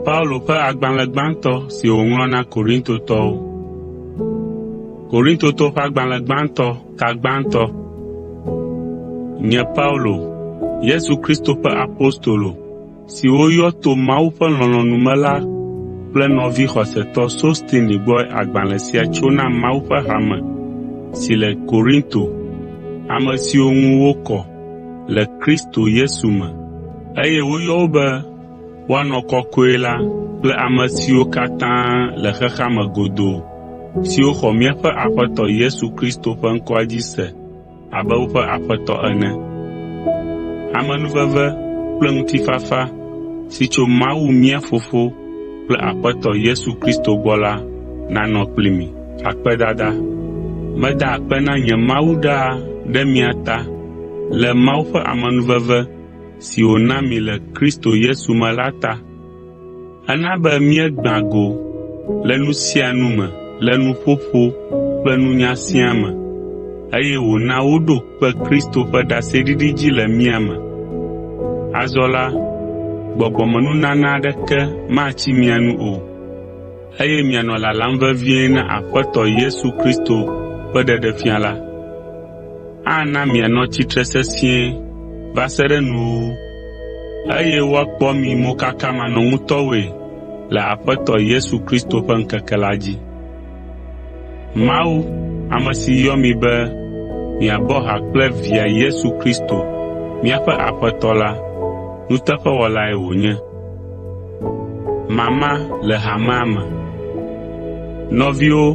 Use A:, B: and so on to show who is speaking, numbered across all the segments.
A: Paulo ƒe agbalẽ gbãtɔ si wòŋlɔ na Korintotɔwo. Korintotɔwo ƒe agbalẽ gbãtɔ ta gbãtɔ. Nye Paulo, Yesu Kristo ƒe apostolo si woyɔ to Mawu ƒe lɔlɔ̃nu me la kple nɔvi xɔsetɔ Sostene gbɔe agbalẽ sia tso na Mawu ƒe hame si le Korinto, ame siwo ŋu wokɔ le Kristo Yesu me, eye woyɔ wo be woanɔ kɔkɔe la kple ame siwo katã le xexea me godoo siwo xɔ míaƒe Aƒetɔ Yesu Kristo ƒe ŋkɔa dzi se abe woƒe Aƒetɔ ene. Amenuveve kple ŋutifafa si tso Mawu mía Fofo kple Aƒetɔ Yesu Kristo gbɔ la nanɔ kpli mi. Akpedada. Meda akpe na nye Mawu ɖaa ɖe mia ta le Mawu ƒe amenuveve si wòna mi le Kristo Yesu me la ta. Ena be míegbã go le nu sia nu me le nuƒoƒo kple nunya siaa me, eye wòna woɖo kpe Kristo ƒe ɖaseɖiɖi dzi le mía me. Azɔ la, gbɔgbɔmenunana aɖeke matsi mia nu o, eye mianɔ lalam vevie na Aƒetɔ Yesu Kristo ƒe ɖeɖefia la. Ana mianɔ tsitre sesĩe va se ɖe nuwuwu, eye woakpɔ mi mokakamanɔŋutɔwoe le Aƒetɔ Yesu Kristo ƒe ŋkeke la dzi. Mawu, ame si yɔ mi be miabɔ ha kple Via Yesu Kristo, míaƒe Aƒetɔ la, nuteƒewɔlae wònye. Mama le hamea me. Nɔviwo,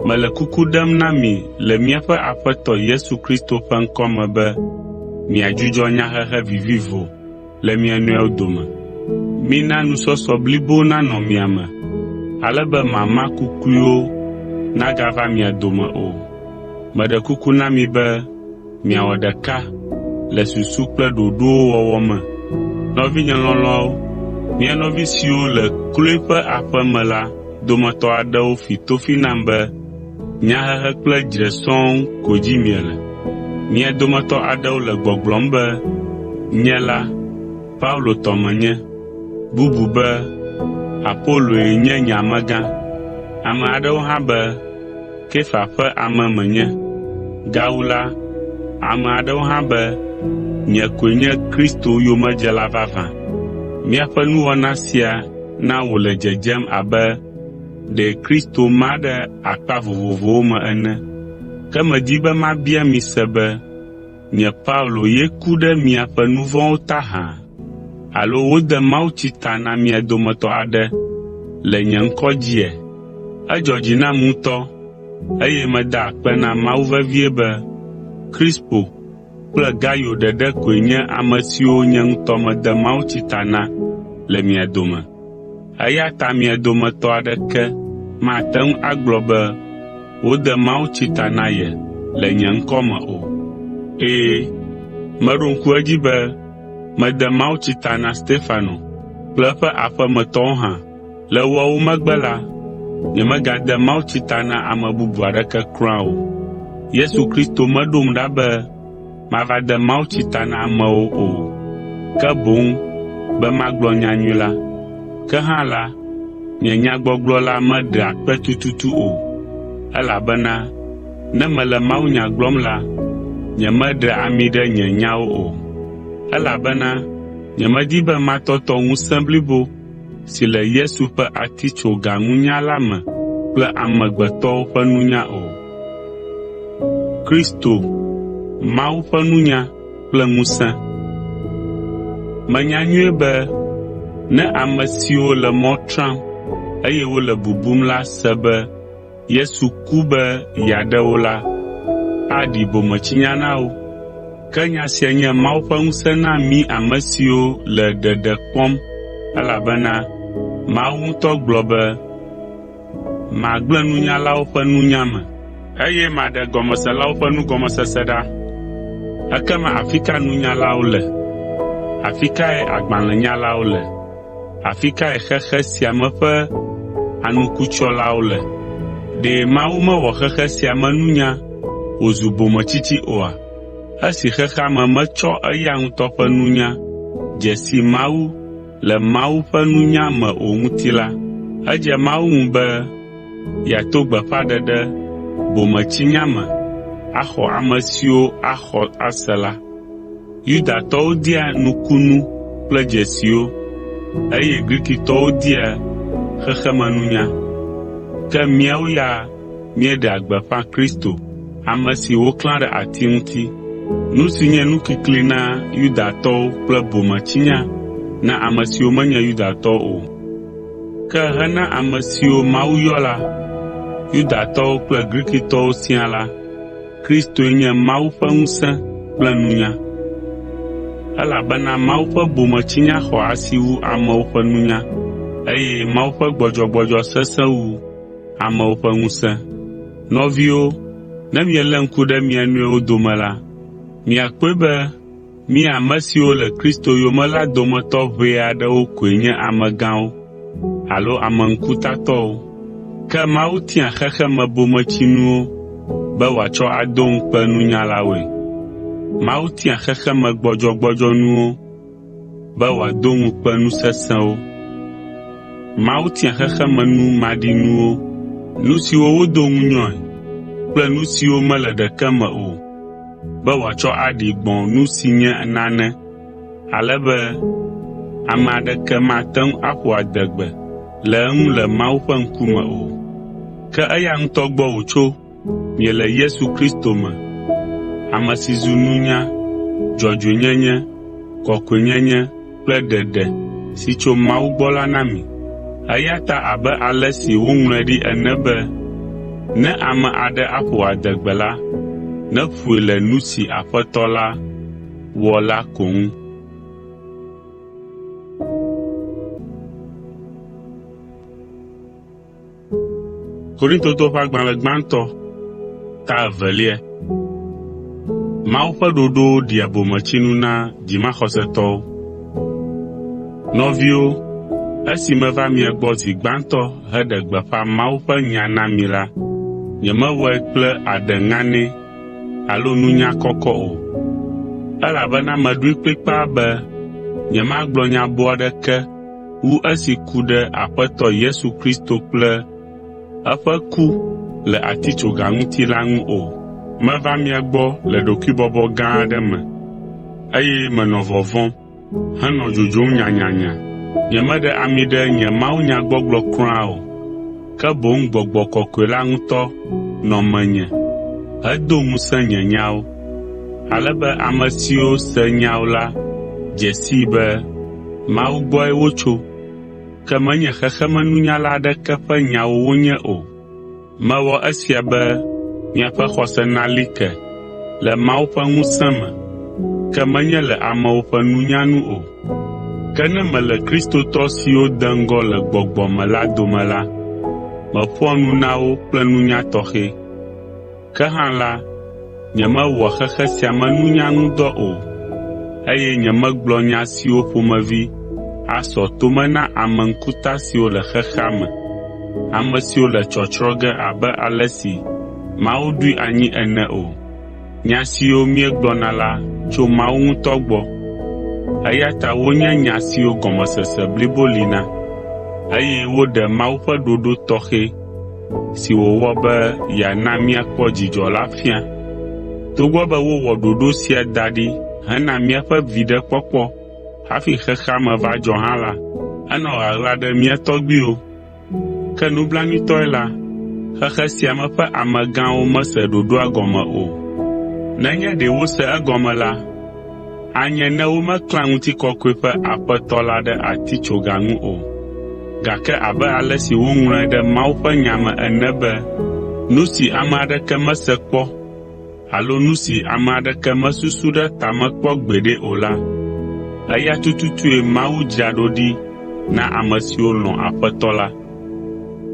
A: mele kuku ɖem na mi le míaƒe Aƒetɔ Yesu Kristo ƒe ŋkɔ me be miadzudzɔ nyahehe vivivo le mia nɔewo dome. Mina nusɔsɔ blibo nanɔ mia me, ale be mama kukluiwo nagava mia dome o. Meɖe kuku na mi be miawɔ ɖeka le susu kple ɖoɖowo wɔwɔ me. Nɔvinye lɔlɔ̃awo, mia nɔvi siwo le Kloe ƒe aƒe me la dometɔ aɖewo fi tofi nam be nyahehe kple dzre sɔŋ ko dzi miele. Mia dometɔ aɖewo le gbɔgblɔm be, “Nye la, Paulo tɔ menye”, bubu be, “Apoloe nye nye amegã”, ame aɖewo hã be, “Kefa ƒe ame menye”. Gawu la, ame aɖewo hã be, “Nye koe nye Kristo yomedzela vavã.” Miaƒe nuwɔna sia na wòle dzedzem abe ɖe Kristo ma ɖe akpa vovovowo me ene. Ke medi be mabia mi se be nye Paulo ye ku ɖe miaƒe nu vɔ̃wo ta hã? Alo wode mawutsi ta na mia dometɔ aɖe le nye ŋkɔ dzia? Edzɔ dzi nam ŋutɔ eye meda akpe na Mawu vevie be Krispo kple Gayo ɖeɖe koe nye ame siwo nye ŋutɔ mede mawutsi ta na le mia dome. Eya ta mia dometɔ aɖeke mate ŋu agblɔ be wode mawutsi ta na ye le nye ŋkɔ me o. Ɛ̃, meɖo ŋku edzi be mede mawutsi ta na Stefano kple eƒe aƒemetɔwo hã. Le woawo megbe la, nyemegade mawutsi ta na ame bubu aɖeke kura o. Yesu Kristo meɖom ɖa be mava de mawutsi ta na amewo o, ke boŋ be magblɔ nyanyui la. Ke hã la, nye nyagbɔgblɔ la meɖea kpe tututu o, elabena ne mele mawunya gblɔm la, nyemeɖea ami ɖe nye nyawo o, elabena nyemedi be matɔtɔ ŋusẽ blibo si le Yesu ƒe atitsogaŋunya la me kple amegbetɔwo ƒe nunya o. Kristo, Mawu ƒe nunya kple ŋusẽ. Menya nyuie be ne ame siwo le mɔ tram eye wole bubum la se be Yesu ku be yeaɖe wo la, aɖi bometsinya na wo. Ke nya sia nye Mawu ƒe ŋusẽ na mí ame siwo le ɖeɖe kpɔm elabena Mawu ŋutɔ gblɔ be, “Magblẽ nunyalawo ƒe nunya me, eye maɖe gɔmeselawo ƒe nugɔmesese ɖa.” Ekema afi ka nunyalawo le? Afi kae agbalẽnyalawo le? Afi kae xexe sia me ƒe anukutsyɔlawo le? Ɖe Mawu mewɔ xexe sia me nunya wòzu bometsitsi oa? Esi xexea me metsɔ eya ŋutɔ ƒe nunya dze si Mawu le Mawu ƒe nunya me o ŋuti la, edze Mawu ŋu be yeato gbeƒãɖeɖe bometsinya me axɔ ame siwo axɔ ase la. Yudatɔwo dia nukunu kple dzesiwo, eye Grikitɔwo dia xexemenunya. Ke míawo ya míeɖea gbeƒã Kristo, ame si woklã ɖe ati ŋuti. Nu si nye nukikli na Yudatɔwo kple bometsinya na ame siwo menye Yudatɔwo o. Ke hena ame siwo Mawu yɔ la, Yudatɔwo kple Grikitɔwo siaa la, Kristoe nye Mawu ƒe ŋusẽ kple nunya. Elabena Mawu ƒe bometsinya xɔ asi wu amewo ƒe nunya, eye Mawu ƒe gbɔdzɔgbɔdzɔ sesẽ wu amewo ƒe ŋusẽ. Nɔviwo, ne mielé ŋku ɖe mia nɔewo dome la, miakpɔe be mí ame siwo le Kristo yome la dometɔ ʋɛ aɖewo koe nye amegãwo alo ame ŋkutatɔwo. Ke Mawu tia xexemebometsinuwo be wòatsɔ ado ŋukpe nunyalawoe. Mawu tia xexemegbɔdzɔgbɔdzɔnuwo be wòado ŋukpe nu sesẽwo. Mawu tia xexemenu maɖinuwo, nu siwo wodo ŋunyɔe kple nu siwo mele ɖeke me o, be wòatsɔ aɖi gbɔ̃ nu si nye nane, ale be ame aɖeke mate ŋu aƒo adegbe le eŋu le Mawu ƒe ŋkume o. Ke eya ŋutɔ gbɔ wòtso miele Yesu Kristo me, ame si zu nunya, dzɔdzɔenyenye, kɔkɔenyenye kple ɖeɖe si tso Mawu gbɔ la na mi. Eya ta abe ale si woŋlɔe ɖi ene be, “Ne ame aɖe aƒo adegbe la, neƒoe le nu si Aƒetɔ la wɔ la ko ŋu.” Mawu ƒe ɖoɖowo ɖia bometsinu na dzimaxɔsetɔwo. Nɔviwo, esi meva mia gbɔ zi gbãtɔ heɖe gbeƒã Mawu ƒe nya na mi la, nyemewɔe kple aɖe ŋanɛ alo nunya kɔkɔ o, elabena meɖoe kplikpaa be nyemagblɔ nya boo aɖeke wu esi ku ɖe Aƒetɔ Yesu Kristo kple eƒe ku le atitsoga ŋuti la ŋu o. Meva mia gbɔ le ɖokuibɔbɔ gã aɖe me, eye menɔ vɔvɔ̃m, henɔ dzodzom nyanyanya. Nyemeɖe ami ɖe nye mawunyagbɔgblɔ kura o, ke boŋ Gbɔgbɔ Kɔkɔe la ŋutɔ nɔ menye hedo ŋusẽ nye nyawo, ale be ame siwo se nyawo la dze sii be Mawu gbɔe wotso, ke menye xexemenunyala aɖeke ƒe nyawo wonye o. Mewɔ esia be miaƒe xɔse nali ke le Mawu ƒe ŋusẽ me, ke menye le amewo ƒe nunya nu o. Ke ne mele kristotɔ siwo de ŋgɔ le gbɔgbɔ me la dome la, meƒoa nu na wo kple nunya tɔxɛ. Ke hã la, nyemewɔa xexe sia me nunya ŋu dɔ o, eye nyemegblɔa nya siwo ƒomevi asɔ to me na ame ŋkuta siwo le xexea me, ame siwo le tsɔtsrɔ̃ ge abe ale si Mawu ɖoe anyi ene o. Nya siwo míegblɔna la tso Mawu ŋutɔ gbɔ, eya ta wonye nya siwo gɔmesese blibo li na, eye woɖe Mawu ƒe ɖoɖo tɔxɛ si wòwɔ be yeana míakpɔ dzidzɔ la fia. Togbɔ be wowɔ ɖoɖo sia da ɖi hena míaƒe viɖekpɔkpɔ hafi xexea me va dzɔ hã la, enɔ ɣaɣla ɖe mía tɔgbuiwo. Ke nublanuitɔe la, xexe sia me ƒe amegãwo mese ɖoɖoa gɔme o. Nenye ɖe wose egɔme la, anye ne womeklã ŋutikɔkɔe ƒe Aƒetɔ la ɖe atitsoga ŋu o. Gake abe ale si woŋlɔe ɖe Mawu ƒe nya me ene be, “Nu si ame aɖeke mese kpɔ alo nu si ame aɖeke mesusu ɖe ta me kpɔ gbeɖe o la, eya tututue Mawu dzra ɖo ɖi na ame siwo lɔ̃ Aƒetɔ la.”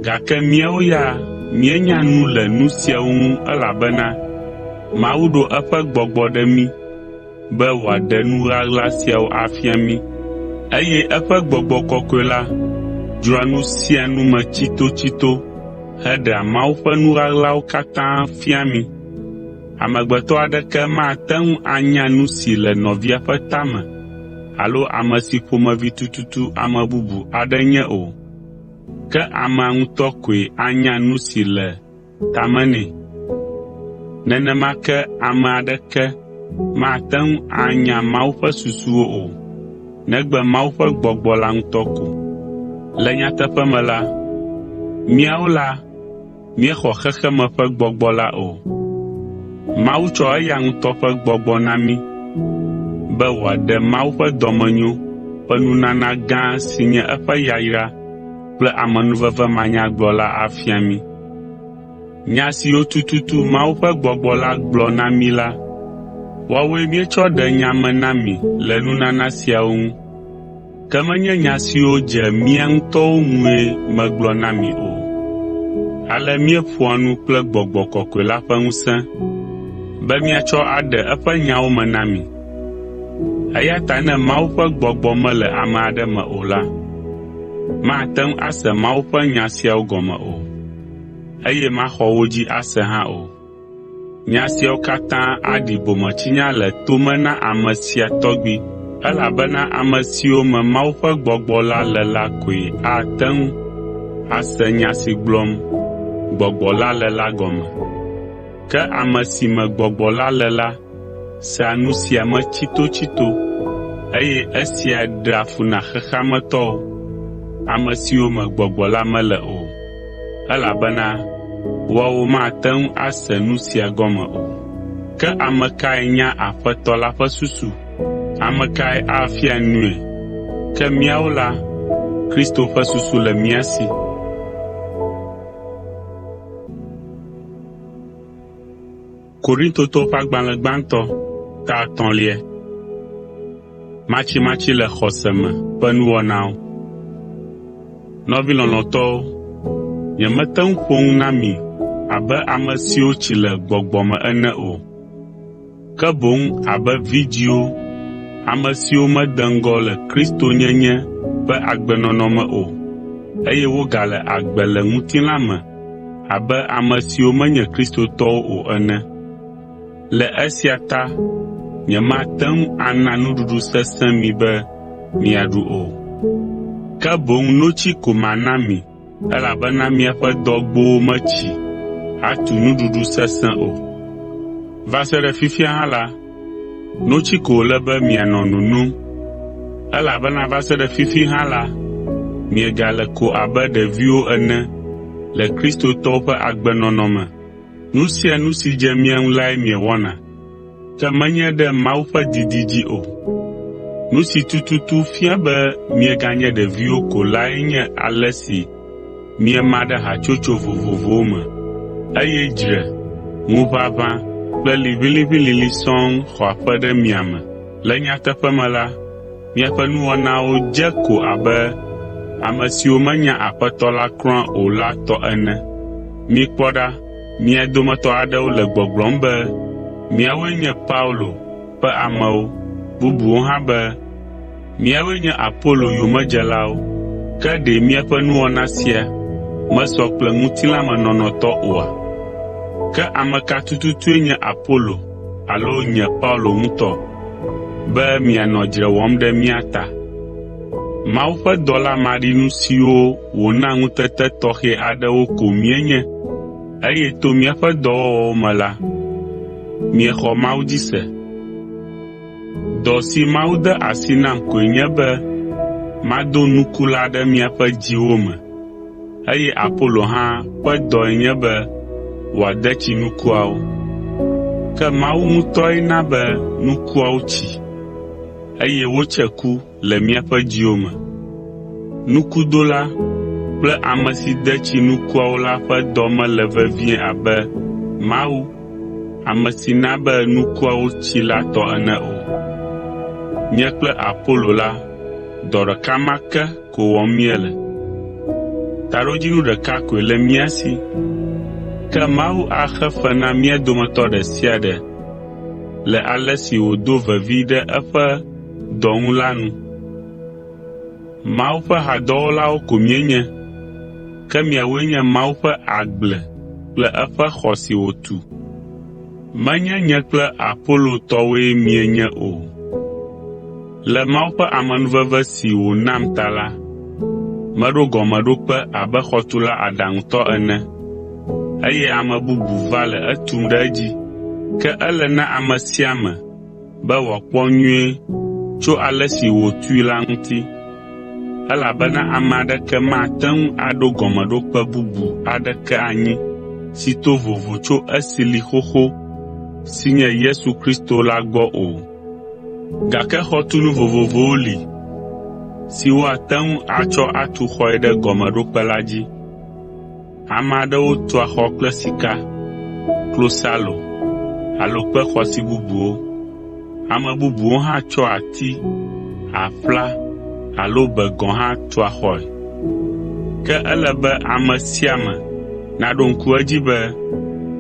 A: Gake míawo ya míenya nu le nu siawo ŋu elabena Mawu ɖo eƒe Gbɔgbɔ ɖe mí be wòaɖe nu ɣaɣla siawo afia mí, eye eƒe Gbɔgbɔ Kɔkɔe la dzroa nu sia nu me tsitotsito heɖea Mawu ƒe nu ɣaɣlawo katã fiaa mí. Amegbetɔ aɖeke mate ŋu anya nu si le nɔvia ƒe ta me. alo ame si ƒomevi tututu ame bubu aɖe nye o, ke amea ŋutɔ koe anya nu si le ta me nɛ. Nenema ke ame aɖeke mate ŋu anya Mawu ƒe susuwo o, negbe Mawu ƒe Gbɔgbɔ la ŋutɔ ko. Le nyateƒe me la, míawo la míexɔ xexeme ƒe gbɔgbɔ la o. Mawu tsɔ eya ŋutɔ ƒe Gbɔgbɔ na mí be wòaɖe Mawu ƒe dɔmenyo ƒe nunana gã si nye eƒe yayra kple amenuveve manyagblɔ la afia mí. Nya siwo tututu Mawu ƒe Gbɔgbɔ la gblɔ na mí la, woawoe míetsɔ ɖe nya me na mi le nunana siawo ŋu. Ke menye nya siwo dze mía ŋutɔwo ŋue megblɔ na mi o. Ale míeƒoa nu kple Gbɔgbɔ Kɔkɔe la ƒe ŋusẽ be míatsɔ aɖe eƒe nyawo me na mi. Eya ta ne Mawu ƒe Gbɔgbɔ mele ame aɖe me o la, mate ŋu ase Mawu ƒe nya siawo gɔme o, eye maxɔ wo dzi ase hã o. Nya siawo katã aɖi bometsinya le to me na ame sia tɔgbi, elabena ame siwo me Mawu ƒe Gbɔgbɔ la le la koe ate ŋu ase nya si gblɔm Gbɔgbɔ la le la gɔme. Ke ame si me Gbɔgbɔ la le la sea nu sia me tsitotsito, eye esia ɖea fu na xexea me tɔwo, ame siwo me Gbɔgbɔ la mele o, elabena woawo mate ŋu ase nu sia gɔme o. Ke ame kae nya Aƒetɔ la ƒe susu? Ame kae afia nui? Ke míawo la, Kristo ƒe susu le mía si. Nɔvi lɔlɔ̃tɔwo, nyemete ŋu ƒo nu na mi abe ame siwo tsi le gbɔgbɔ me ene o, ke boŋ abe vidzĩwo, ame siwo mede ŋgɔ le Kristonyenye ƒe agbenɔnɔ me o, eye wogale agbe le ŋutilã me abe ame siwo menye kristotɔwo o ene. Le esia ta nyemate ŋu ana nuɖuɖu sesẽ mi be miaɖu o, ke boŋ notsi ko mana mi elabena miaƒe dɔgbowo metsi atu nuɖuɖu sesẽ o. Va se ɖe fifia hã la, notsi ko wòle be mianɔ nonom, elabena va se ɖe fifi hã la, miegale ko abe ɖeviwo ene le kristotɔwo ƒe agbenɔnɔ me. Nu sia nu si dze mia ŋu lae miewɔna, ke menye ɖe Mawu ƒe didi dzi o. Nu si tututu fia be mieganye ɖeviwo ko lae nye ale si miema ɖe hatsotso vovovowo me, eye dzre, ŋuʋaʋã kple liʋĩliʋĩlilĩ sɔŋ xɔ aƒe ɖe mia me. Le nyateƒe me la, miaƒe nuwɔnawo dze ko abe ame siwo menya Aƒetɔ la kura o la tɔ ene. Mikpɔ ɖa, mia dometɔ aɖewo le gbɔgblɔm be míawoe nye Paulo ƒe amewo, bubuwo hã be míawoe nye Apolo yomedzelawo. Ke ɖe miaƒe nuwɔna sia mesɔ kple ŋutilãmenɔnɔ tɔ oa? Ke ame ka tututue nye Apolo alo nye Paulo ŋutɔ, be mianɔ dzre wɔm ɖe mía ta? Mawu ƒe dɔla maɖinu siwo wòna ŋutete tɔxɛ aɖewo ko míenye eye to míaƒe dɔwɔwɔwo me la, miexɔ Mawu dzi se. Dɔ si Mawu de asi nam koe nye be mado nuku la ɖe miaƒe dziwo me, eye Apolo hã ƒe dɔe nye be wòade tsi nukuawo. Ke Mawu ŋutɔe na be nukuawo tsi, eye wotse ku le míaƒe dziwo me. Nukudola kple ame si de tsi nukuawo la ƒe dɔ mele vevie abe Mawu, ame si na be nukuawo tsi la tɔ ene o. Nye kple Apolo la, dɔ ɖeka ma ke ko wɔm míele. Taɖodzinu ɖeka koe le mía si, ke Mawu axe fe na mía dometɔ ɖe sia ɖe le ale si wòdo vevi ɖe eƒe dɔ ŋu la nu. Mawu ƒe hadɔwɔlawo ko míenye, ke miawoe nye Mawu ƒe agble kple eƒe xɔ si wòtu. Menye nye kple Apolo tɔwoe mienye o. Le Mawu ƒe amenuveve si wònam ta la, meɖo gɔmeɖokpe abe xɔtula aɖaŋutɔ ene, eye ame bubu va le etum ɖe edzi. Ke ele na ame sia ame be wòakpɔ nyuie tso ale si wòtui la ŋuti, elabena ame aɖeke mate ŋu aɖo gɔmeɖokpe bubu aɖeke anyi si to vovo tso esi li xoxo si nye Yesu Kristo la gbɔ o. Gake xɔtunu vovovowo li si woate ŋu atsɔ atu xɔe ɖe gɔmeɖokpe la dzi. Ame aɖewo tua xɔ kple sika, klosalo alo kpe xɔasi bubuwo. Ame bubuwo hã tsɔa ati, aƒla alo be gɔ̃ hã tua xɔe. Ke ele be ame sia ame naɖo ŋku edzi be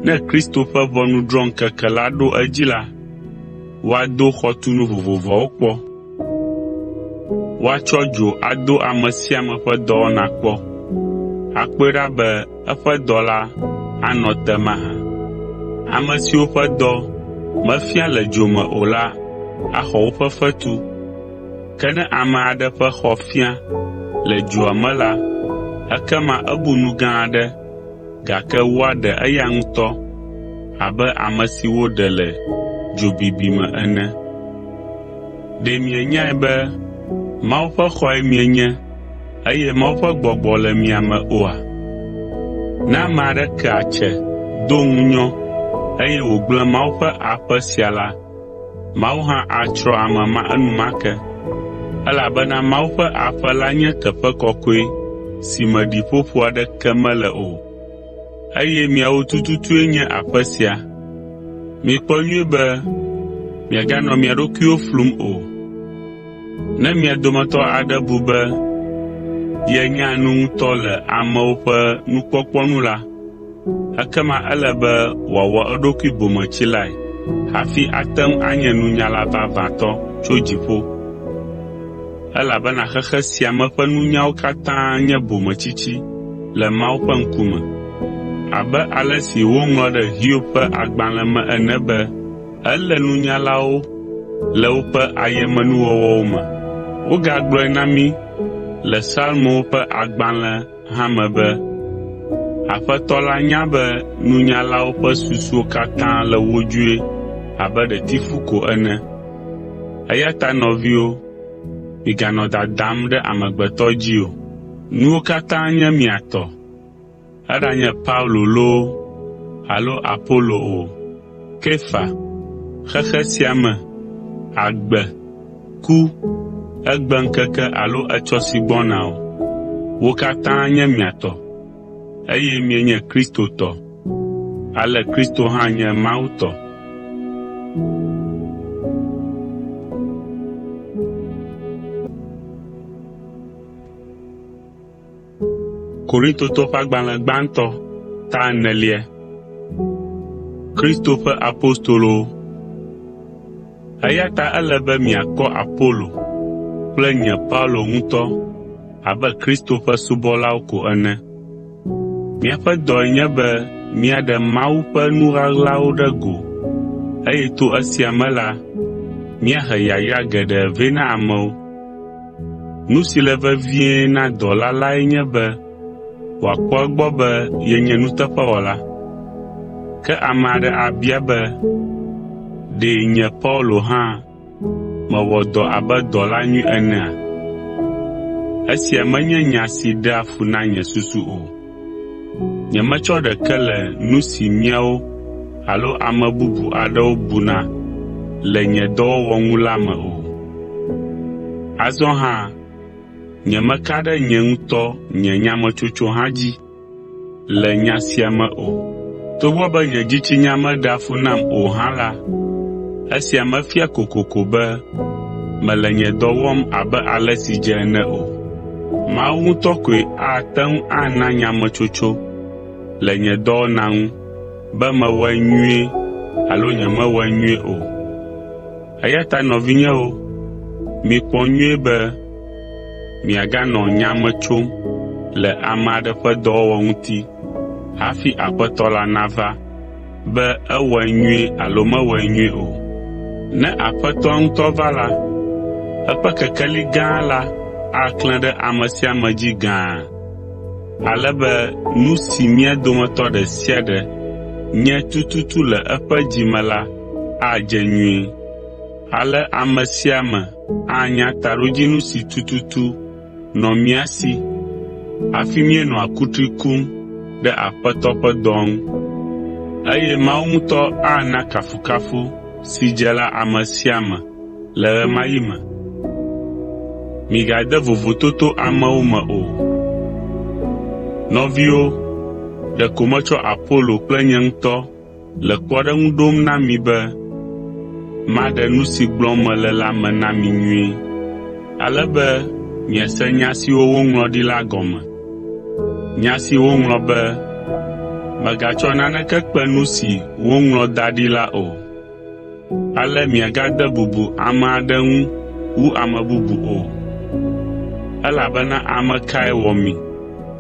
A: ne Kristo ƒe ʋɔnudrɔ̃ŋkeke la ɖo edzi la, woado xɔtunu vovovoawo kpɔ. Woatsɔ dzo ado ame sia ame ƒe dɔwɔna kpɔ, akpɔe ɖa be eƒe dɔ la anɔ te mahã. Ame siwo ƒe dɔ mefia le dzo me o la axɔ woƒe fetu. Ke ne ame aɖe ƒe xɔ fia le dzoa me la, ekema ebu nu gã aɖe, gake woaɖe eya ŋutɔ abe ame si woɖe le dzo bibi me ene. Ɖe mienyae be Mawu ƒe xɔe mienye eye Mawu ƒe Gbɔgbɔ le mia me oa? Ne ame aɖe ke atse, do ŋunyɔ, eye wògblẽ Mawu ƒe aƒe sia la, Mawu hã atsrɔ̃ ame ma enumake, elabena Mawu ƒe aƒe la nye teƒe kɔkɔe si me ɖiƒoƒo aɖeke mele o, eye miawo tututue nye aƒe sia. Mikpɔ nyuie be miaganɔ mia ɖokuiwo flum o. Ne mia dometɔ aɖe bu be yenya nu ŋutɔ le amewo ƒe nukpɔkpɔ nu la, ekema ele be wòawɔ eɖokui bometsilae hafi ate ŋu anye nunyala vavãtɔ tso dziƒo. Elabena xexe sia me ƒe nunyawo katã nye bometsitsi le Mawu ƒe ŋkume. Abe ale si woŋlɔ ɖe Hiob ƒe agbalẽ me ene be, “Elé nunyalawo le woƒe ayemenuwɔwɔwo me.” Wogagblɔe na mí le Psalmowo ƒe agbalẽ hã me be, “Aƒetɔ la nya be nunyalawo ƒe susuwo katã le wodzoe abe ɖetifu ko ene.” Eya ta nɔviwo, miganɔ dadam ɖe amegbetɔ dzi o. Nuwo katã nye mia tɔ, eɖanye Paulo loo alo Apolo o, Kefa, xexe sia me, agbe, ku, egbeŋkeke alo etsɔ si gbɔna o, wo katã nye mia tɔ, eye mienye Kristo tɔ, ale Kristo hã nye Mawu tɔ. Eya ta ele be miakpɔ Apolo kple nye Paulo ŋutɔ abe Kristo ƒe subɔlawo ko ene. Míaƒe dɔe nye be míaɖe Mawu ƒe nu ɣaɣlawo ɖe go eye to esia me la, míahe yayra geɖe vɛ na amewo. Nu si le vevie na dɔla lae nye be wòakpɔ egbɔ be yenye nuteƒewɔla. Ke ame aɖe abia be, “Ɖe nye Paulo hã mewɔ dɔ abe dɔla nyui enea?” Esia menye nya si ɖea fu na nye susu o. Nyemetsɔ ɖeke le nu si miawo alo ame bubu aɖewo buna le nye dɔwɔwɔ ŋu la me o. Azɔ hã nyemeka ɖe nye ŋutɔ nye nyametsotso hã dzi le nya sia me o. Togbɔ be nye dzitsinya meɖea fu nam o hã la, esia mefia kokoko be mele nye dɔ wɔm abe ale si dze ene o. Mawu ŋutɔ koe ate ŋu ana nyametsotso le nye dɔwɔna ŋu be mewɔe nyuie alo nyemewɔe nyuie o. Eya ta nɔvinyewo, mikpɔ nyuie be miaganɔ nya me tsom le ame aɖe ƒe dɔwɔwɔ ŋuti hafi Aƒetɔ la nava be ewɔe nyuie alo mewɔe nyuie o. Ne Aƒetɔa ŋutɔ va la, Eƒe kekeli gã la aklẽ ɖe ame sia ame dzi gãa, ale be nu si mía dometɔ ɖe sia ɖe nye tututu le eƒe dzi me la adze nyuie. Ale ame sia ame anya taɖodzinu si tututu nɔ mía si hafi míenɔa kutri kum ɖe Aƒetɔ ƒe dɔa ŋu. Eye Mawu ŋutɔ ana kafukafu si dze la ame sia ame le ɣe ma ɣi me. Migade vovototo amewo me o. Nɔviwo, ɖeko metsɔ Apolo kple nye ŋutɔ le kpɔɖeŋu ɖom na mi be maɖe nu si gblɔm mele la me na mi nyuie, ale be miase nya siwo woŋlɔ ɖi la gɔme. Nya si woŋlɔ be, “Mègatsɔ naneke kpe nu si woŋlɔ da ɖi la o.” Ale miagade bubu ame aɖe ŋu wu ame bubu o, elabena ame kae wɔ mi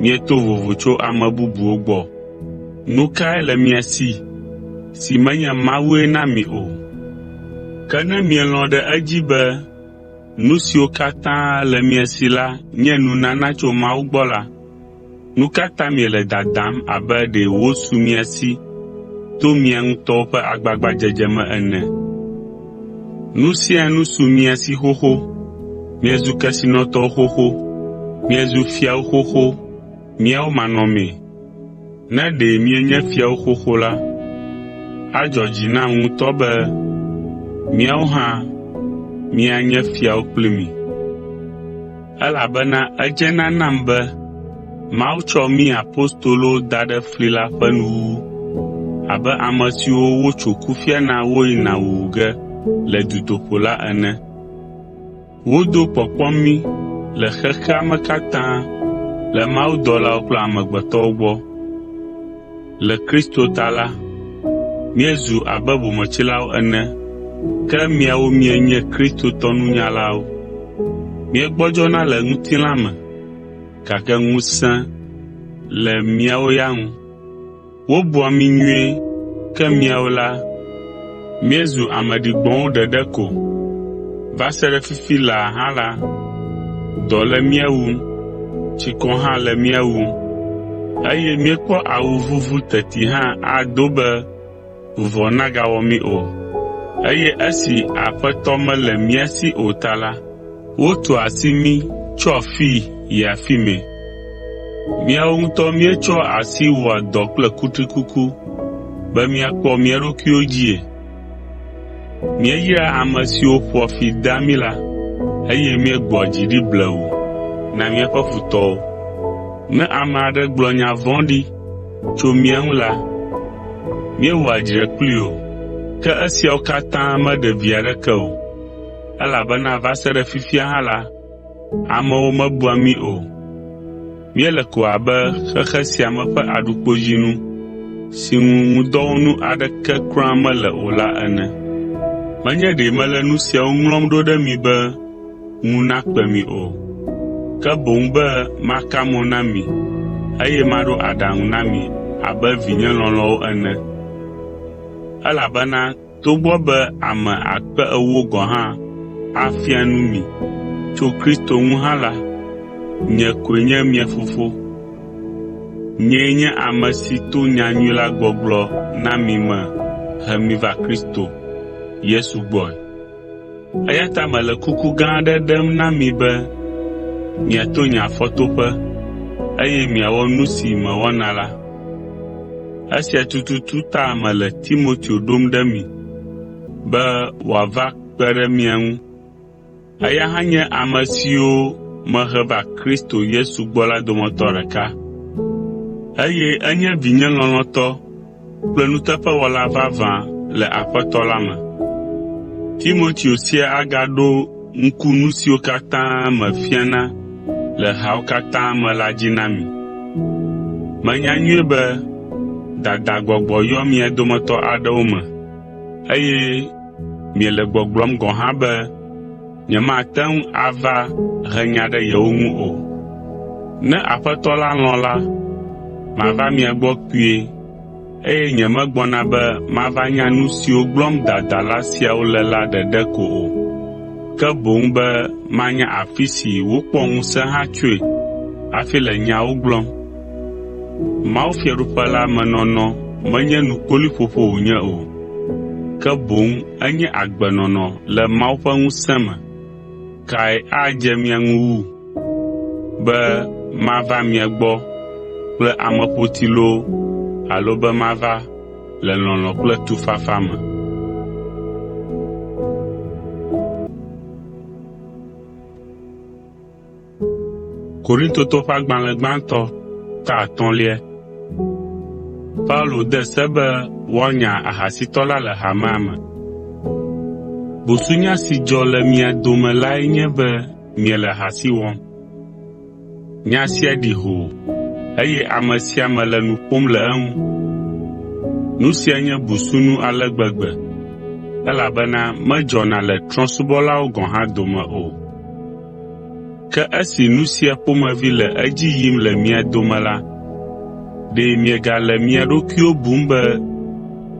A: mieto vovo tso ame bubuwo gbɔ? Nu kae le mia si si menye Mawue na mi o? Ke ne mielɔ̃ ɖe edzi be nu siwo katã le mia si la nye nunana tso Mawu gbɔ la, nu ka ta miele dadam abe ɖe wosu mia si to mia ŋutɔwo ƒe agbagbadzedze me ene? Nu sia nu su mia si xoxo! Miezu kesinɔtɔwo xoxo! Miezu fiawo xoxo! Míawo manɔmee. Ne ɖe mienye fiawo xoxo la, adzɔ dzi nam ŋutɔ be míawo hã míanye fiawo kpli mi. Elabena edzena nam be Mawu tsɔ mí apostolowo da ɖe fli la ƒe nuwuwu abe ame siwo wotso kufia na woyina wuwu ge le dutoƒo la ene. Wodo kpɔkpɔ mí le xexea me katã le mawudɔlawo kple amegbetɔwo gbɔ. Le Kristo ta la, míezu abe bometsilawo ene, ke miawo mienye kristotɔ nunyalawo. Míegbɔdzɔna le ŋutilã me, gake ŋusẽ le miawo ya ŋu. Wobua mí nyuie, ke miawo la, míezu ame ɖigbɔ̃wo ɖeɖe ko. Va se ɖe fifi laa hã la, dɔ le mía wum, tsikɔ hã le mía wum, eye míekpɔ awu vuvu teti hã ado be vuvɔ nagawɔ mí o. Eye esi Aƒetɔ mele mía si o ta la, wotua asi mí tso afii yi afi mɛ. Míawo ŋutɔ míetsɔa asi wɔa dɔ kple kutrikuku be míakpɔ mía ɖokuiwo dzii. Míeyraa ame siwo ƒoa fi dea mí la, eye míegbɔa dzi ɖi blewu na míaƒe futɔwo. Ne ame aɖe gblɔ nya vɔ̃ɖi tso mía ŋu la, míewɔa dzre kplii o. Ke esiawo katã meɖe vi aɖeke o, elabena va se ɖe fifia hã la, amewo mebua mí o. Míele ko abe xexe sia me ƒe aɖukpodzinu si ŋu ŋudɔwɔnu aɖeke kura mele o la ene. Menye ɖe mele nu siawo ŋlɔm ɖo ɖe mi be ŋu nakpe mi o, ke boŋ be maka mo na mi eye maɖo aɖaŋu na mi abe vinye lɔlɔ̃wo ene. Elabena togbɔ be ame akpe ewo gɔ̃ hã afia nu mi tso Kristo ŋu hã la, nye koe nye mia fofo. Nyee nye ame si to nyanyui la gbɔgblɔ na mi me he mi va Kristo Yesu gbɔe. Eya ta mele kuku gã aɖe ɖem na mi be miato nye afɔtoƒe, eye miawɔ nu si mewɔna la. Esia tututu ta mele Timoteo ɖom ɖe mi be wòava kpe ɖe mia ŋu. Eya hã nye ame siwo mehe va Kristo Yesu gbɔ la dometɔ ɖeka, eye enye vinye lɔlɔ̃tɔ kple nuteƒewɔla vavã le Aƒetɔ la me. Timoteo sia agaɖo ŋku nu siwo katã mefiana le hawo katã me la dzi na mi. Menya nyuie be dadagbɔgbɔ yɔ mia dometɔ aɖewo me, eye miele gbɔgblɔm gɔ̃ hã be nyemate ŋu ava he nya ɖe yewo ŋu o. Ne Aƒetɔ la lɔ̃ la, mava mia gbɔ kpuie, eye nyemegbɔna be mava nya nu siwo gblɔm dadala siawo le la ɖeɖe ko o, Ke boŋ be manya afi si wokpɔ ŋusẽ hã tsoe hafi le nyawo gblɔm. Mawufiaɖuƒe la me nɔnɔ menye nu kpoloe ƒoƒo wònye o, ke boŋ enye agbenɔnɔ le Mawu ƒe ŋusẽ me. Kae adze mia ŋu wu? Be mava mia gbɔ kple ameƒoti loo alo be mava le lɔlɔ̃ kple tufafa me? Paulo de se be woanya ahasitɔ la le hamea me. Busunya si dzɔ le mia dome lae nye be miele ahasi wɔm. Nya sia ɖi hoo, eye ame sia ame le nu ƒom le eŋu. Nu sia nye busunu ale gbegbe, elabena medzɔna le trɔ̃subɔlawo gɔ̃ hã dome o. Ke esi nu sia ƒomevi le edzi yim le mia dome la, ɖe miegale mia ɖokuiwo bum be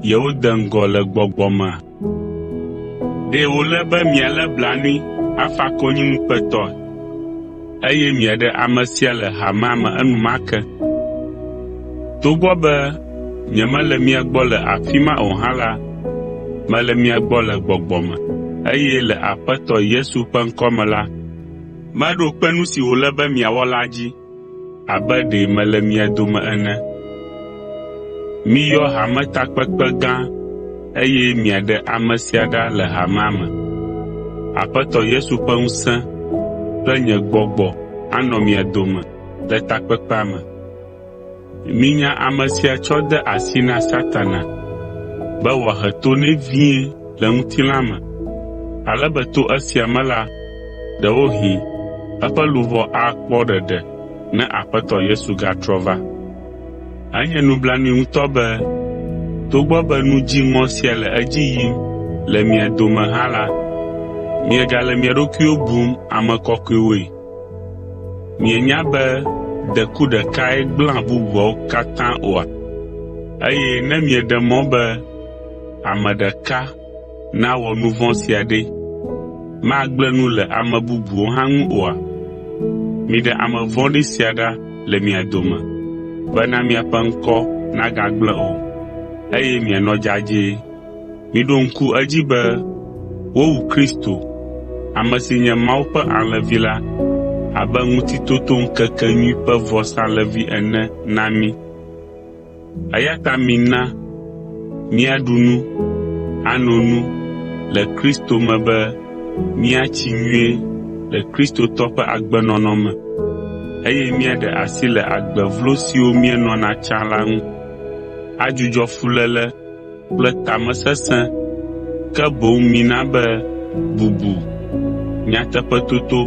A: yewode ŋgɔ le gbɔgbɔ mea? Ɖe wòle be mialé blanui afa konyi ŋukpetɔe, eye miaɖe ame sia le hamea me enumake. Togbɔ be nyemele mia gbɔ le afi ma o hã la, mele mia gbɔ le gbɔgbɔ me, eye le Aƒetɔ Yesu ƒe ŋkɔ me la, meɖo kpe nu si wòle be miawɔ la dzi abe ɖe mele mia dome ene. Miyɔ hametakpekpe gã eye miaɖe ame sia ɖa le hamea me. Aƒetɔ Yesu ƒe ŋusẽ kple nye gbɔgbɔ anɔ mia dome le takpekpea me. Minya ame sia tsɔ de asi na Satana be wòahe to nɛ vie le ŋutilã me, ale be to esia me la, ɖewohĩ eƒe luʋɔ akpɔ ɖeɖe ne Aƒetɔ Yesu gatrɔ va. Enye nublanui ŋutɔ be togbɔ be nu dziŋɔ sia le edzi yim le mia dome hã la, miegale mia ɖokuiwo bum ame kɔkɔewoe. Mienya be deku ɖekae gblẽa bubuawo katã oa? Eye ne mieɖe mɔ be ame ɖeka nawɔ nu vɔ̃ sia ɖe, magblẽ nu le ame bubuwo hã ŋu oa? Miɖe ame vɔ̃ɖi sia ɖa le mia dome bena miaƒe ŋkɔ nagagblẽ o, eye mianɔ dzadzɛe. Miɖo ŋku edzi be wowu Kristo, ame si nye Mawu ƒe Alẽvi la abe Ŋutitotoŋkekenyui ƒe vɔsalẽvi ene na mí. Eya ta mina míaɖu nu, ano nu le Kristo me be míatsi nyuie le kristotɔ ƒe agbenɔnɔ me, eye míaɖe asi le agbe vlo siwo míenɔna tsã la ŋu, adzudzɔ fuléle kple tamesesẽ, ke boŋ mina be bubu, nyateƒetoto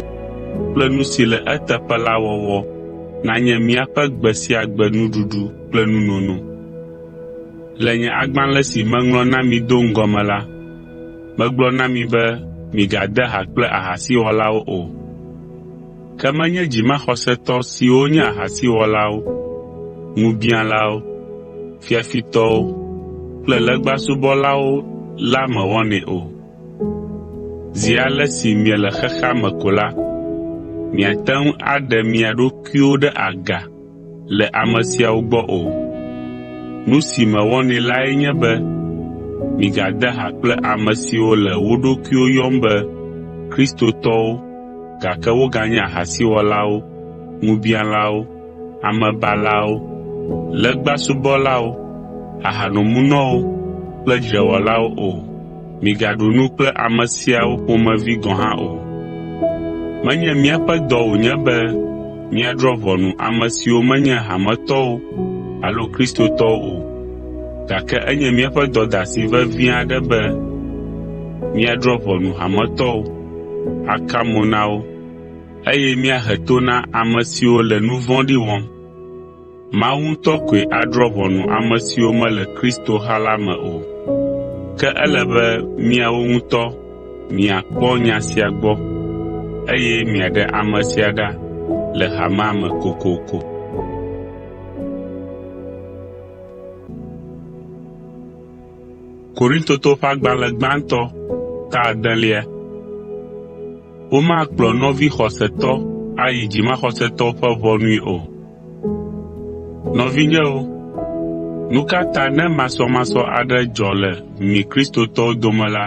A: kple nu si le eteƒe la wɔwɔ nanye míaƒe gbe sia gbe nuɖuɖu kple nunono. Le nye agbalẽ si meŋlɔ na mi do ŋgɔ me la, megblɔ na mi be migade ha kple ahasiwɔlawo o. Ke menye dzimaxɔsetɔ siwo nye ahasiwɔlawo, ŋubiãlawo, fiafitɔwo kple legbasubɔlawo la mewɔnɛ o. Zi ale si miele xexea me ko la, miate ŋu aɖe mia ɖokuiwo ɖe aga le ame siawo gbɔ o. Nu si mewɔnɛ lae nye be migade ha kple ame siwo le wo ɖokuiwo yɔm be kristotɔwo gake woganye ahasiwɔlawo, ŋubiãlawo, amebalawo, legbasubɔlawo, ahanomunɔwo kple dzrewɔlawo o. Migaɖu nu kple ame siawo ƒomevi gɔ̃ hã o. Menye míaƒe dɔ wònye be míadrɔ̃ ʋɔnu ame siwo menye hametɔwo alo kristotɔwo o, gake enye míaƒe dɔdeasi vevi aɖe be míadrɔ̃ ʋɔnu hametɔwo, aka mo na wo, eye míahe to na ame siwo le nu vɔ̃ɖi wɔm. Mawu ŋutɔ koe adrɔ̃ ʋɔnu ame siwo mele Kristo ha la me o. Ke ele be miawo ŋutɔ miakpɔ nya sia gbɔ, eye miaɖe ame sia ɖa le hamea me kokoko. Womakplɔ nɔvi xɔsetɔ ayi dzimaxɔsetɔwo ƒe ʋɔnui o. Nɔvinyewo, nu ka ta ne masɔmasɔ aɖe dzɔ le mi kristotɔwo dome la,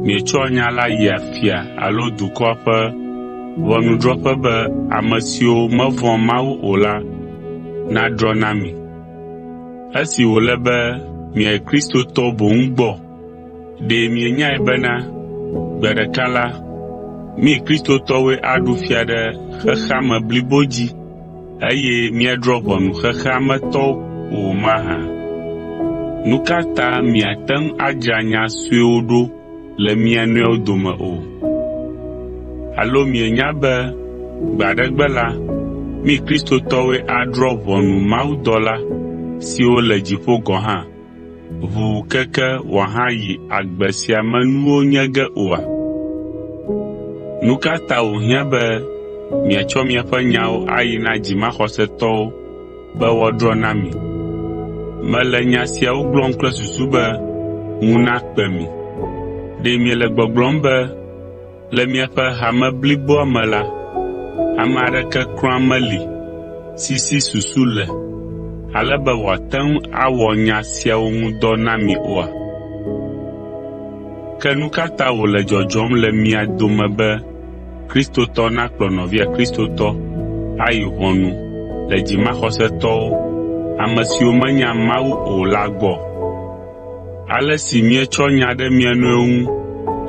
A: mietsɔa nya la yia fia alo dukɔa ƒe ʋɔnudrɔ̃ƒe be ame siwo mevɔ̃a Mawu o la nadrɔ̃ na mi? Esi wòle be miayi kristotɔwo boŋ gbɔ? Ɖe mienyae bena gbe ɖeka la, mí kristotɔwoe aɖu fia ɖe xexea me blibo dzi eye míadrɔ̃ ʋɔnu xexea me tɔwo o mahã? Nu ka ta miate ŋu adzra nya suewo ɖo le mia nɔewo dome o? Alo mienya be gbe aɖe gbe la, mí kristotɔwoe adrɔ̃ ʋɔnu mawudɔla siwo le dziƒo gɔ̃ hã, ʋuu keke wòahayi agbe sia me nuwo nye ge oa? Nu ka ta wòhiã be miatsɔ miaƒe nyawo ayi na dzimaxɔsetɔwo be woadrɔ̃ na mi? Mele nya siawo gblɔm kple susu be ŋu nakpe mi. Ɖe miele gbɔgblɔm be le miaƒe hame bliboa me la, ame aɖeke kura meli si si susu le ale be wòate ŋu awɔ nya siawo ŋu dɔ na mi oa? Ke nu ka ta wòle dzɔdzɔm le mia dome be kristotɔ nakplɔ nɔvia kristotɔ ayi ʋɔnu le dzimaxɔsetɔwo, ame siwo menya Mawu o la gbɔ? Ale si mietsɔ nya ɖe mia nɔewo ŋu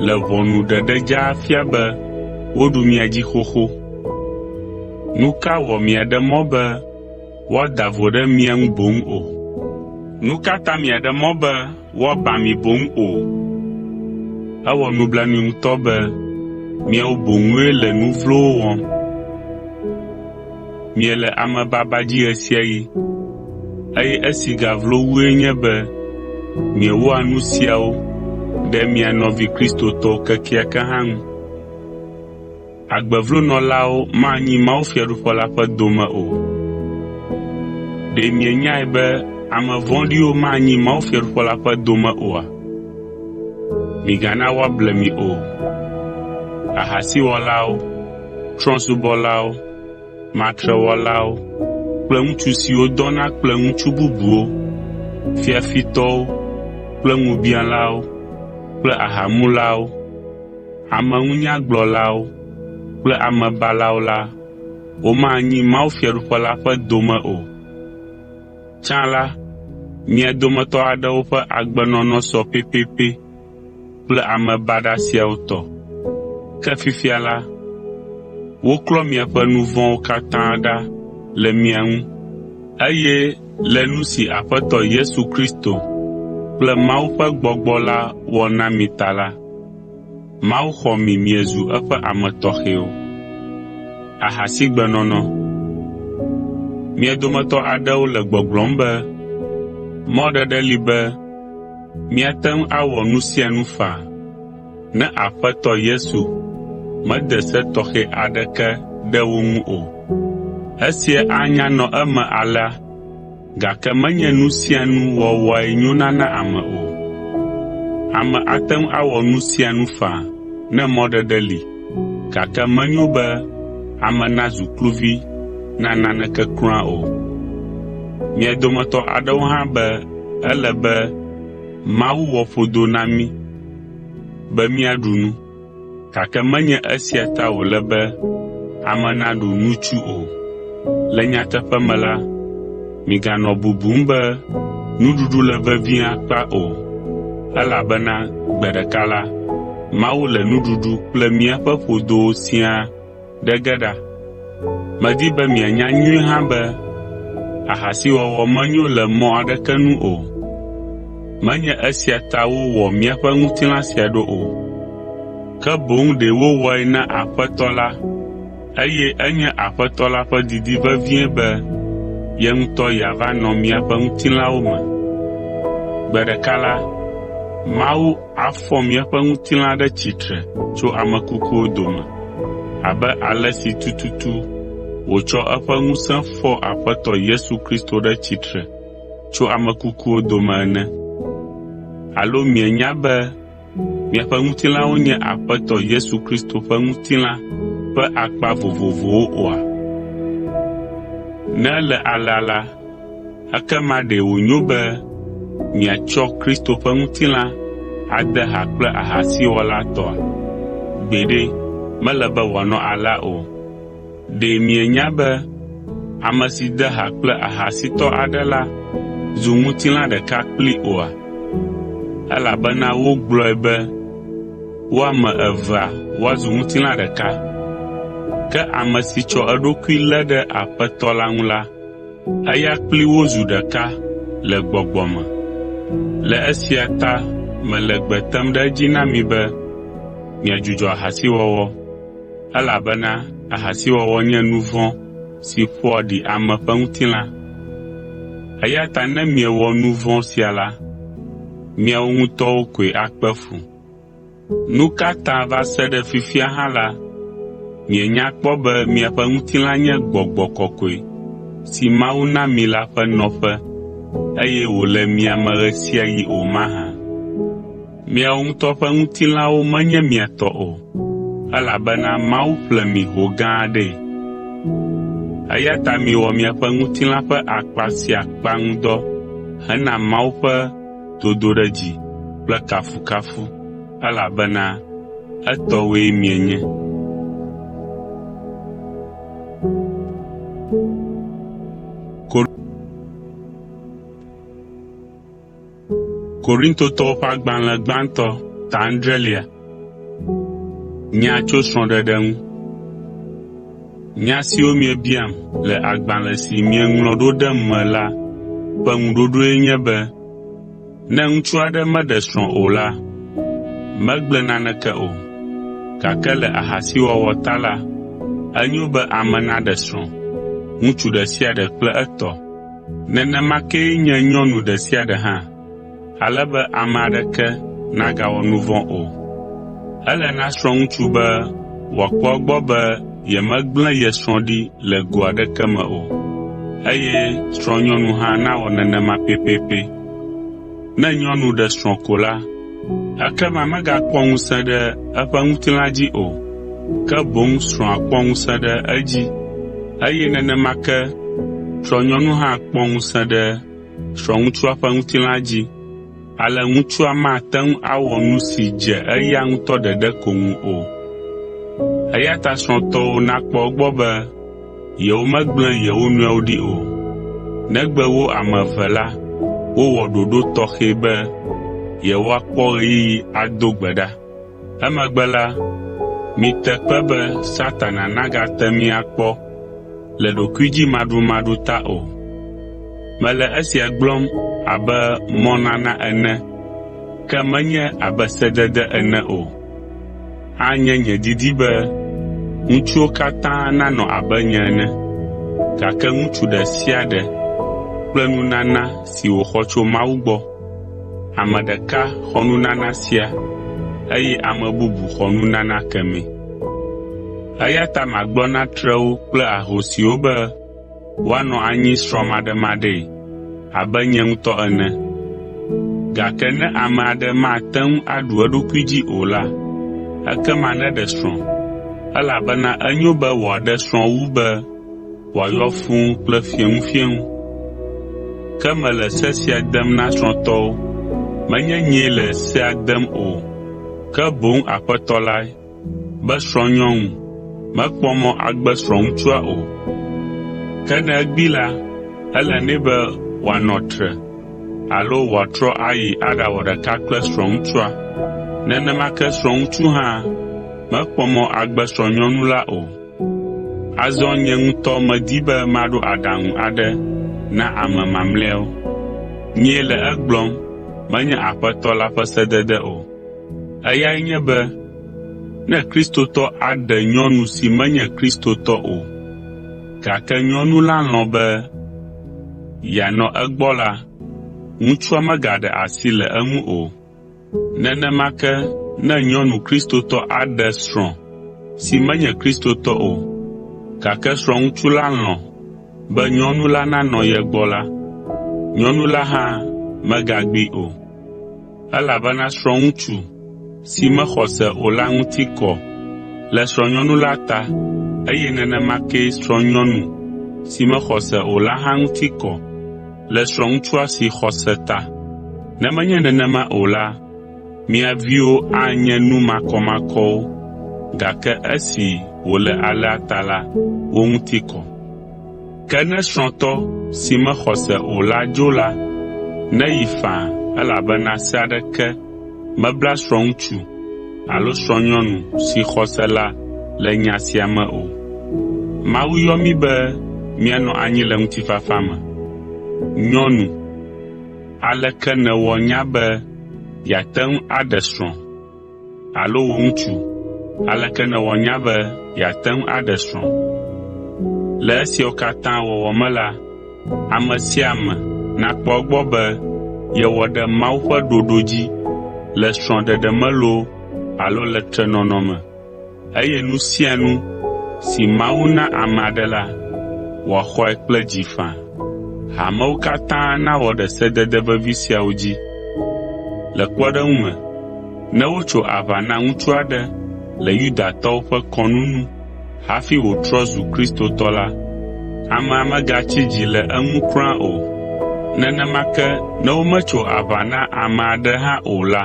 A: le ʋɔnu ɖeɖe dzaa fia be woɖu mia dzi xoxo. Nu ka wɔ miaɖe mɔ be woada vo ɖe mia ŋu boŋ o? Nu ka ta miaɖe mɔ be woaba mi boŋ o? Ewɔ nublanui ŋutɔ be miawo boŋue le nu vlowo wɔm. Miele amebaba dzi ɣe sia ɣi, eye esi gavlo wue nye be miewɔa nu siawo ɖe mia nɔvi kristotɔwo kekeake hã ŋu. Agbe vlo nɔlawo manyi mawufiaɖuƒe la ƒe dome o. Ɖe mienyae be ame vɔ̃ɖiwo manyi mawufiaɖuƒe la ƒe dome oa? Migana woable mi o. Ahasiwɔlawo, trɔ̃subɔlawo, matrewɔlawo kple ŋutsu siwo dɔna kple ŋutsu bubuwo, fiafitɔwo kple ŋubiãlawo kple ahamulawo, ameŋunyagblɔlawo kple amebalawo la, womanyi mawufiaɖuƒe la ƒe dome o. Tsã la, mia dometɔ aɖewo ƒe agbenɔnɔ sɔ pɛpɛpɛ kple ame baɖa siawo tɔ. Ke fifia la, woklɔ miaƒe nu vɔ̃wo katã ɖa le mia ŋu, eye le nu si Aƒetɔ Yesu Kristo kple Mawu ƒe Gbɔgbɔ la wɔ na mi ta la, Mawu xɔ mi miezu eƒe ame tɔxɛwo. Mia dometɔ aɖewo le gbɔgblɔm be, “Mɔɖeɖe li be míate ŋu awɔ nu sia nu faa ne Aƒetɔ Yesu mede se tɔxɛ aɖeke ɖe wo ŋu o.” Esia anya nɔ eme alea, gake menye nu sia nu wɔwɔe nyona na ame o. Ame ate ŋu awɔ nu sia nu faa ne mɔɖeɖe li, gake menyo be ame nazu kluvi na naneke kura o. Mia dometɔ aɖewo hã be ele be Mawu wɔ ƒodo na mí be míaɖu nu, gake menye esia ta wòle be ame naɖu nutsu o. Le nyateƒe me la, miganɔ bubum be nuɖuɖu le vevie akpa o, elabena gbe ɖeka la, Mawu le nuɖuɖu kple míaƒe ƒodowo siaa ɖe ge ɖa. Medi be mianya nyuie hã be ahasiwɔwɔ menyo le mɔ aɖeke nu o. Menye esia ta wowɔ míaƒe ŋutilã sia ɖo o, ke boŋ ɖe wowɔe na Aƒetɔ la eye enye Aƒetɔ la ƒe didi vevie be ye ŋutɔ yeava nɔ míaƒe ŋutilãwo me. Gbe ɖeka la, Mawu afɔ míaƒe ŋutilã ɖe tsitre tso ame kukuwo dome abe ale si tututu wòtsɔ eƒe ŋusẽ fɔ Aƒetɔ Yesu Kristo ɖe tsitre tso ame kukuwo dome ene. Alo mienya be Miaƒe ŋutilãwo nye Aƒetɔ Yesu Kristo ƒe ŋutilã ƒe akpa vovovowo oa? Ne ele alea la, ekema ɖe wònyo be miatsɔ Kristo ƒe ŋutilã ade ha kple ahasiwɔla tɔa? Gbeɖe, mele be wòanɔ alea o. Ɖe mienya be ame si de ha kple ahasitɔ aɖe la zu ŋutilã ɖeka kplii oa? Elabena wogblɔe be, “Wo ame evea woazu ŋutilã ɖeka.” Ke ame si tsɔ eɖokui lé ɖe Aƒetɔ la ŋu la, eya kpli wozu ɖeka le gbɔgbɔ me. Le esia ta mele gbe tem ɖe edzi na mi be miadzudzɔ ahasiwɔwɔ, elabena ahasiwɔwɔ nye nu vɔ̃ si ƒoa ɖi ame ƒe ŋutilã. Eya ta ne miewɔ nu vɔ̃ sia la, miawo ŋutɔwo koe akpe fu. Nu ka ta va se ɖe fifia hã la, mienya kpɔ be miaƒe ŋutilã nye Gbɔgbɔ Kɔkɔe si Mawu na mi la ƒe nɔƒe eye wòle mia me ɣe sia ɣi o mahã? Miawo ŋutɔ ƒe ŋutilãwo menye mia tɔ o, elabena Mawu ƒle mi ho gã aɖee. Eya ta miwɔ miaƒe ŋutilã ƒe akpa sia akpa ŋu dɔ hena Mawu ƒe dodoɖedzi kple kafukafu, elabena etɔwoe mienye. Korintotɔwo ƒe agbalẽ gbãtɔ ta adrelia. Nya tso srɔ̃ɖeɖe ŋu. Nya siwo miebiam le agbalẽ si mieŋlɔ ɖo ɖem me la ƒe ŋuɖoɖoe nye be, ne ŋutsu aɖe meɖe srɔ̃ o la, megblẽ naneke o, gake le ahasiwɔwɔ ta la, enyo be ame naɖe srɔ̃, ŋutsu ɖe sia ɖe kple etɔ. Nenema kee nye nyɔnu ɖe sia ɖe hã, ale be ame aɖeke nagawɔ nu vɔ̃ o. Ele na srɔ̃ŋutsu be wòakpɔ egbɔ be yemegblẽ ye srɔ̃ ɖi le go aɖeke me o, eye srɔ̃nyɔnu hã nawɔ nenema pɛpɛpɛ. Ne nyɔnu ɖe srɔ̃ ko la, ekema megakpɔ ŋusẽ ɖe eƒe ŋutilã dzi o, ke boŋ srɔ̃a kpɔ ŋusẽ ɖe edzi eye nenema ke srɔ̃nyɔnu hã kpɔ ŋusẽ ɖe srɔ̃ŋutsua ƒe ŋutilã dzi ale ŋutsua mate ŋu awɔ nu si dze eya ŋutɔ ɖeɖe ko ŋu o. Eya ta srɔ̃tɔwo nakpɔ egbɔ be yewomegblẽ yewo nɔewo ɖi o, negbe wo ame eve la wowɔ ɖoɖo tɔxɛ be yewoakpɔ ɣeyiɣi ado gbe ɖa. Emegbe la, mite kpe be Satana nagate mi akpɔ le ɖokuidzimaɖumaɖu ta o. Mele esia gblɔm abe mɔnana ene ke menye abe sedede ene o. Anye nye didi be ŋutsuwo katã nanɔ abe nye ene, gake ŋutsu ɖe sia ɖe kple nunana si wòxɔ tso Mawu gbɔ. Ame ɖeka xɔ nunana sia eye ame bubu xɔ nunana kemɛ. Eya ta magblɔ na trewo kple ahosiwo be woanɔ anyi srɔ̃maɖemaɖee abe nye ŋutɔ ene. Gake ne ame aɖe mate ŋu aɖu eɖokui dzi o la, ekema neɖe srɔ̃, elabena enyo be wòaɖe srɔ̃ wu be wòayɔ fũu kple fieŋufieŋu. Ke mele se sia dem na srɔ̃tɔwo, menye nyee le sea dem o, ke boŋ Aƒetɔ lae, be srɔ̃nyɔnu mekpɔ mɔ agbe srɔ̃ŋutsua o. Ke ne egbee la, ele nɛ be wòanɔ tre alo wòatrɔ ayi aɖawɔ ɖeka kple srɔ̃ŋutsua. Nenema ke srɔ̃ŋutsu hã mekpɔ mɔ agbe srɔ̃nyɔnu la o. Azɔ nye ŋutɔ medi be maɖo aɖaŋu aɖe na ame mamlɛawo. Nyee le egblɔm, menye Aƒetɔ la ƒe sedede o. Eyae nye be ne kristotɔ aɖe nyɔnu si menye kristotɔ o, gake nyɔnu la lɔ̃ be yeanɔ egbɔ la, ŋutsua megaɖe asi le eŋu o. Nenema ke ne nyɔnu kristotɔ aɖe srɔ̃ si menye kristotɔ o, gake srɔ̃ŋutsu la lɔ̃ be nyɔnu la nanɔ ye gbɔ la, nyɔnu la hã megagbee o. Elabena srɔ̃ŋutsu si mexɔ se o la ŋuti kɔ le srɔ̃nyɔnu la ta eye nenema kee srɔ̃nyɔnu si mexɔ se o la hã ŋuti kɔ le srɔ̃ŋutsua si xɔ se ta. Ne menye nenema o la, mia viwo anye nu makɔmakɔwo, gake esi wòle alea ta la, wo ŋuti kɔ. Ke ne srɔ̃tɔ si mexɔ se o la dzo la, neyi faa elabena se aɖeke mebla srɔ̃ŋutsu alo srɔ̃nyɔnu si xɔ se la le nya sia me o. Mawu yɔ mí be míanɔ anyi le ŋutifafa me. Nyɔnu, aleke nèwɔ nya be yeate ŋu aɖe srɔ̃ alo wò ŋutsu, aleke nèwɔ nya be yeate ŋu aɖe srɔ̃? Le esiawo katã wɔwɔ me la, ame sia ame nakpɔ egbɔ be yewɔ ɖe Mawu ƒe ɖoɖo dzi le srɔ̃ɖeɖe me loo alo le trenɔnɔ me, eye nu sia nu si Mawu na ame aɖe la, wòaxɔe kple dzi faa. Hamewo katã nawɔ ɖe sedede vevi siawo dzi. Le kpɔɖeŋu me, ne wotso aʋa na ŋutsu aɖe le Yudatɔwo ƒe kɔnu nu hafi wòtrɔ zu Kristotɔ la, amea megatsi dzi le eŋu kura o. Nenema ke ne wometso aʋa na ame aɖe hã o la,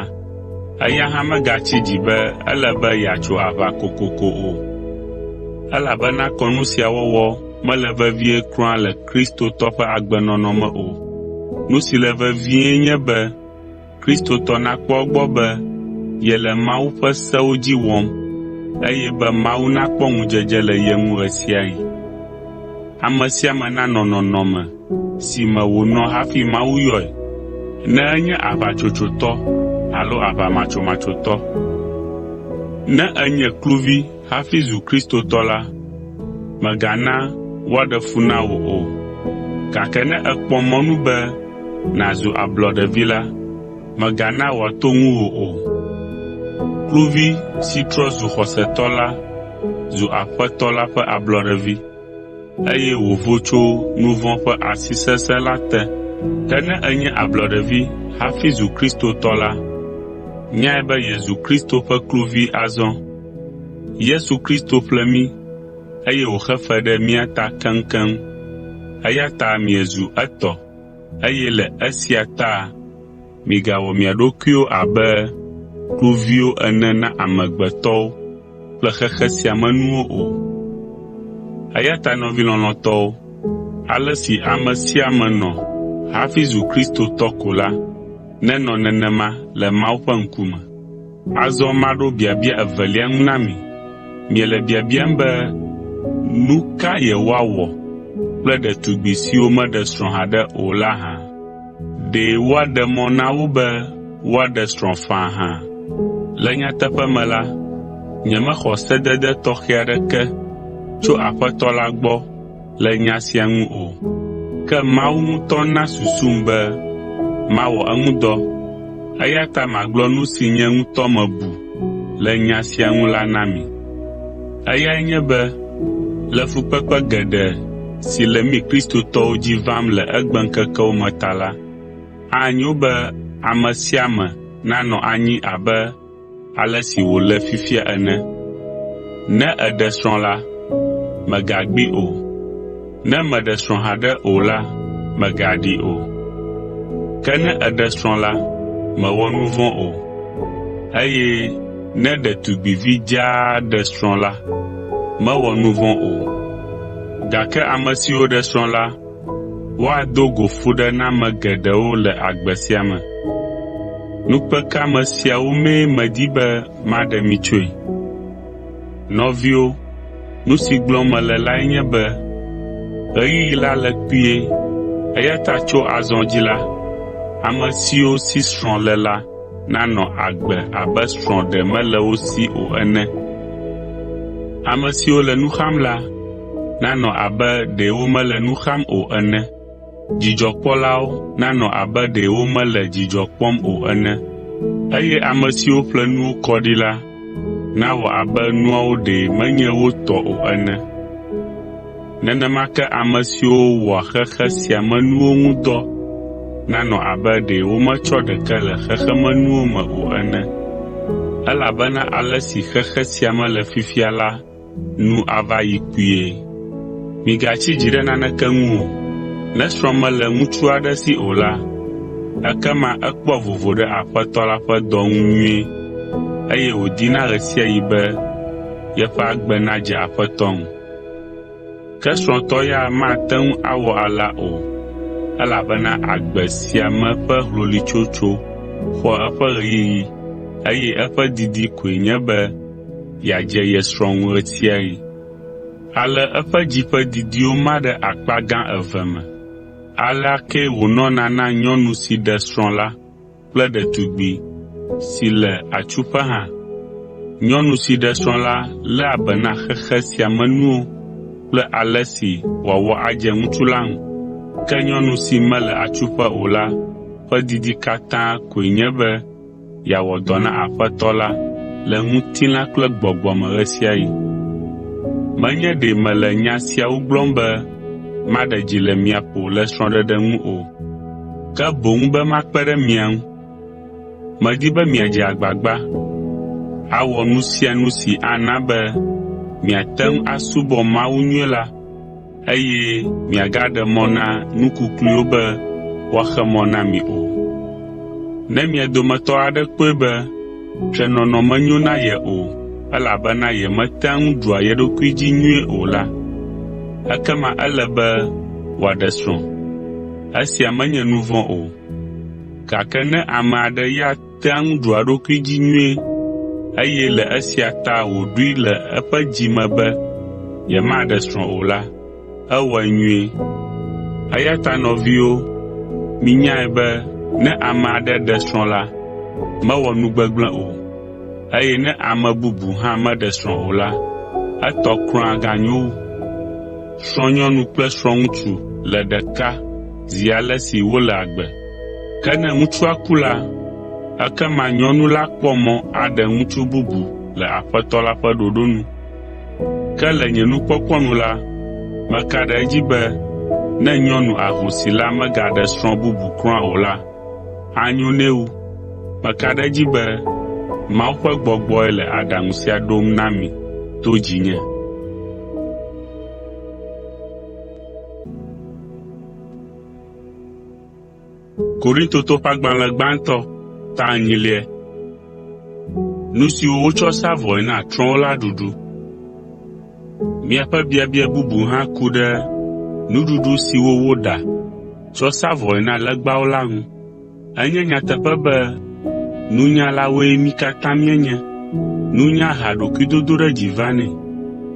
A: eya hã megatsi dzi be ele be yeatso aʋa kokoko o, elabena kɔnu sia wɔwɔ mele vevie kura le kristotɔ ƒe agbenɔnɔ me o. Nu si le vevie nye be kristotɔ nakpɔ egbɔ be yele Mawu ƒe sewo dzi wɔm eye be Mawu nakpɔ ŋudzedze le ye ŋu ɣe sia ɣi. Ame sia ame nanɔ nɔnɔme si me wònɔ hafi Mawu yɔe, ne enye aʋatsotsotɔ alo aʋamatsomatsotɔ. Ne ènye kluvi hafi zu kristotɔ la, mègana woaɖe fu na wò o, gake ne èkpɔ mɔnu be nàzu ablɔɖevi la, mègana wòato ŋuwò o. Kluvi si trɔ zu xɔsetɔ la zu Aƒetɔ la ƒe ablɔɖevi, eye wòvo tso nu vɔ̃ ƒe asi sesẽ la te. Ke ne ènye ablɔɖevi hafi zu kristotɔ la, nyae be yezu Kristo ƒe kluvi azɔ. Yesu Kristo ƒle mí, eye wòxe fe ɖe mía ta keŋkeŋ, eya ta miezu etɔ eye le esia ta migawɔ mia ɖokuiwo abe kluviwo ene na amegbetɔwo kple xexe sia me nuwo o. Eya ta nɔvi lɔlɔ̃tɔwo, ale si ame sia ame nɔ hafi zu kristotɔ ko la, nenɔ nenema le Mawu ƒe ŋkume. Azɔ maɖo biabia evelia ŋu na mi. Miele biabiam be nu ka yewoawɔ kple ɖetugbi siwo meɖe srɔ̃ haɖe o la hã? Ɖe woaɖe mɔ na wo be woaɖe srɔ̃ faa hã? Le nyateƒe me la, nyemexɔ sedede tɔxɛ aɖeke tso Aƒetɔ la gbɔ le nya sia ŋu o. Ke Mawu ŋutɔ na susum be mawɔ eŋu dɔ, eya ta magblɔ nu si nye ŋutɔ mebu le nya sia ŋu la na mi. Eyae nye be le fukpekpe geɖe si le mí kristotɔwo dzi vam le egbeŋkekewo me ta la, anyo be ame sia ame nanɔ anyi abe ale si wòle fifia ene. Ne èɖe srɔ̃ la, mègagbee o. Ne mèɖe srɔ̃ haɖe o la, mègaɖee o. Ke ne èɖe srɔ̃ la, mèwɔ nu vɔ̃ o, eye ne ɖetugbivi dzaa ɖe srɔ̃ la, mewɔ nu vɔ̃ o. Gake ame siwo ɖe srɔ̃ la, woado go fuɖename geɖewo le agbe sia me. Nukpekeame siawo mee medi be maɖe mi tsoe. Nɔviwo, nu si gblɔm mele lae nye be ɣeyiɣi la le kpuie eya ta tso azɔ dzi la, ame siwo si srɔ̃ le la nanɔ agbe abe srɔ̃ ɖe mele wo si o ene. Ame siwo le nu xam la nanɔ abe ɖe womele nu xam o ene. Dzidzɔkpɔlawo nanɔ abe ɖe womele dzidzɔ kpɔm o ene, eye ame siwo ƒle nuwo kɔ ɖi la nawɔ abe nuawo ɖe menye wo tɔ o ene. Nenema ke ame siwo wɔa xexe sia me nuwo ŋu dɔ nanɔ abe ɖe wometsɔ ɖeke le xexemenuwo me o ene. Elabena ale si xexe sia me le fifia la nu ava yi kpuie. Migatsi dzi ɖe naneke ŋu o. Ne srɔ̃ mele ŋutsu aɖe si o la, ekema ekpɔa vovo ɖe Aƒetɔ la ƒe dɔ ŋu nyuie, eye wòdina ɣe sia ɣi be yeƒe agbe nadze Aƒetɔ ŋu. Ke srɔ̃tɔ ya mate ŋu awɔ alea o, elabena agbe sia me ƒe hloluitsotso xɔa eƒe ɣeyiɣi eye eƒe didi koe nye be yeadze ye srɔ̃ ŋu ɣe sia ɣi. Ale eƒe dzi ƒe didiwo ma ɖe akpa gã eve me. Alea kee wònɔna na nyɔnu si ɖe srɔ̃ la kple ɖetugbi si le atsuƒe hã. Nyɔnu si ɖe srɔ̃ la léa be na xexe sia me nuwo kple ale si wòawɔ adze ŋutsu la ŋu. Ke nyɔnu si mele atsuƒe o la ƒe didi katã koe nye be yeawɔ dɔ na Aƒetɔ la le ŋutilã kple gbɔgbɔ me ɣe sia ɣi. Menye ɖe mele nya siawo gblɔm be maɖe dzi le mia ƒo le srɔ̃ɖeɖe ŋu o, ke boŋ be makpe ɖe mia ŋu. Medi be miadze agbagba awɔ nu sia nu si ana be miate ŋu asubɔ Mawu nyuie la eye miagaɖe mɔ na nu kukluiwo be woaxe mɔ na mi o. Ne mia dometɔ aɖe kpɔe be trenɔnɔ menyo na ye o elabena yemetea ŋu ɖua ye ɖokui dzi nyuie o la, ekema ele be wòaɖe srɔ̃. Esia menye nu vɔ̃ o. Gake ne ame aɖe ya tea ŋu ɖua eɖokui dzi nyuie eye le esia ta wòɖoe le eƒe dzi me be yemaɖe srɔ̃ o la, ewɔe nyuie. Eya ta nɔviwo, minyae be ne ame aɖe ɖe srɔ̃ la, mewɔ nu gbegblẽ o, eye ne ame bubu hã meɖe srɔ̃ o la, etɔ kura ganyo wu. Srɔ̃nyɔnu kple srɔ̃ŋutsu le ɖeka zi ale si wole agbe. Ke ne ŋutsua ku la, ekema nyɔnu la kpɔ mɔ aɖe ŋutsu bubu le Aƒetɔ la ƒe ɖoɖo nu. Ke le nye nukpɔkpɔ nu la, meka ɖe edzi be ne nyɔnu ahosi la megaɖe srɔ̃ bubu kura o la, anyo nɛ wu. Meka ɖe edzi be Mawu ƒe Gbɔgbɔe le aɖaŋu sia ɖom na mi to dzinye. Miaƒe biabia bubu hã ku ɖe nuɖuɖu siwo woɖa tsɔ sa vɔe na legbawo la ŋu. Enye nyateƒe be nunyalawoe mí katã míenye. Nunya hea ɖokuidodoɖedzi vanɛ,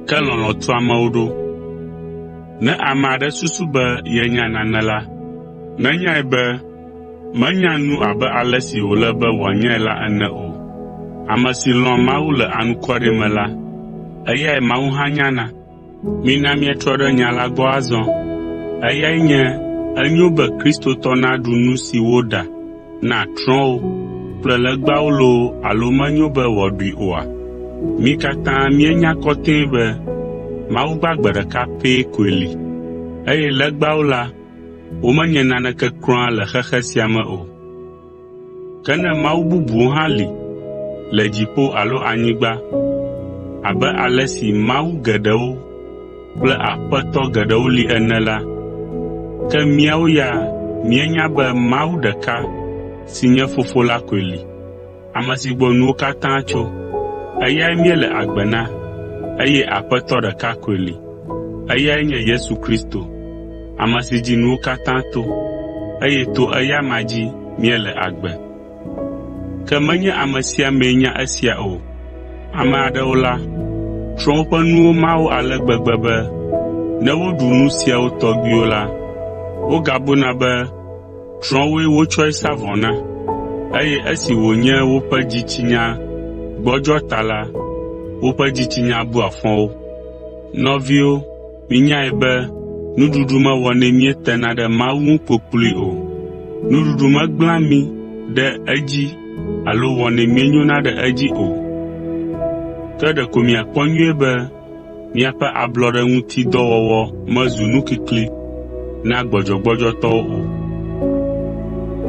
A: ke lɔlɔ̃ tua amewo ɖo. Ne ame aɖe susu be yenya nane la, nenyae be menya nu abe ale si wòle be wòanyae la ene o. Ame si lɔ̃a Mawu le anukware me la, eyae Mawu hã nyana. Mina míatrɔ ɖe nya la gbɔ azɔ. Eyae nye enyo be kristotɔ naɖu nu si woɖa na trɔ̃wo kple legbawo loo alo menyo be wòaɖui oa? Mí katã míenya kɔtɛe be Mawu gbagbe ɖeka pɛ koe li, eye legbawo la, womenye naneke kura le xexe sia me o. Ke ne mawu bubuwo hã li le dziƒo alo anyigba abe ale si mawu geɖewo kple aƒetɔ geɖewo li ene la, ke míawo ya míenya be Mawu ɖeka si nye Fofo la koe li, ame si gbɔ nuwo katã tso. Eyae míele agbe na eye Aƒetɔ ɖeka koe li, eyae nye Yesu Kristo, ame si dzi nuwo katã to, eye to eya amea dzi míele agbe. Ke menye ame sia amee nya esia o. Ame aɖewo la, trɔ̃wo ƒe nuwo ma wo ale gbegbe be ne woɖu nu siawo tɔgbiwo la, wogabuna be trɔ̃woe wotsɔe sa vɔ na, eye esi wònye woƒe dzitsinya gbɔdzɔ ta la, woƒe dzitsinya bua fɔ wo. Nɔviwo, minyae be nuɖuɖu mewɔnɛ míetena ɖe Mawu ŋu kpokploe o. Nuɖuɖu megblẽa mí ɖe edzi alo wɔnɛ míenyona ɖe edzi o. Ke ɖeko miakpɔ nyuie be miaƒe ablɔɖe ŋuti dɔwɔwɔ mezu nukikli na gbɔdzɔgbɔdzɔtɔwo o.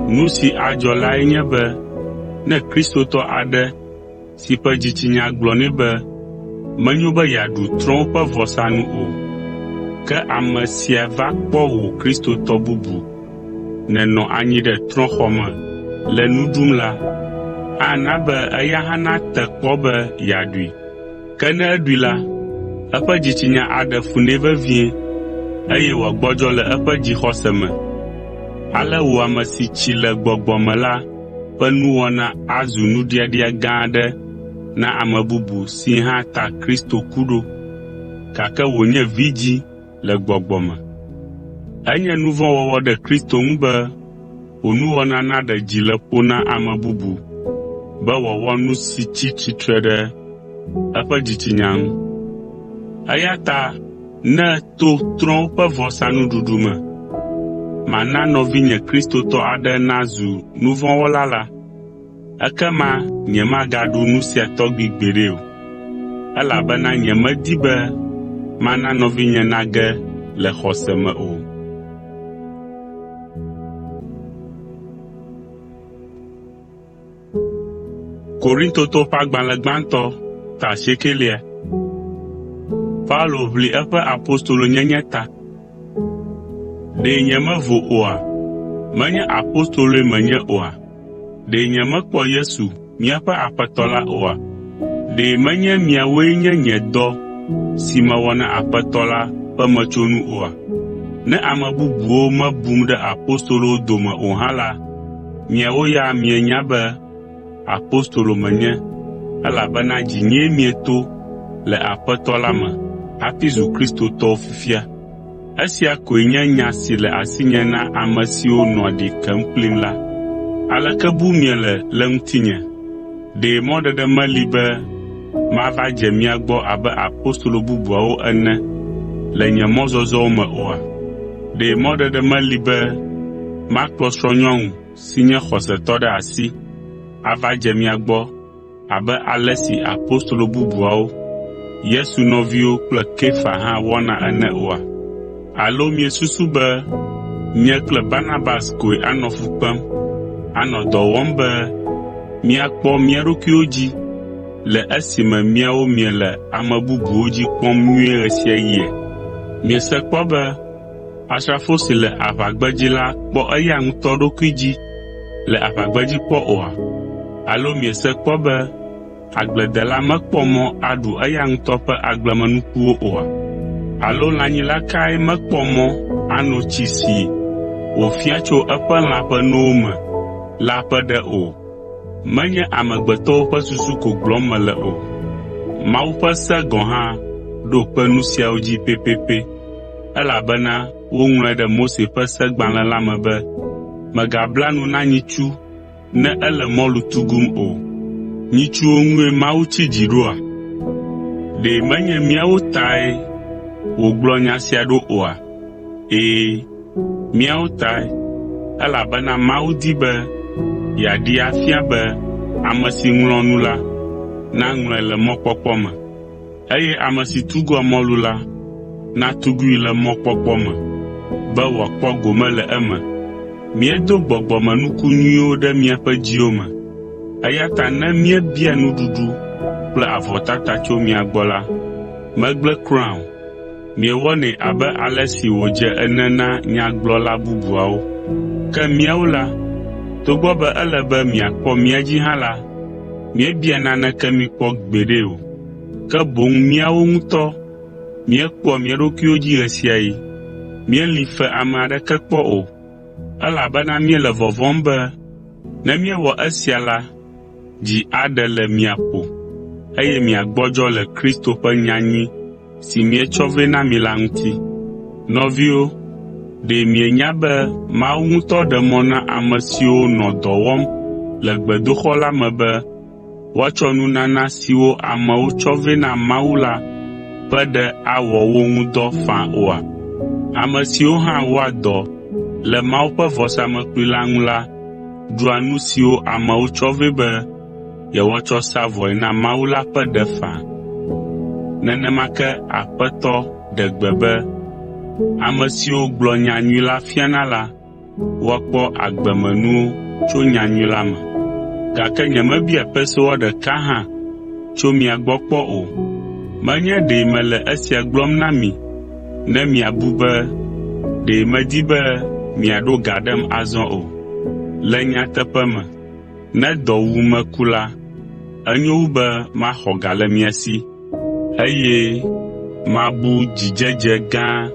A: Nu si adzɔ lae nye be ne kristotɔ aɖe. si ƒe dzitsinya gblɔ nɛ be menyo be yeaɖu trɔ̃wo ƒe vɔsanu o. Ke ame sia va kpɔ wò kristotɔ bubu nènɔ anyi ɖe trɔ̃xɔ me le nu ɖum la, ana be eya hã nate kpɔ be yeaɖui. Ke ne eɖui la, eƒe dzitsinya aɖe fu nɛ vevie eye wòagbɔdzɔ le eƒe dzixɔse me. Ale wò ame si tsi le gbɔgbɔ me la ƒe nuwɔna azu nuɖiaɖia gã aɖe na ame bubu si hã ta Kristo ku ɖo, gake wònye vidzĩ le gbɔgbɔ me. Enye nu vɔ̃ wɔwɔ ɖe Kristo ŋu be wò nuwɔna naɖe dzi le ƒo na ame bubu be wòawɔ nu si tsi tsitre ɖe eƒe dzitsinya ŋu. Eya ta ne to trɔ̃wo ƒe vɔsanuɖuɖu me, mana nɔvinye kristotɔ aɖe nazu nu vɔ̃ wɔla la, ekema nyemagaɖu nu sia tɔgbi gbeɖe o, elabena nyemedi be mana nɔvinye nage le xɔse me o. Ɖe nyemevo oa? Menye apostoloe menye oa? Ɖe nyemekpɔ Yesu, míaƒe Aƒetɔ la oa? Ɖe menye miawoe nye nye dɔ si mewɔ na Aƒetɔ la ƒe metsonu oa? Ne ame bubuwo mebum ɖe apostolowo dome o hã la, miawo ya mienya be apostolo menye elabena dzinyee mieto le Aƒetɔ la me hafi zu kristotɔwo fifia. Esia koe nye nya si le asinye na ame siwo nɔa ɖi kem kplim la. Aleke bum miele le ŋutinye? Ɖe mɔɖeɖe meli be mava dze mia gbɔ abe apostolo bubuawo ene le nye mɔzɔzɔwo me oa? Ɖe mɔɖeɖe meli be makplɔ srɔ̃nyɔnu si nye xɔsetɔ ɖe asi ava dze mia gbɔ abe ale si apostolo bubuawo, Yesu nɔviwo kple Kefa hã wɔna ene oa? Alo miesusu be nye kple Barnabas koe anɔ fu kpem, anɔ dɔ wɔm be míakpɔ mía ɖokuiwo dzi le esime miawo miele ame bubuwo dzi kpɔm nyuie ɣe sia ɣia? Miese kpɔ be asrafo si le aʋagbedzi la kpɔ eya ŋutɔ ɖokui dzi le aʋagbedzi kpɔ oa? Alo miese kpɔ be agbledela mekpɔ mɔ aɖu eya ŋutɔ ƒe agblemenukuwo oa? Alo lãnyila kae mekpɔ mɔ ano tsi si wòfia tso eƒe lã ƒe nowo me la ƒe ɖe o? Menye amegbetɔwo ƒe susu ko gblɔm mele o. Mawu ƒe se gɔ̃ hã ɖo kpe nu siawo dzi pɛpɛpɛ elabena woŋlɔe ɖe Mose ƒe Segbalẽ la me be, “Mègabla nu na nyitsu ne ele mɔlu tugum o.” Nyitsuwo ŋue Mawu tsi dzi ɖoa? Ɖe menye míawo tae wògblɔ nya sia ɖo oa? Ɛ̃, míawo tae, elabena Mawu di be yeaɖee afia be ame si ŋlɔa nu la, naŋlɔe le mɔkpɔkpɔ me, eye ame si tugua mɔlu la, natugui le mɔkpɔkpɔ me be wòakpɔ gome le eme. Míedo gbɔgbɔmenuku nyuiwo ɖe miaƒe dziwo me, eya ta ne míebia nuɖuɖu kple avɔtata tso mia gbɔ la, megblẽ kura o. Miewɔnɛ abe ale si wòdze ene na nyagblɔla bubuawo. Ke míawo la, togbɔ be ele be miakpɔ mía dzi hã la, míebia naneke mi kpɔ gbeɖe o, ke boŋ míawo ŋutɔ míekpɔa mía ɖokuiwo dzi ɣe sia ɣi. Míelĩ fe ame aɖeke kpɔ o, elabena míele vɔvɔ̃m be ne míewɔ esia la, dzi aɖe le mia ƒo, eye miagbɔdzɔ le Kristo ƒe nyanyui si míetsɔ vɛ na mi la ŋuti. Nɔviwo, ɖe mienya be Mawu ŋutɔ ɖe mɔ na ame siwo nɔ dɔ wɔm le gbedoxɔ la me be woatsɔ nunana siwo amewo tsɔ vɛ na Mawu la ƒe ɖe awɔ wo ŋu dɔ faa oa? Ame siwo hã wɔa dɔ le Mawu ƒe vɔsamlekpui la ŋu la ɖua nu siwo amewo tsɔ vɛ be yewoatsɔ sa vɔe na Mawu la ƒe ɖe faa. Nenema ke Aƒetɔ ɖe gbe be ame siwo gblɔ nyanyui la fiana la, woakpɔ agbemenuwo tso nyanyui la me. Gake nyemebia pesewa ɖeka hã tso mia gbɔ kpɔ o. Menye ɖe mele esia gblɔm na mi ne miabu be ɖe medi be miaɖo ga ɖem azɔ o. Le nyateƒe me, ne dɔ wum meku la, enyo wu be maxɔ ga le mia si, eye mabu dzidzedze gã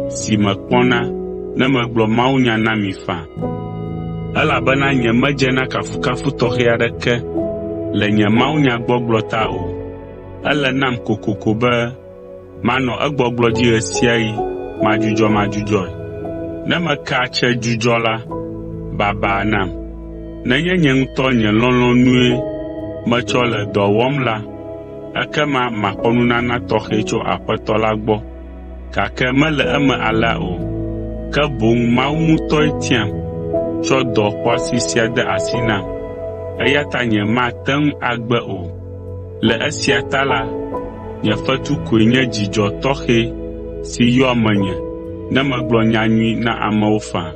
A: si mekpɔna ne megblɔ mawunya na mi faa, elabena nyemedze na kafukafu tɔxɛ aɖeke le nye mawunyagbɔgblɔ ta o. Ele nam kokoko be manɔ egbɔgblɔ dzi ɣe sia ɣi madzudzɔmadzudzɔe. Ne meka tse dzudzɔ la, baba nam. Nenye nye ŋutɔ nye lɔlɔ̃nue metsɔ le dɔ wɔm la, ekema maxɔ nunana tɔxɛ tso Aƒetɔ la gbɔ, gake mele eme alea o, ke boŋ Mawu ŋutɔe tiam tsɔ dɔ xɔasi sia de asi nam, eya ta nyemate ŋu agbe o. Le esia ta la, nye fetu koe nye dzidzɔ tɔxɛ si yɔa menye ne megblɔ nyanyui na amewo faa,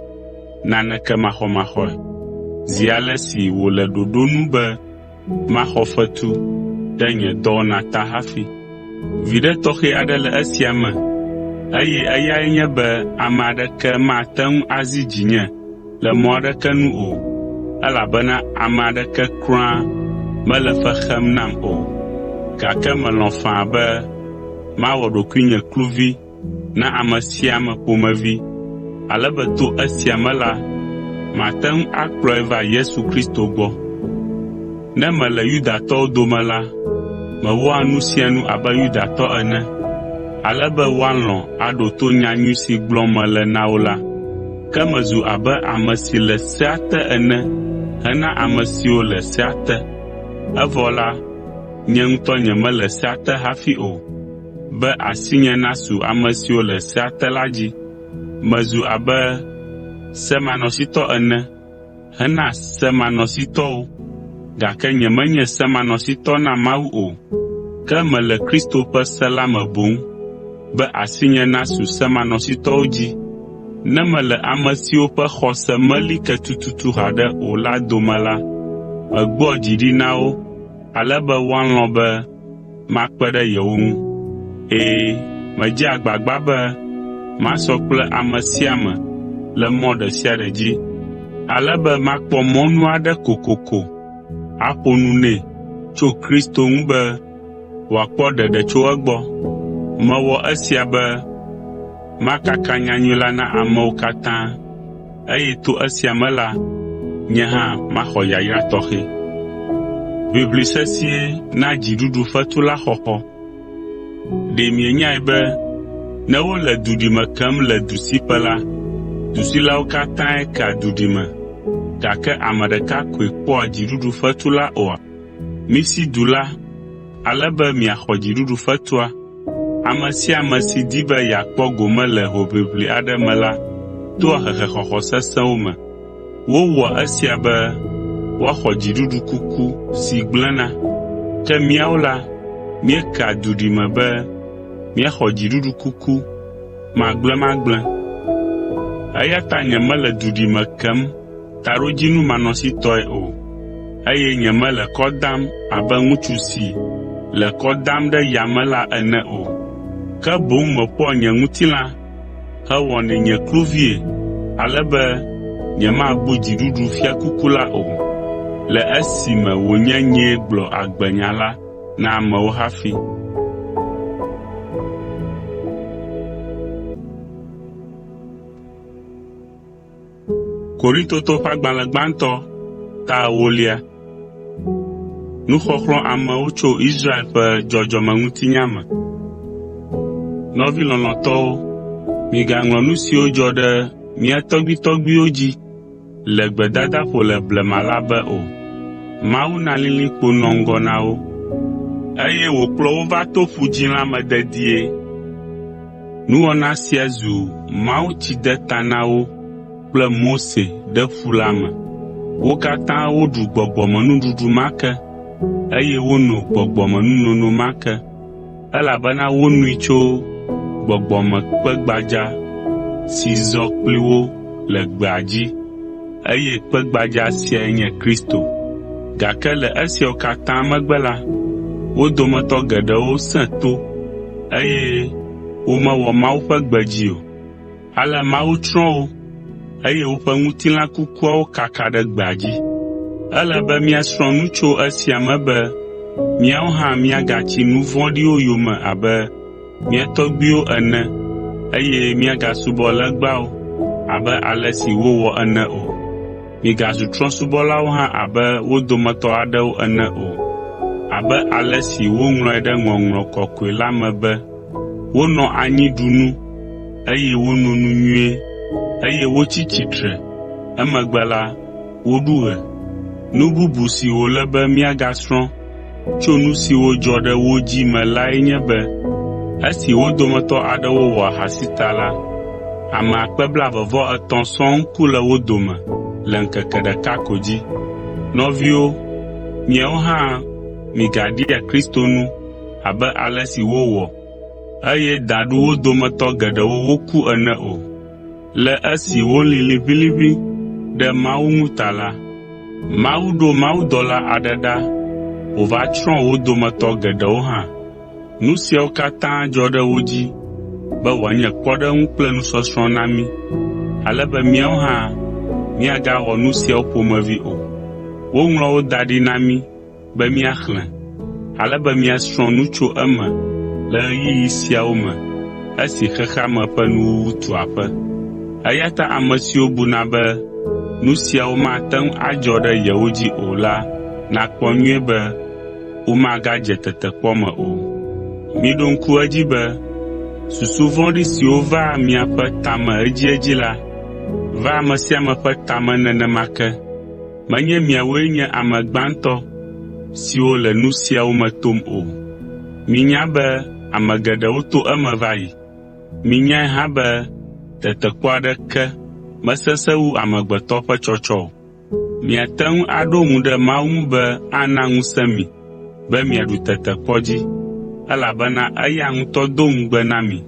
A: naneke maxɔmaxɔe, zi ale si wòle ɖoɖo nu be maxɔ fetu ɖe nye dɔwɔna ta hafi. Viɖe tɔxɛ aɖe le esia me eye eyae nye be ame aɖeke mate ŋu azi dzinye le mɔ aɖeke nu o, elabena ame aɖeke kura mele fe xem nam o, gake melɔ̃ faa be mawɔ ɖokuinye kluvi na ame sia ame ƒomevi, ale be to esia me la, mate ŋu akplɔe va Yesu Kristo gbɔ. Ne mele Yudatɔwo dome la, mewɔa nu sia nu abe Yudatɔ ene, ale be woalɔ̃ aɖo to nyanyui si gblɔm mele na wo la. Ke mezu abe ame si le sea te ene hena ame siwo le sea te, evɔ la, nye ŋutɔ nyemele sea te hafi o, be asinye nasu ame siwo le sea te la dzi. Mezu abe semanɔsitɔ ene hena semanɔsitɔwo, gake nyemenye semanɔsitɔ na Mawu o, ke mele Kristo ƒe se la me boŋ, be asinye nasu semanɔsitɔwo dzi. Ne mele ame siwo ƒe xɔse meli ke tututu haɖe o la dome la, megbɔa dzi ɖi na wo ale be woalɔ̃ be makpe ɖe yewo ŋu. Ɛ̃, medzea agbagba be masɔ kple ame sia ame le mɔ ɖe sia ɖe dzi, ale be makpɔ mɔnu aɖe kokoko aƒo nu nɛ tso Kristo ŋu be wòakpɔ ɖeɖe tso egbɔ. Mewɔ esia be makaka nyanyui la na amewo katã, eye to esia me la, nye hã maxɔ yayra tɔxɛ. Ʋiʋli sesĩe na dziɖuɖufetu la xɔxɔ. Ɖe mienyae be ne wole duɖime kem le dusiƒe la, dusilawo katãe kea duɖime, gake ame ɖeka koe kpɔa dziɖuɖufetu la oa? Misi du la ale be miaxɔ dziɖuɖufetua. Ame sia ame si di be yeakpɔ gome le hoʋiʋli aɖe me la toa hehexɔxɔ sesẽwo me. Wowɔa esia be woaxɔ dziɖuɖukuku si gblẽna, ke míawo la, míekea duɖime be míaxɔ dziɖuɖukuku magblẽmagblẽ. Eya ta nyemele duɖime kem taɖodzinu manɔsitɔe o, eye nyemele kɔ dam abe ŋutsu si le kɔ dam ɖe yame la ene o, ke boŋ meƒoa nye ŋutilã hewɔnɛ nye kluvie ale be nyemabu dziɖuɖufiakuku la o, le esime wònye nyee gblɔ agbenya la na amewo hafi. Nɔvi lɔlɔ̃tɔwo, migaŋlɔ nu siwo dzɔ ɖe mía tɔgbuitɔgbuiwo dzi le gbedadaƒo le blema la be o. Mawu na lilikpo nɔ ŋgɔ na wo, eye wòkplɔ wo va to Ƒu Dzĩ la me dedie. Nuwɔna sia zu mawutsideta na wo kple Mose ɖe ƒu la me. Wo katã woɖu gbɔgbɔmenuɖuɖu ma ke, eye wono gbɔgbɔmenunono ma ke, elabena wonoe tso gbɔgbɔmekpe gbadza si zɔ kpli wo le gbea dzi, eye kpe gbadza siae nye Kristo. Gake le esiawo katã megbe la, Wo dometɔ geɖewo sẽ to, eye womewɔ Mawu ƒe gbe dzi o. Ale Mawu tsrɔ̃ wo, eye woƒe ŋutilã kukuawo kaka ɖe gbea dzi. Ele be míasrɔ̃ nu tso esia me be míawo hã míagatsi nu vɔ̃ɖiwo yome abe mía tɔgbuiwo ene eye míagasubɔ legbawo abe ale si wowɔ ene o. Migazu trɔ̃subɔlawo hã abe wo dometɔ aɖewo ene o. Abe ale si woŋlɔe ɖe Ŋɔŋlɔ Kɔkɔe la me be, “Wonɔ anyi ɖu nu, eye wono nu nyuie, eye wotsi tsitre, emegbe la, woɖu ɣe.” Nu bubu si wòle be míagasrɔ̃ tso nu siwo dzɔ ɖe wo dzi me lae nye be esi wo dometɔ aɖewo wɔ ahasi ta la, ame akpe blaeve-vɔ-etɔ̃ sɔŋ ku le wo dome le ŋkeke ɖeka ko dzi. Nɔviwo, miawo hã migaɖia Kristo nu abe ale si wowɔ, eye da ɖu wo dometɔ geɖewo woku ene o. Le esi wolĩ liʋĩliʋĩ ɖe Mawu ŋu ta la, Mawu ɖo mawudɔla aɖe ɖa wòva tsrɔ̃ wo dometɔ geɖewo hã. Nu siawo katã dzɔ ɖe wo dzi be wòanye kpɔɖeŋu kple nusɔsrɔ̃ na mí, ale be míawo hã míagawɔ nu siawo ƒomevi o. Woŋlɔ wo da ɖi na mí be míaxlẽ, ale be míasrɔ̃ nu tso eme le ɣeyiɣi siawo me esi xexea me ƒe nuwuwu tu aƒe. Eya ta ame siwo buna be nu siawo mate ŋu adzɔ ɖe yewo dzi o la nakpɔ nyuie be womagadze tetekpɔ me o. Miɖo ŋku edzi be susu vɔ̃ɖi siwo vaa miaƒe ta me edziedzi la, vaa ame sia ame ƒe ta me nenema ke. Menye miawoe nye ame gbãtɔ siwo le nu siawo me tom o. Minya be ame geɖewo to eme va yi. Minyae hã be tetekpɔ aɖeke mesesẽ wu amegbetɔ ƒe tsɔtsɔ o. Miate ŋu aɖo ŋu ɖe Mawu ŋu be ana ŋusẽ mi be miaɖu tetekpɔ dzi, elabena eya ŋutɔ do ŋugbe na mi,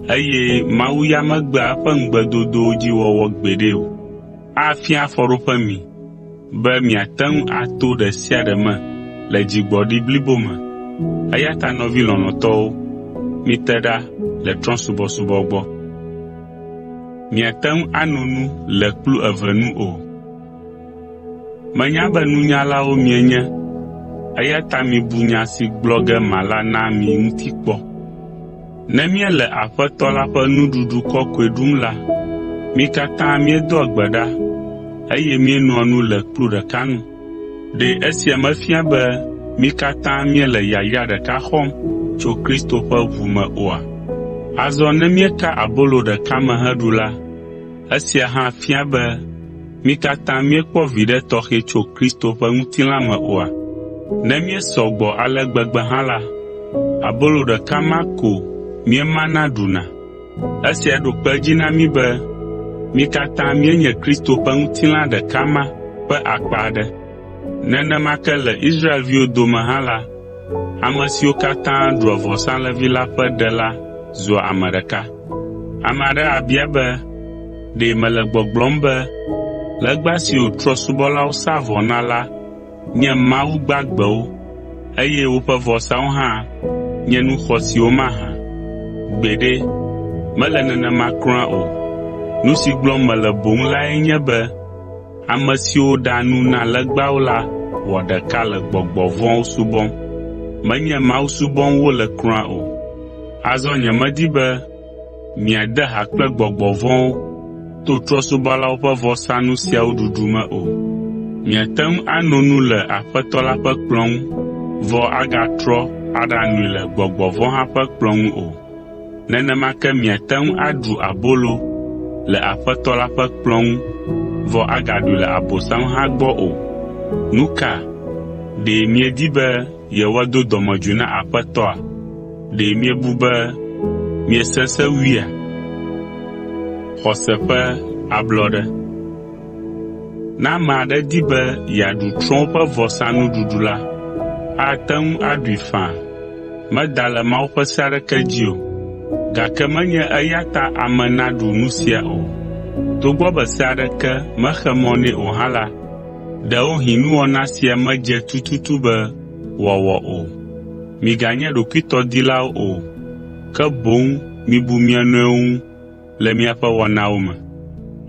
A: eye Mawu ya megbea eƒe ŋugbedodowo dzi wɔwɔ gbeɖe o. Afia afɔɖoƒe mi be miate ŋu ato ɖe sia ɖe me le dzigbɔɖi blibo me. Eya ta nɔvi lɔlɔ̃tɔwo, mite ɖa le trɔ̃subɔsubɔ gbɔ. Miate ŋu ano nu le kplu eve nu o. Menya be nunyalawo mienye, eya ta mibu nya si gblɔ ge mala na mi ŋuti kpɔ. Ne míele Aƒetɔ la ƒe Nuɖuɖu Kɔkɔe ɖum la, mí katã míedoa gbe ɖa eye míenoa nu le kplu ɖeka nu. Ɖe esia mefia be mí katã míele yayra ɖeka xɔm tso Kristo ƒe ʋu me oa? Azɔ ne míeka abolo ɖeka me heɖu la, esia hã fia be mí katã míekpɔ viɖe tɔxɛ tso Kristo ƒe ŋutilã me oa? Ne míesɔ gbɔ ale gbegbe hã la, abolo ɖeka ma ko míemana ɖuna. Esia ɖo kpe edzi na mí be mí katã míenye Kristo ƒe ŋutilã ɖeka ma ƒe akpa aɖe. Nenema ke le Israelviwo dome hã la, ame siwo katã ɖua vɔsalẽvi la ƒe ɖe la zua ame ɖeka. Ame aɖe abia be, “Ɖe mele gbɔgblɔm be legba siwo trɔ̃subɔlawo saa vɔ na la nye mawu gbagbewo eye woƒe vɔsawo hã nye nu xɔasiwo mahã?” Gbeɖe, mele nenema kura o. Nu si gblɔm mele boŋ lae nye be ame siwo ɖaa nu na legbawo la wɔ ɖeka le gbɔgbɔ vɔ̃wo subɔm. Menye Mawu subɔm wole kura o. Azɔ nyemedi be miade ha kple gbɔgbɔ vɔ̃wo to trɔ̃subɔlawo ƒe vɔsanu siawo ɖuɖu me o. Miate ŋu ano nu le Aƒetɔ la ƒe kplɔ̃ ŋu vɔ agatrɔ aɖanoe le gbɔgbɔ vɔ̃ hã ƒe kplɔ̃ ŋu o. Nenema ke miate ŋu aɖu abolo le Aƒetɔ la ƒe kplɔ̃ ŋu vɔ agaɖui le Abosam hã gbɔ o. Nu ka? Ɖe miedi be yewoado dɔmedzoe na Aƒetɔa? Ɖe miebu be miesesẽ wuia? Ne ame aɖe di be yeaɖu trɔ̃wo ƒe vɔsanuɖuɖu la, ate ŋu aɖui faa, meda le Mawu ƒe se aɖeke dzi o, gake menye eya ta ame naɖu nu sia o. Togbɔ be se aɖeke mexe mɔ nɛ o hã la, ɖewohĩ nuwɔna sia medze tututu be wòawɔ o. Miganye ɖokuitɔdilawo o, ke boŋ mibu mia nɔewo ŋu le miaƒe wɔnawo me.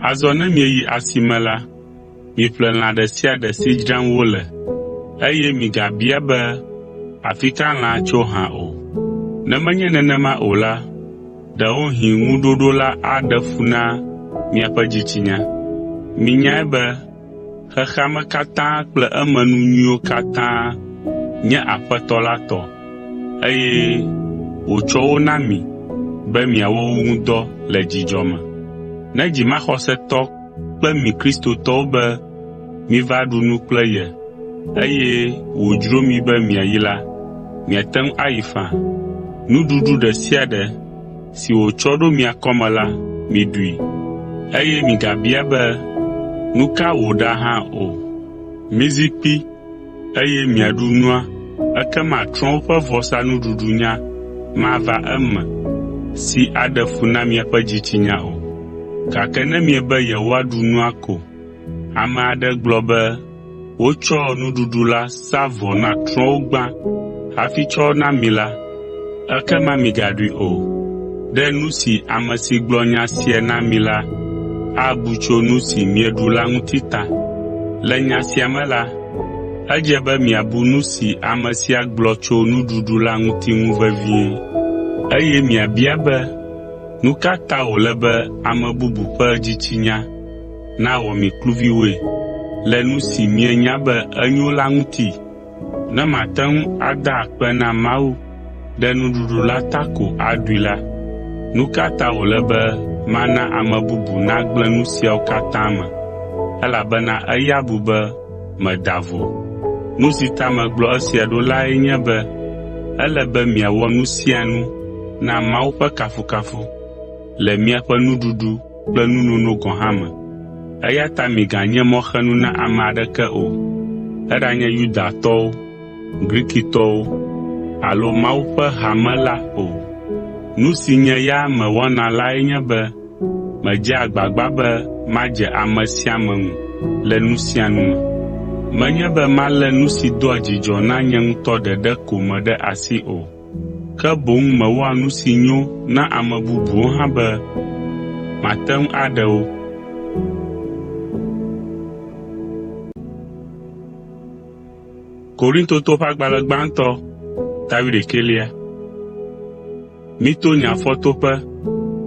A: Azɔ ne mieyi asi me la, miƒle lã ɖe sia ɖe si dzram wole, eye migabia be afi ka lãa tso hã o. Ne menye nenema o la, ɖewohĩ ŋuɖoɖo la aɖe fu na miaƒe dzitsinya. Minyae be xexea me katã kple emenu nyuiwo katã nye Aƒetɔ la tɔ, eye wòtsɔ wo na mi be miawɔ wo ŋu dɔ le dzidzɔ me. Ne dzimaxɔsetɔ kpe mi Kristotɔwo be miva ɖu nu kple ye, eye wòdzro mi be miayi la, miate ŋu ayi faa. Nuɖuɖu ɖe sia ɖe si wòtsɔ ɖo mia kɔme la, miɖui, eye migabia be nu ka wòɖa hã o. Mizi kpi, eye miaɖu nua ekema trɔ̃wo ƒe vɔsanuɖuɖunya mava eme si aɖe fu na miaƒe dzitsinya o. Gake ne miebe yewoaɖu nua ko ame aɖe gblɔ be wotsɔ nuɖuɖu la sa vɔ na trɔ̃wo gbã hafi tsɔ na mi la, ekema migaɖui o, ɖe nu si ame si gblɔ nya sia na mi la abu tso nu si mieɖu la ŋuti ta. Le nya sia me la, edze be miabu nu si ame sia gblɔ tso nuɖuɖu la ŋuti ŋu vevie, eye miabia be nu ka ta wòle be ame bubu ƒe dzitsinya nawɔ mi kluviwoe le nu si mienya be enyo la ŋuti? Ne mate ŋu ada akpe na Mawu ɖe nuɖuɖu la ta ko aɖui la, nu ka ta wòle be mana ame bubu nagblẽ nu siawo katã me, elabena eya bu be meda vo? Nu si ta megblɔ esia ɖo lae nye be ele be miawɔ nu sia nu na Mawu ƒe kafukafu le miaƒe nuɖuɖu kple nunono gɔ̃ hã me. Eya ta miganye mɔxenu na ame aɖeke o, eɖanye Yudatɔwo, Grikitɔwo alo Mawu ƒe hame la o. Nu si nye ya mewɔna lae nye be medzea agbagba be madze ame sia ame ŋu le nu sia nu me. Menye be malé nu si doa dzidzɔ na nye ŋutɔ ɖeɖe ko me ɖe asi o, ke boŋ mewɔa nu si nyo na ame bubuwo hã be mate ŋu aɖe wo. Mito nye afɔtoƒe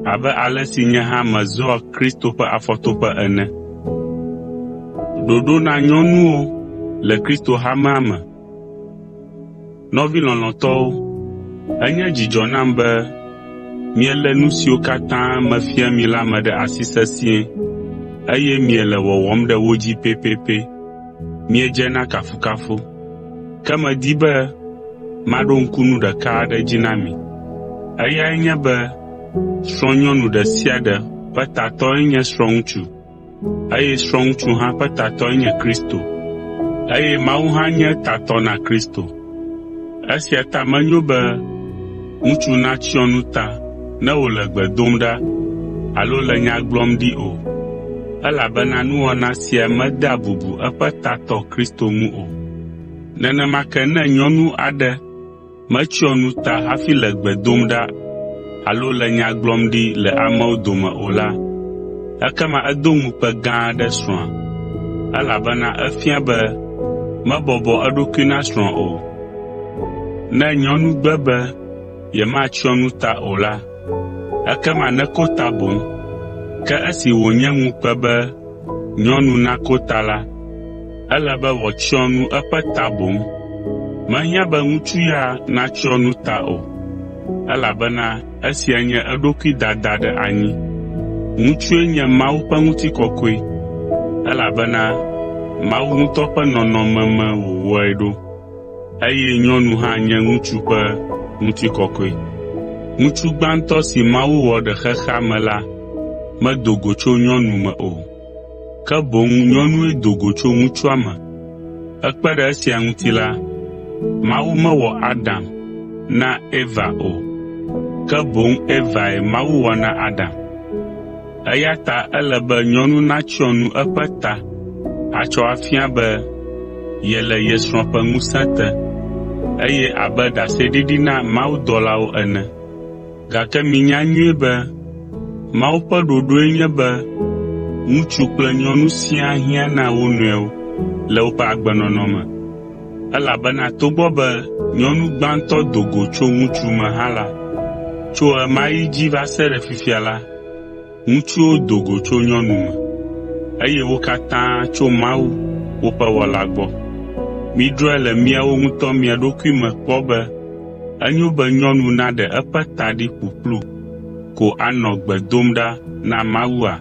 A: abe ale si nye hã mezɔa Kristo ƒe afɔtoƒe ene. Ɖoɖo na nyɔnuwo le Kristo hamea me. Nɔvi lɔlɔ̃tɔwo, enye dzidzɔ nam be mielé nu siwo katã mefia mi la me ɖe asi sesĩe, eye miele wɔwɔm ɖe wo dzi pɛpɛpɛ. Miedze na kafukafu. Ke medi be maɖo ŋku nu ɖeka aɖe dzi na mi. Eyae nye be srɔ̃nyɔnu ɖe sia ɖe ƒe tatɔe nye srɔ̃ŋutsu, eye srɔ̃ŋutsu hã ƒe tatɔe nye Kristo, eye Mawu hã nye tatɔ na Kristo. Esia ta menyo be ŋutsu natsyɔ nu ta ne wòle gbe dom ɖa alo le nya gblɔm ɖi o, elabena nuwɔna sia medea bubu eƒe tatɔ Kristo ŋu o. Nenema ke ne nyɔnu aɖe metsyɔ nu ta hafi le gbe dom ɖa alo le nya gblɔm ɖi le amewo dome o la, ekema edo ŋukpe gã aɖe srɔ̃a, elabena efia be mebɔbɔ eɖokui na srɔ̃a o. Ne nyɔnu gbe be yematsyɔ nu ta o la, ekema neko ta boŋ. Ke esi wònye ŋukpe be nyɔnu nako ta la, ele be wòatsyɔ nu eƒe ta boŋ. Mehiã be ŋutsu ya natsyɔ nu ta o, elabena esia nye eɖokui dada ɖe anyi. Ŋutsue nye Mawu ƒe ŋutikɔkɔe, elabena Mawu ŋutɔ ƒe nɔnɔme me wòwɔe ɖo, eye nyɔnu hã nye ŋutsu ƒe ŋutikɔkɔe. Ŋutsu gbãtɔ si Mawu wɔ ɖe xexea me la medo go tso nyɔnu me o, ke boŋ nyɔnue do go tso ŋutsua me. Hekpe ɖe esia ŋuti la, Mawu mewɔ Adam na Eva o, ke boŋ Evae Mawu wɔ na Adam. Eya ta ele be nyɔnu natsyɔ nu eƒe ta atsɔ afia be yele ye srɔ̃ ƒe ŋusẽ te. eye abe ɖaseɖiɖi na mawudɔlawo ene. Gake minya nyuie be Mawu ƒe ɖoɖoe nye be ŋutsu kple nyɔnu siaa hiã na wo nɔewo le woƒe agbenɔnɔ me. Elabena togbɔ be nyɔnu gbãtɔ do go tso ŋutsu me hã la, tso ɣe ma ɣi dzi va se ɖe fifia la, ŋutsuwo do go tso nyɔnu me, eye wo katã tso Mawu, woƒe Wɔla gbɔ. Midrɔ̃e le miawo ŋutɔ mia ɖokui me kpɔ be enyo be nyɔnu naɖe eƒe ta ɖi ƒuƒlu ko anɔ gbe dom ɖa na Mawua?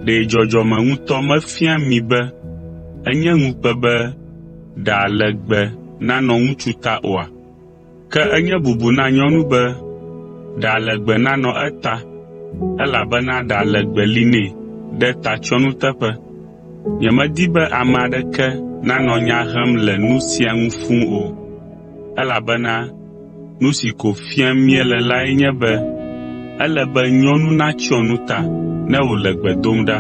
A: Ɖe dzɔdzɔme ŋutɔ mefia mi be enye ŋukpe be ɖa legbe nanɔ ŋutsu ta oa? Ke enye bubu na nyɔnu be ɖa legbe nanɔ eta, elabena ɖa legbe li nɛ ɖe tatsyɔnu teƒe. Nyemedi be ame aɖeke nanɔ nya hem le nu sia ŋu fũu o, elabena nu si ko fiam míele lae nye be ele be nyɔnu natsyɔ nu ta ne wòle gbe dom ɖa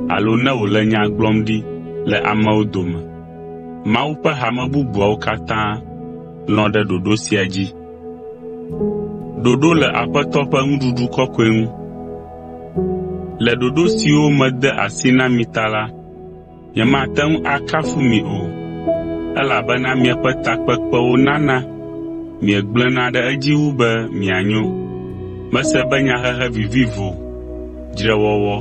A: alo ne wòle nya gblɔm ɖi le amewo dome. Mawu ƒe hame bubuawo katã lɔ̃ ɖe ɖoɖo sia dzi. Le ɖoɖo siwo mede asi na mi ta la, nyemate ŋu akafu mi o, elabena miaƒe takpekpewo nana miegblẽna ɖe edzi wu be mianyo. Mese be nyahehe vivivo, dzrewɔwɔ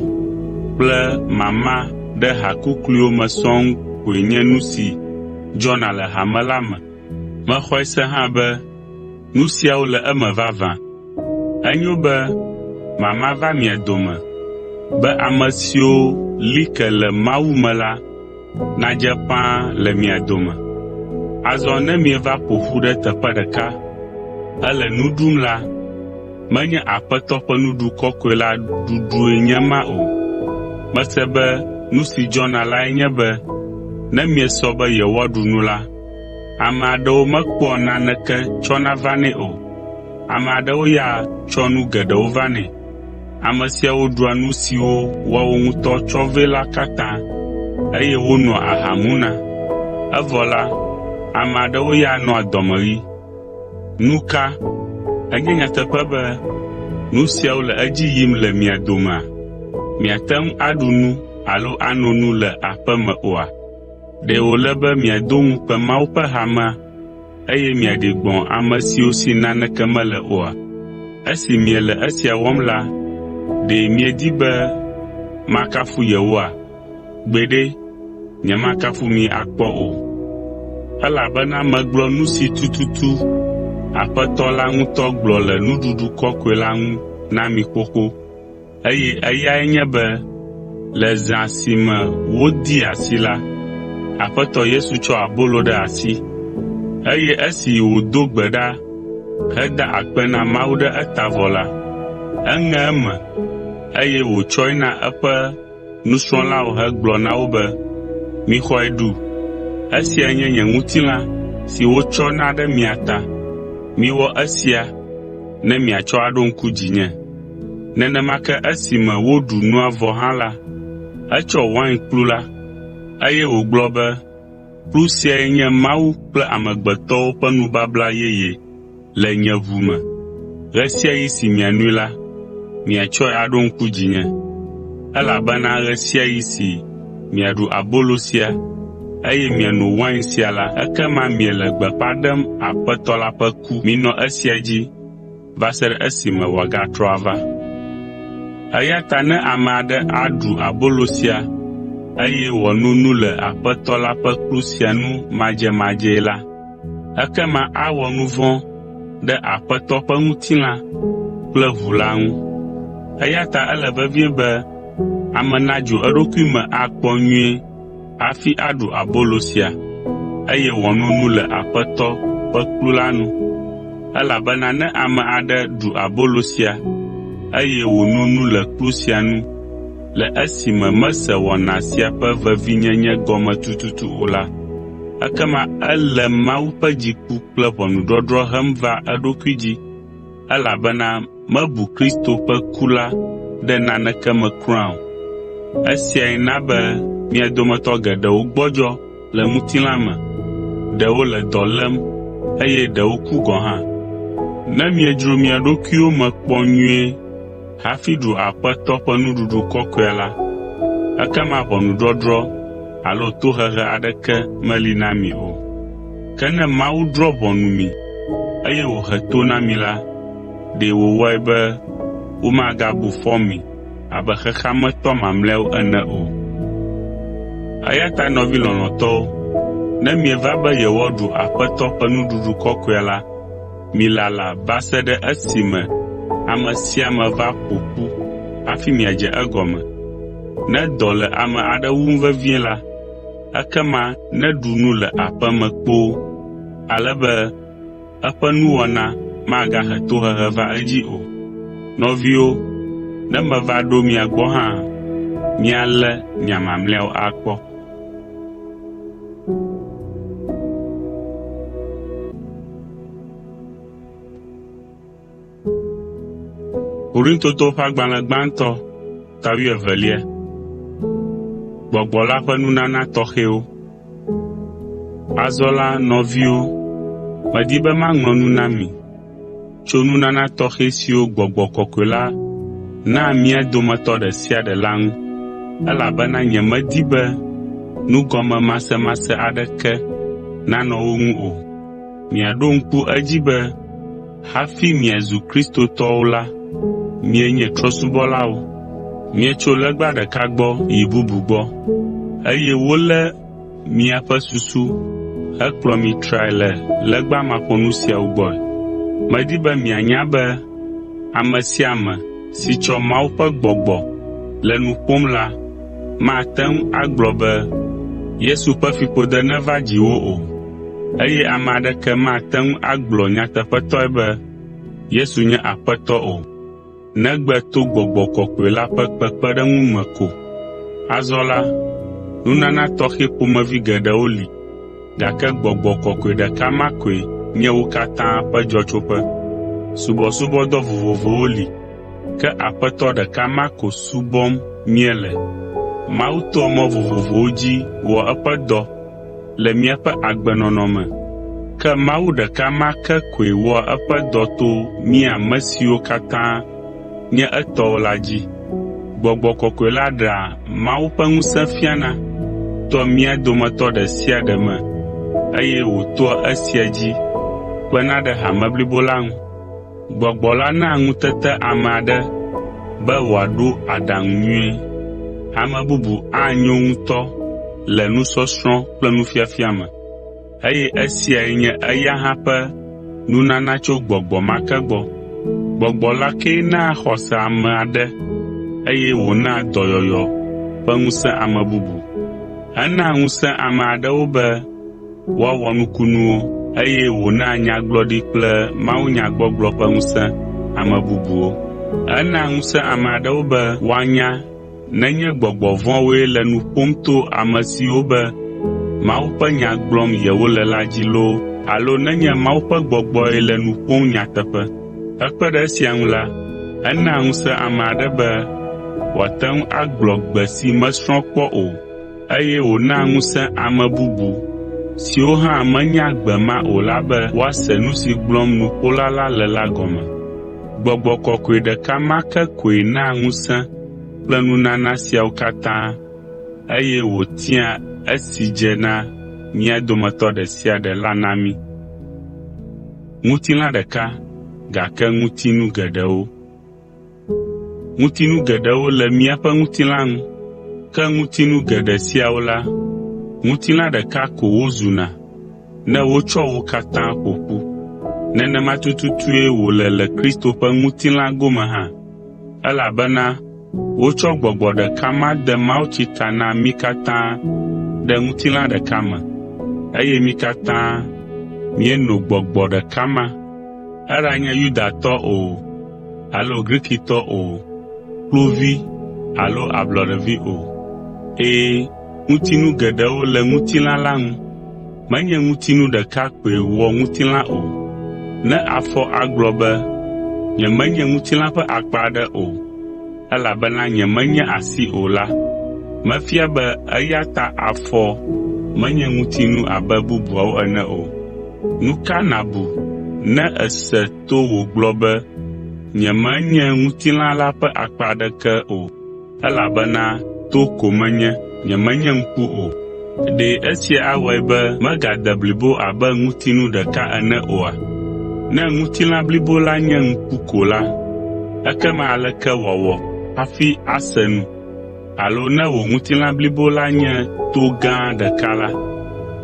A: kple mama ɖe ha kukluiwo me sɔŋ koe nye nu si dzɔna le hame la me. Mexɔe se hã be nu siawo le eme vavã. Enyo be mama va mia dome be ame siwo li ke le Mawu me la nadze ƒãa le mia dome. Azɔ ne mieva ƒo ƒu ɖe teƒe ɖeka hele nu ɖum la, menye Aƒetɔ ƒe Nuɖuɖu Kɔkɔe la ɖuɖue nye ema o. Mese be nu si dzɔna lae nye be ne miesɔ be yewoaɖu nu la, ame aɖewo mekpɔa naneke tsɔna vanɛ o. Ame aɖewo ya tsɔa nu geɖewo vanɛ. Ame siawo ɖua nu siwo woawo ŋutɔ tsɔ vɛ la katã, eye wonoa aha muna. Evɔ la, ame aɖewo ya nɔa dɔmeɣi. Nu ka? Enye nyateƒe be nu siawo le edzi yim le mia domea? Miate ŋu aɖu nu alo ano nu le aƒe me oa? Ɖe wòle be miado ŋukpe Mawu ƒe hamea, eye miaɖi gbɔ̃ ame siwo si naneke mele oa? Esi miele esia wɔm la, ɖe miedi be makafu yewoa? Gbeɖe, nyemakafu mi akpɔ o, elabena megblɔ nu si tututu Aƒetɔ la ŋutɔ gblɔ le nuɖuɖu kɔkɔe la ŋu na mi xoxo, eye eyae nye be le zã si me wodee asi la, Aƒetɔ Yesu tsɔ abolo ɖe asi, eye esi wòdo gbe ɖa heda akpe na Mawu ɖe eta vɔ la, eŋe eme, eye wòtsɔe na eƒe nusrɔ̃lawo hegblɔ na wo be, “Mixɔe ɖu, esiae nye nye ŋutilã si wotsɔ na ɖe mia ta. Miwɔ esia ne miatsɔ aɖo ŋku dzinye.” Nenema ke esime woɖu nua vɔ hã la, etsɔ wainkplu la, eye wògblɔ be, “Kplu siae nye Mawu kple amegbetɔwo ƒe nubabla yeye le nye ʋu me. Ɣe sia ɣi si mianoe la, miatsɔe aɖo ŋku dzinye. Elabena ɣe sia ɣi si miaɖu abolo sia, eye miano wain sia la, ekema miele gbeƒã ɖem Aƒetɔ la ƒe ku. Minɔ esia dzi va se ɖe esime wòagatrɔ ava. Eya ta ne ame aɖe aɖu abolo sia, eye wòano nu le Aƒetɔ la ƒe kplu sia nu madzemadzee la, ekema awɔ nu vɔ̃ ɖe Aƒetɔ ƒe ŋutilã kple ʋu la ŋu. Eya ta ele vevie be ame nadzro eɖokui me akpɔ nyuie hafi aɖu abolo sia, eye wòano nu le Aƒetɔ ƒe kplu la nu. Elabena ne ame aɖe ɖu abolo sia, eye wòno nu le kplu sia nu le esime mese wɔna sia ƒe vevinyenye gɔme tututu o la, ekema ele Mawu ƒe dziku kple ʋɔnudɔdrɔ̃ hem va eɖokui dzi, elabena mebu Kristo ƒe ku la ɖe naneke me kura o. Esiae na be mia dometɔ geɖewo gbɔdzɔ le ŋutilã me, ɖewo le dɔ lém, eye ɖewo ku gɔ̃ hã. Ne miedzro mia ɖokuiwo me kpɔ nyuie hafi ɖu Aƒetɔ ƒe Nuɖuɖu Kɔkɔea la, ekema ʋɔnudɔdrɔ̃ alo tohehe aɖeke meli na mi o. Ke ne Mawu drɔ̃ ʋɔnu mi, eye wòhe to na mi la, ɖe wòwɔe be womagabu fɔ mi abe xexea me tɔ mamlɛawo ene o. Eya ta nɔvi lɔlɔ̃tɔwo, ne mieva be yewoaɖu Aƒetɔ ƒe Nuɖuɖu Kɔkɔea la, milala va se ɖe esime ame sia ame va ƒo ƒu hafi miadze egɔme. Ne dɔ le ame aɖe wum vevie la, ekema neɖu nu le aƒe me kpoo, ale be eƒe nuwɔna magahe tohehe va edzi o. Nɔviwo, ne meva ɖo mia gbɔ hã, míalé nya mamlɛawo akpɔ. Gbɔgbɔ la ƒe nunana tɔxɛwo. Azɔ la nɔviwo, medi be maŋlɔ nu na mi tso nunana tɔxɛ siwo Gbɔgbɔ Kɔkɔe la naa mía dometɔ ɖe sia ɖe la ŋu, elabena nyemedi be nugɔmemasemase aɖeke nanɔ wo ŋu o. Miaɖo ŋku edzi be hafi miazu kristotɔwo la, mienye trɔ̃subɔlawo. Mietso legba ɖeka gbɔ yi bubu gbɔ, eye wolé miaƒe susu hekplɔ mi trae le legba maƒonu siawo gbɔe. Medi be mianya be ame sia ame si tsɔ Mawu ƒe Gbɔgbɔ le nu ƒom la mate ŋu agblɔ be, “Yesu ƒe fiƒode neva dziwò” o. Eye ame aɖeke mate ŋu agblɔ nyateƒetɔe be, “Yesu nye Aƒetɔ” o, negbe to Gbɔgbɔ Kɔkɔe la ƒe kpekpeɖeŋu me ko. Azɔ la, nunana tɔxɛ ƒomevi geɖewo li, gake Gbɔgbɔ Kɔkɔe ɖeka ma koe nye wo katã ƒe dzɔtsoƒe. Subɔsubɔdɔ vovovowo li, ke Aƒetɔ ɖeka ma ko subɔm míele. Mawu toa mɔ vovovowo dzi wɔa eƒe dɔ le míaƒe agbenɔnɔ me, ke Mawu ɖeka ma ke koe wɔa eƒe dɔ to mí ame siwo katã nye etɔwo la dzi. Gbɔgbɔ Kɔkɔe la ɖea Mawu ƒe ŋusẽ fiana toa mía dometɔ ɖe sia ɖe me eye wòtoa esia dzi kpena ɖe hame blibo la ŋu. Gbɔgbɔ la naa ŋutete ame aɖe be wòaɖo aɖaŋu nyuie. Ame bubu anyo ŋutɔ le nusɔsrɔ̃ kple nufiafia me, eye esiae nye eya hã ƒe nunana tso Gbɔgbɔ ma ke gbɔ. Gbɔgbɔ la kee naa xɔse ame aɖe eye wònaa dɔyɔyɔ ƒe ŋusẽ ame bubu. Enaa ŋusẽ ame aɖewo be woawɔ nukunuwo eye wònaa nyagblɔɖi kple mawunyagbɔgblɔ ƒe ŋusẽ ame bubuwo. Enaa ŋusẽ ame aɖewo be woanya nenye gbɔgbɔ vɔ̃woe le nu ƒom to ame siwo be Mawu ƒe nya gblɔm yewole la dzi loo alo nenye Mawu ƒe Gbɔgbɔe le nu ƒom nyateƒe. Hekpe ɖe esia ŋu la, enaa ŋusẽ ame aɖe be wòate ŋu agblɔ gbe si mesrɔ̃ kpɔ o eye wònaa ŋusẽ ame bubu siwo hã menya gbe ma o la be woase nu si gblɔm nuƒola la le la gɔme. Gbɔgbɔ Kɔkɔe ɖeka ma ke koe naa ŋusẽ kple nunana siawo katã eye wòtiaa esi dze na mía dometɔ ɖe sia ɖe la na mí. Ŋutilã ɖeka, gake ŋutinu geɖewo. Ŋutinu geɖewo le míaƒe ŋutilã ŋu, ke ŋutinu geɖe siawo la, ŋutilã ɖeka ko wozuna ne wotsɔ wo katã ƒo ƒu. Nenema tututue wòle le Kristo ƒe ŋutilã gome hã, elabena wotsɔ Gbɔgbɔ ɖeka ma de mawutsi ta na mí katã ɖe ŋutilã ɖeka me, eye mí katã míeno Gbɔgbɔ ɖeka ma. Eɖanye Yudatɔ o alo Grikitɔ o, kluvi alo ablɔɖevi o. Ɛ̃, ŋutinu geɖewo le ŋutilã la ŋu, menye ŋutinu ɖeka koe wɔ ŋutilã o. Ne afɔ agblɔ be, “Nyemenye ŋutilã ƒe akpa aɖe o, elabena nyemenye asi o” la, mefia be eya ta afɔ menye ŋutinu abe bubuawo ene o. Nu ka nàbu ne èse to wògblɔ be, “Nyemenye ŋutilã la ƒe akpa aɖeke o, elabena to ko menye, nyemenye ŋku o.” Ɖe esia awɔe be megade blibo abe ŋutinu ɖeka ene oa? Ne ŋutilã blibo la nye ŋku ko la, ekema aleke wòawɔ hafi ase nu? Alo ne wò ŋutilã blibo la nye to gã ɖeka la,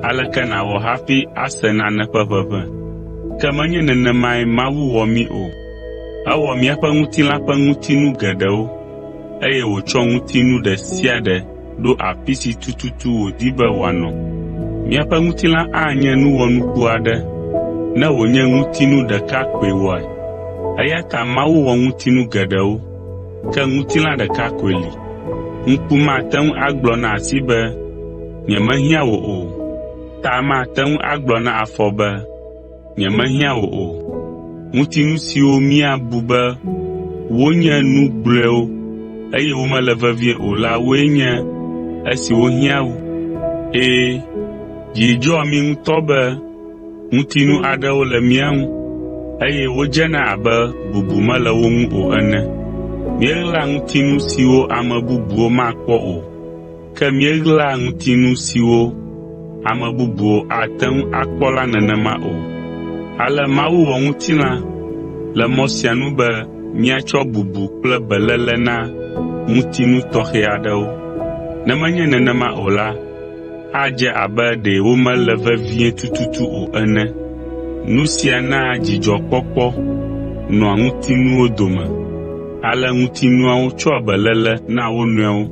A: aleke nàwɔ hafi ase nane ƒe ʋeʋẽ? Ke menye nenemae Mawu wɔ mí o. Ewɔ míaƒe ŋutilã ƒe ŋutinu geɖewo, eye wòtsɔ ŋutinu ɖe sia ɖe ɖo afi si tututu wòdi be wòanɔ. Míaƒe ŋutilã anye nu wɔnuku aɖe ne wònye ŋutinu ɖeka koe wɔe. Eya ta Mawu wɔ ŋutinu geɖewo, ke ŋutilã ɖeka koe li. Ŋku mate ŋu agblɔ na asi be, “Nyemehiã wò o.” Ta mate ŋu agblɔ na afɔ be, “Nyemehiã wò o.” Ŋutinu siwo míabu be wonye nu gblɔewo eye womele vevie o la woe nye esiwo hiã wu. Ɛ̃, dzi dzɔa mí ŋutɔ be ŋutinu aɖewo le mía ŋu eye wodzena abe bubu mele wo ŋu o ene. Míeɣlaa ŋutinu siwo ame bubuwo makpɔ o, ke míeɣlaa ŋutinu siwo ame bubuwo ate ŋu akpɔ la nenema o. Ale Mawu wɔ ŋutilã le mɔ sia nu be míatsɔ bubu kple beléle na ŋutinu tɔxɛ aɖewo. Ne menye nenema o la, adze abe ɖe womele vevie tututu o ene. Nu sia naa dzidzɔkpɔkpɔ nɔa ŋutinuwo dome, ale ŋutinuawo tsɔa beléle na wo nɔewo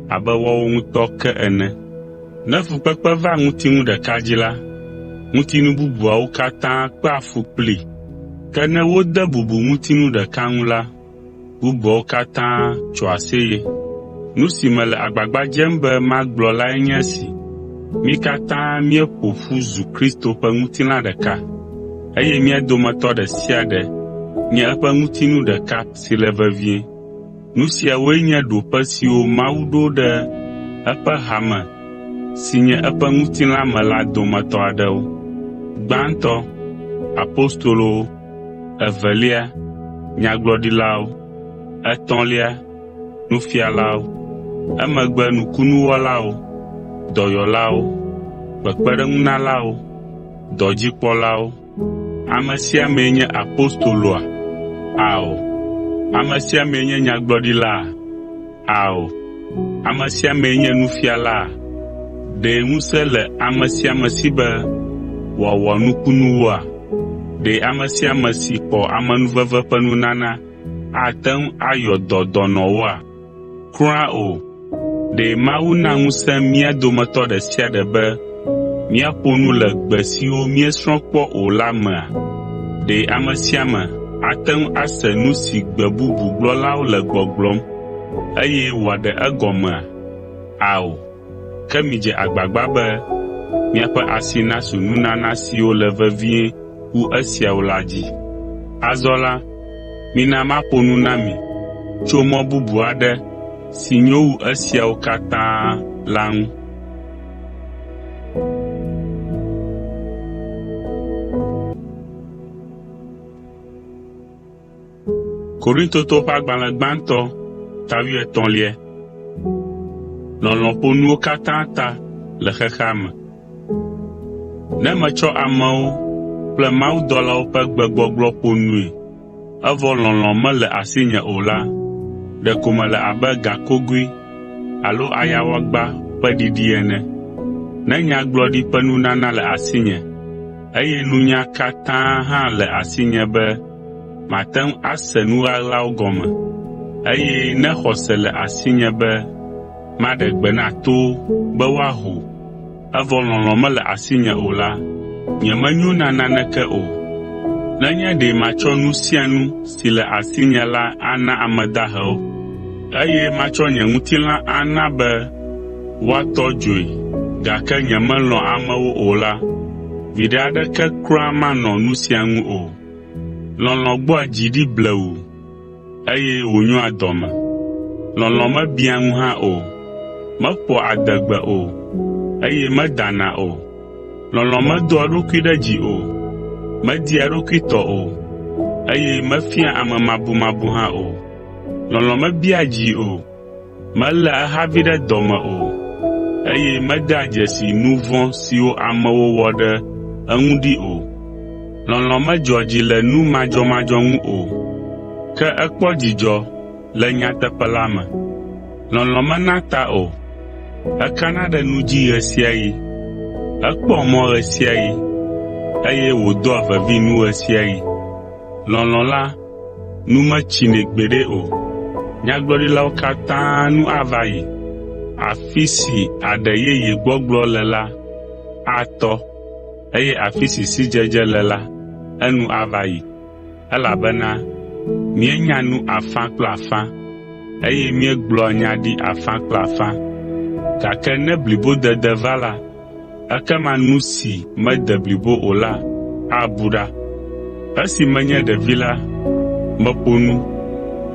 A: abe woawo ŋutɔ ke ene. Ne fukpekpe va ŋutinu ɖeka dzi la, ŋutinu bubuawo katã kpea fu kplii. Ke ne wode bubu ŋutinu ɖeka ŋu la, bubuawo katã tsoa aseye. Nu si mele agbagba dzem be magblɔ lae nye esi: mí katã míeƒo ƒu zu Kristo ƒe ŋutilã ɖeka, eye mía dometɔ ɖe sia ɖe nye eƒe ŋutinu ɖeka si le vevie. Nu siawoe nye ɖoƒe siwo Mawu ɖo ɖe eƒe hame si nye eƒe ŋutilã me la dometɔ aɖewo. Gbãtɔ, apostolowo; evelia, nyagblɔɖilawo; etɔ̃lia, nufialawo; emegbe nukunuwɔlawo, dɔyɔlawo, kpekpeɖeŋunalawo, dɔdzikpɔlawo. Ame sia amee nye apostoloa? Ao. Ame sia amee nye nyagblɔɖilaa? Ao. Ame sia amee nye nufialaa? Ɖe ŋusẽ le ame sia ame si be wòawɔ nukunuwoa? Ɖe ame sia ame si xɔ amenuveve ƒe nunana ate ŋu ayɔ dɔ dɔnɔwoa? Kura o! Ɖe Mawu na ŋusẽ mía dometɔ ɖe sia ɖe be míaƒo nu le gbe siwo míesrɔ̃ kpɔ o la mea? Ɖe ame sia ame ate ŋu ase nu si gbe bubu gblɔlawo le gbɔgblɔm eye wòaɖe egɔmea? Ao! Ke midze agbagba be miaƒe asi nasu nunana siwo le vevie wu esiawo la dzi. Azɔ la, mina maƒo nu na mi tso mɔ bubu aɖe si nyo wu esiawo katã la ŋu. Lɔlɔ̃ ƒo nuwo katã ta le xexea me. Ne metsɔ amewo kple mawudɔlawo ƒe gbegbɔgblɔ ƒo nui evɔ lɔlɔ̃ mele asinye o la, ɖeko mele abe gakogoe alo ayawagba ƒe ɖiɖi ene. Ne nyagblɔɖi ƒe nunana le asinye, eye nunya katã hã le asinye be mate ŋu ase nu ɣaɣlawo gɔme, eye ne xɔse le asinye be maɖe gbe na towo be woaho, evɔ lɔlɔ̃ mele asinye o la, nyemenyo na naneke o. Nenye ɖe matsɔ nu sia nu si le asinye la ana ame dahewo, eye matsɔ nye ŋutilã ana be woatɔ dzoe, gake nyemelɔ̃a amewo o la, viɖe aɖeke kura manɔ nu sia ŋu o. Lɔlɔ̃ gbɔa dzi ɖi blewuu, eye wònyoa dɔme. Lɔlɔ̃ mebiã ŋu hã o, meƒoa adegbe o, eye medana o. Lɔlɔ̃ medoa eɖokui ɖe dzi o, media eɖokui tɔ o, eye mefiaa amemabumabu hã o. Lɔlɔ̃ mebia dzi o, meléa ehavi ɖe dɔ me o, eye medea dzesi nu vɔ̃ siwo amewo wɔ ɖe eŋu ɖi o. Lɔlɔ̃ medzɔa dzi le nu madzɔmadzɔ ŋu o, ke ekpɔa dzidzɔ le nyateƒe la me. Lɔlɔ̃ menaa ta o, ekana ɖe nu dzi ɣe sia ɣi, ekpɔa mɔ ɣe sia ɣi, eye wòdoa vevi nu ɣe sia ɣi. Lɔlɔ̃ la nu metsinɛ gbeɖe o. Nyagblɔɖilawo katã nu ava yi. Afi si aɖe yeye gbɔgblɔ le la atɔ eye afi si sidzedze le la, enu ava yi, elabena míenya nu afã kple afã, eye míegblɔa nya ɖi afã kple afã. Gake ne blibodede va la, ekema nu si mede blibo o la abu ɖa. Esi menye ɖevi la, meƒo nu,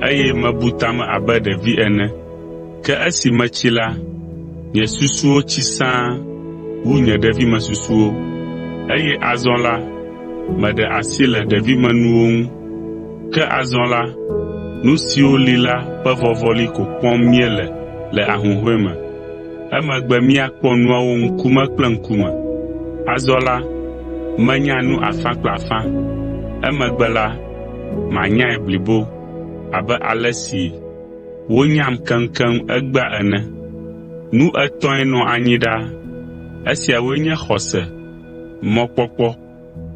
A: eye mebu ta me abe ɖevi ene. Ke esi metsi la, nye susuwo tsi sãa wu nye ɖevimesusuwo, eye azɔ la, meɖe asi le ɖevimenuwo ŋu. Ke azɔ la, nu siwo li la ƒe vɔvɔli ko kpɔm míele le ahuhɔ̃e me. Emegbe míakpɔ nuawo ŋkume kple ŋkume. Azɔ la, menya nu afã kple afã. Emegbe la, manyae blibo abe ale si wonyam keŋkeŋ egbea ene. Nu etɔ̃e nɔa anyi ɖaa; esiawoe nye xɔse, mɔkpɔkpɔ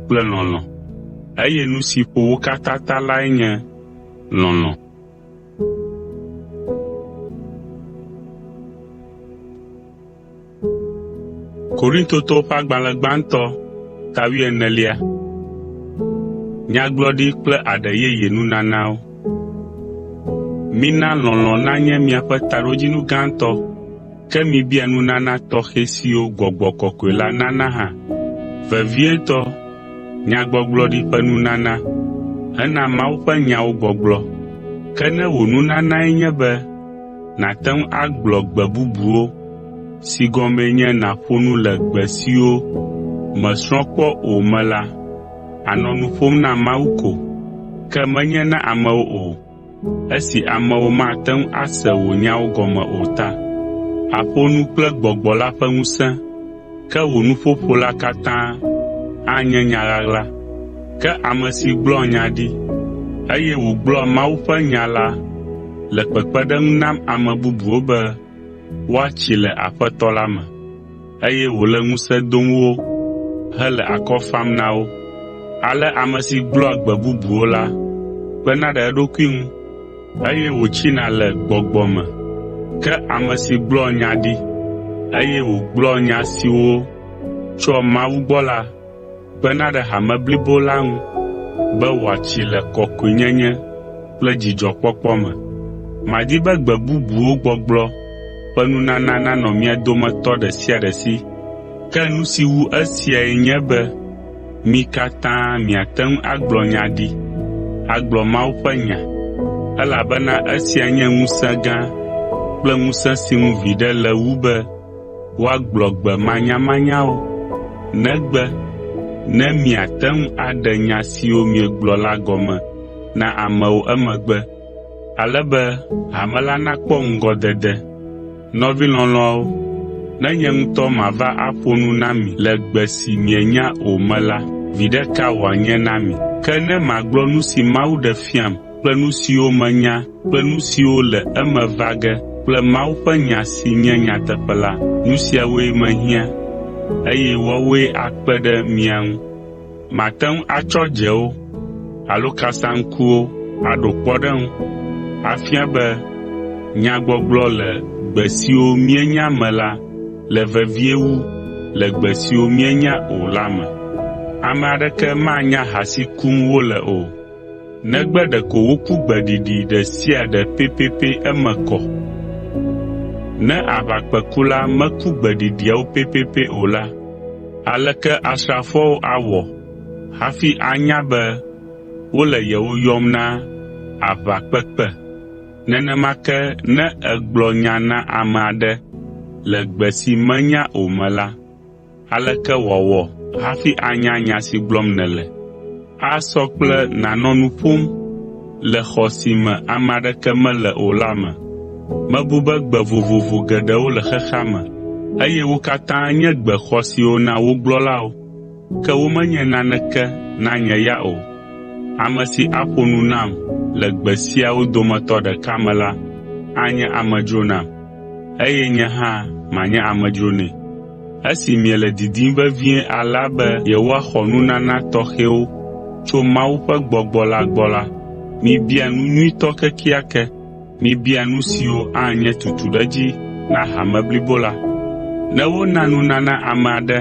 A: kple lɔlɔ̃. Eye nu si ƒo wo katã ta lae nye lɔlɔ̃. Mina lɔlɔ̃ nanye miaƒe taɖodzinu gãtɔ, ke mibia nunana tɔxɛ siwo Gbɔgbɔ Kɔkɔe la nana hã, vevietɔ nyagbɔgblɔɖi ƒe nunana hena Mawu ƒe nyawo gbɔgblɔ. Ke ne wò nunanae nye be nàte ŋu agblɔ gbe bubuwo si gɔmee nye nàƒo nu le gbe siwo mèsrɔ̃ kpɔ o me la, ànɔ nu ƒom na Mawu ko, ke menye na amewo o, esi amewo mate ŋu ase wò nyawo gɔme o ta. Àƒo nu kple Gbɔgbɔ la ƒe ŋusẽ, ke wò nuƒoƒo la katã anye nya ɣaɣla. Ke ame si gblɔa nya ɖi, eye wògblɔa Mawu ƒe nya la le kpekpeɖeŋu nam ame bubuwo be woatsi le Aƒetɔ la me, eye wòle ŋusẽ dom wo hele akɔ fam na wo. Ale ame si gblɔa gbe bubuwo la kpena ɖe eɖokui ŋu, eye wòtsina le gbɔgbɔ me. Ke ame si gblɔa nya ɖi, eye wògblɔa nya siwo tsoa Mawu gbɔ la kpena ɖe hame blibo la ŋu be wòatsi le kɔkɔenyenye kple dzidzɔkpɔkpɔ me. Madi be gbe bubuwo gbɔgblɔ ƒe nunana nanɔ mia dometɔ ɖe sia ɖe si, ke nu si wu esiae nye be mi katã miate ŋu agblɔ nya ɖi, agblɔ Mawu ƒe nya, elabena esia nye ŋusẽ gã kple ŋusẽ si ŋu viɖe le wu be woagblɔ gbe manyamanyawo, negbe ne miate ŋu aɖe nya siwo miegblɔ la gɔme na amewo emegbe, ale be hame la nakpɔ ŋgɔdede. Nɔvi lɔlɔ̃awo, ne nye ŋutɔ mava aƒo nu na mi le gbe si mienya o me la, viɖe ka wòanye na mi? Ke ne magblɔ nu si Mawu ɖe fiam kple nu siwo menya kple nu siwo le eme va ge kple Mawu ƒe nya si nye nyateƒe la, nu siawoe mehiã, eye woawoe akpe ɖe mia ŋu. Mate ŋu atsɔ dzewo alo kasaŋkuwo aɖo kpɔɖeŋu afia be nyagbɔgblɔ le gbe siwo míenya me la le vevie wu le gbe siwo míenya o la me. Ame aɖeke manya ha si kum wole o, negbe ɖeko woku gbeɖiɖi ɖe sia ɖe pɛpɛpɛ eme kɔ. Ne aʋakpẽkula meku gbeɖiɖiawo pɛpɛpɛ o la, aleke asrafoawo awɔ hafi anya be wole yewo yɔm na aʋakpekpe? Nenema ke ne ègblɔ nya na ame aɖe le gbe si menya o me la, Aleke wòawɔ hafi anya nya si gblɔm nèle? Asɔ kple nànɔ nu ƒom le xɔ si me ame aɖeke mele o la me. Mebu be gbe vovovo geɖewo le xexea me, eye wo katã nye gbe xɔasiwo na wo gblɔlawo, ke womenye naneke na nye ya o. Ame si aƒo nu nam le gbe siawo dometɔ ɖeka me la anye amedzro nam, eye nye hã manye amedzro nɛ. Esi miele didim vevie alea be yewoaxɔ nunana tɔxɛwo tso Mawu ƒe Gbɔgbɔ la gbɔ la, mibia nu nyuitɔ kekeake. Mibia nu siwo anye tutuɖedzi na hame blibo la. Ne wona nunana ame aɖe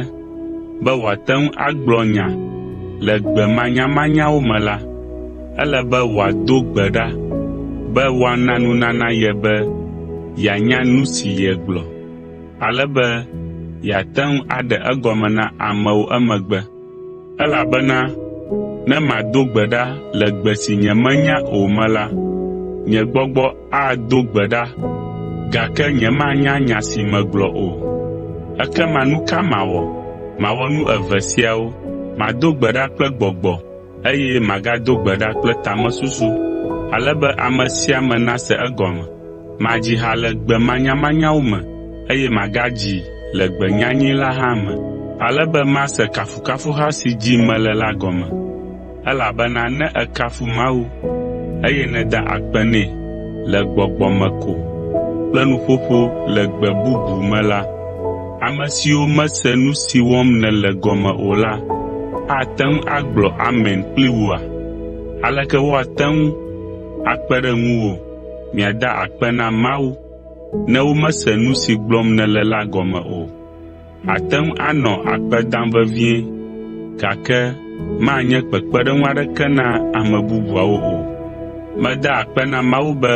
A: be wòate ŋu agblɔ nya le gbe manyamanyawo me la, ele be wòado gbe ɖa be woana nunana ye be yeanya nu si yegblɔ, ale be yeate ŋu aɖe egɔme na amewo emegbe. Elabena ne mado gbe ɖa le gbe si nyemenya o me la, nye gbɔgbɔ ado gbe ɖa gake nyemanya nya si megblɔ o. Ekema nu ka mawɔ? Mawɔ nu eve siawo: mado gbe ɖa kple gbɔgbɔ eye magado gbe ɖa kple tamesusu, ale be ame sia ame nase egɔme. Madzi ha le gbe manyamanyawo me eye magadzii le gbe nyanyɛ la hã me, ale be mase kafukafuha si dzim mele la gɔme. Elabena ne èkafu Mawu, eye nèda akpe nɛ le gbɔgbɔ me ko kple nuƒoƒo le gbe bubu me la, ame siwo mese nu si wɔm nèle gɔme o la ate ŋu agblɔ “Amen” kpli wòa? Aleke woate ŋu akpe ɖe ŋuwò miada akpe na Mawu ne womese nu si gblɔm nèle la gɔme o? Àte ŋu anɔ akpe dam vevie, gake manye kpekpeɖeŋu aɖeke na ame bubuawo o. Meda akpe na Mawu be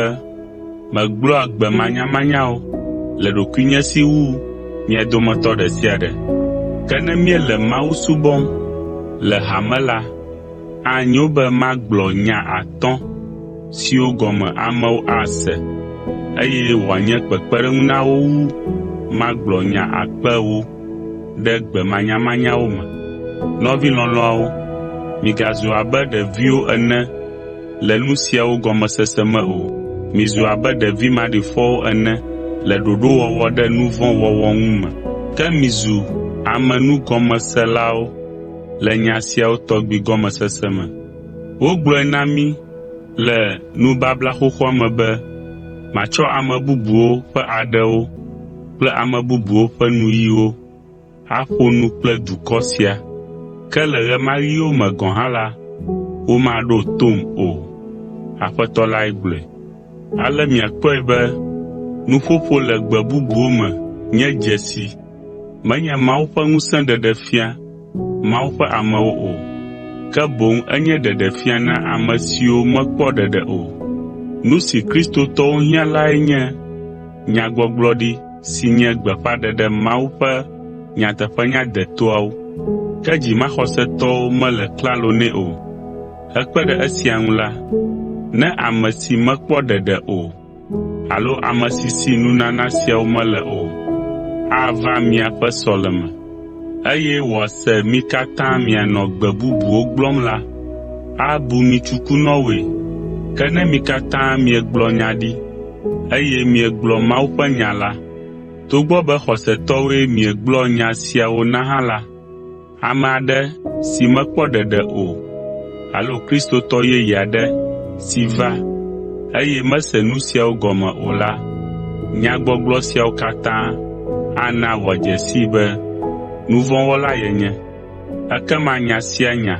A: megblɔa gbe manyamanyawo le ɖokuinye si wu mia dometɔ ɖe sia ɖe. Ke ne míele Mawu subɔm le hame la, anyo be magblɔ nya atɔ̃ siwo gɔme amewo ase, eye wòanye kpekpeɖeŋu na wo wu magblɔ nya akpe ewo ɖe gbe manyamanyawo me. Nɔvi lɔlɔ̃awo, migazu abe ɖeviwo ene le nu siawo gɔmesese me o. Mizu abe ɖevi maɖifɔwo ene le ɖoɖowɔwɔ ɖe nu vɔ̃ wɔwɔ ŋu me. Ke mizu ame nugɔmeselawo le nya siawo tɔgbi gɔmesese me. Wogblɔe na mí le nubabla xoxoa me be, “Matsɔ ame bubuwo ƒe aɖewo kple ame bubuwo ƒe nuyiwo aƒo nu kple dukɔ sia, ke le ɣe ma ɣiwo me gɔ̃ hã la, womaɖo tom o.” Aƒetɔ lae gblɔe. Ale miakpɔe be nuƒoƒo le gbe bubuwo me nye dzesi, menye Mawu ƒe ŋusẽ ɖeɖefia Mawu ƒe amewo o, ke boŋ enye ɖeɖefia na ame siwo mekpɔ ɖeɖe o. Nu si kristotɔwo hiã lae nye nyagbɔgblɔɖi si nye gbeƒãɖeɖe Mawu ƒe nyateƒenya detoawo, ke dzimaxɔsetɔwo mele klalo nɛ o. Hekpe ɖe esia ŋu la, ne ame si mekpɔ ɖeɖe o alo ame si si nunana siawo mele o ava miaƒe sɔleme, eye wòase mi katã mianɔ gbe bubuwo gblɔm la, abu mi tsukunɔwoe. Ke ne mi katã miegblɔ nya ɖi, eye miegblɔ Mawu ƒe nya la, togbɔ be xɔsetɔwoe miegblɔ nya siawo na hã la, Ame aɖe si mekpɔ ɖeɖe o alo kristotɔ yeye aɖe si va, eye mese nu siawo gɔme o la, nyagbɔgblɔ siawo katã ana wòadze sii be nu vɔ̃ wɔla yenye. Ekema nya sia nya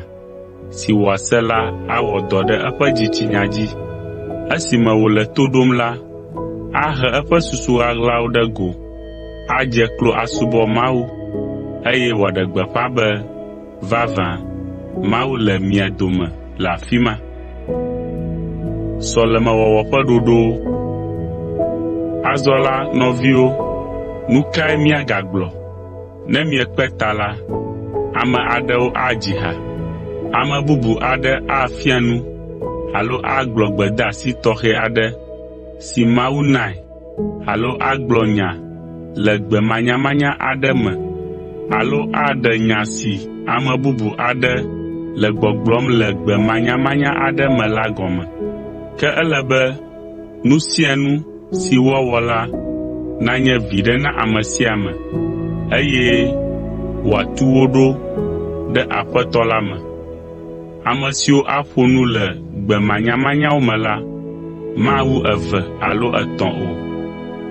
A: si wòase la awɔ dɔ ɖe eƒe dzitsinya dzi. Esime wòle to ɖom la, ahe eƒe susu ɣaɣlawo ɖe go, adze klo asubɔ Mawu, eye wòaɖe gbeƒã be, “Vavã, Mawu le mia dome le afi ma.” Azɔ la, nɔviwo, nu kae míagagblɔ? Ne miekpe ta la, ame aɖewo adzi ha, ame bubu aɖe afia nu alo agblɔ gbedeasi tɔxɛ aɖe si Mawu nae alo agblɔ nya le gbe manyamanya aɖe me. alo aɖe nya si ame bubu aɖe le gbɔgblɔm le gbe manyamanya aɖe me la gɔme. Ke ele be nu sia nu si woawɔ la nanye viɖe na ame sia ame, eye wòatu wo ɖo ɖe Aƒetɔ la me. Ame siwo aƒo nu le gbe manyamanyawo me la mawu eve alo etɔ̃ o.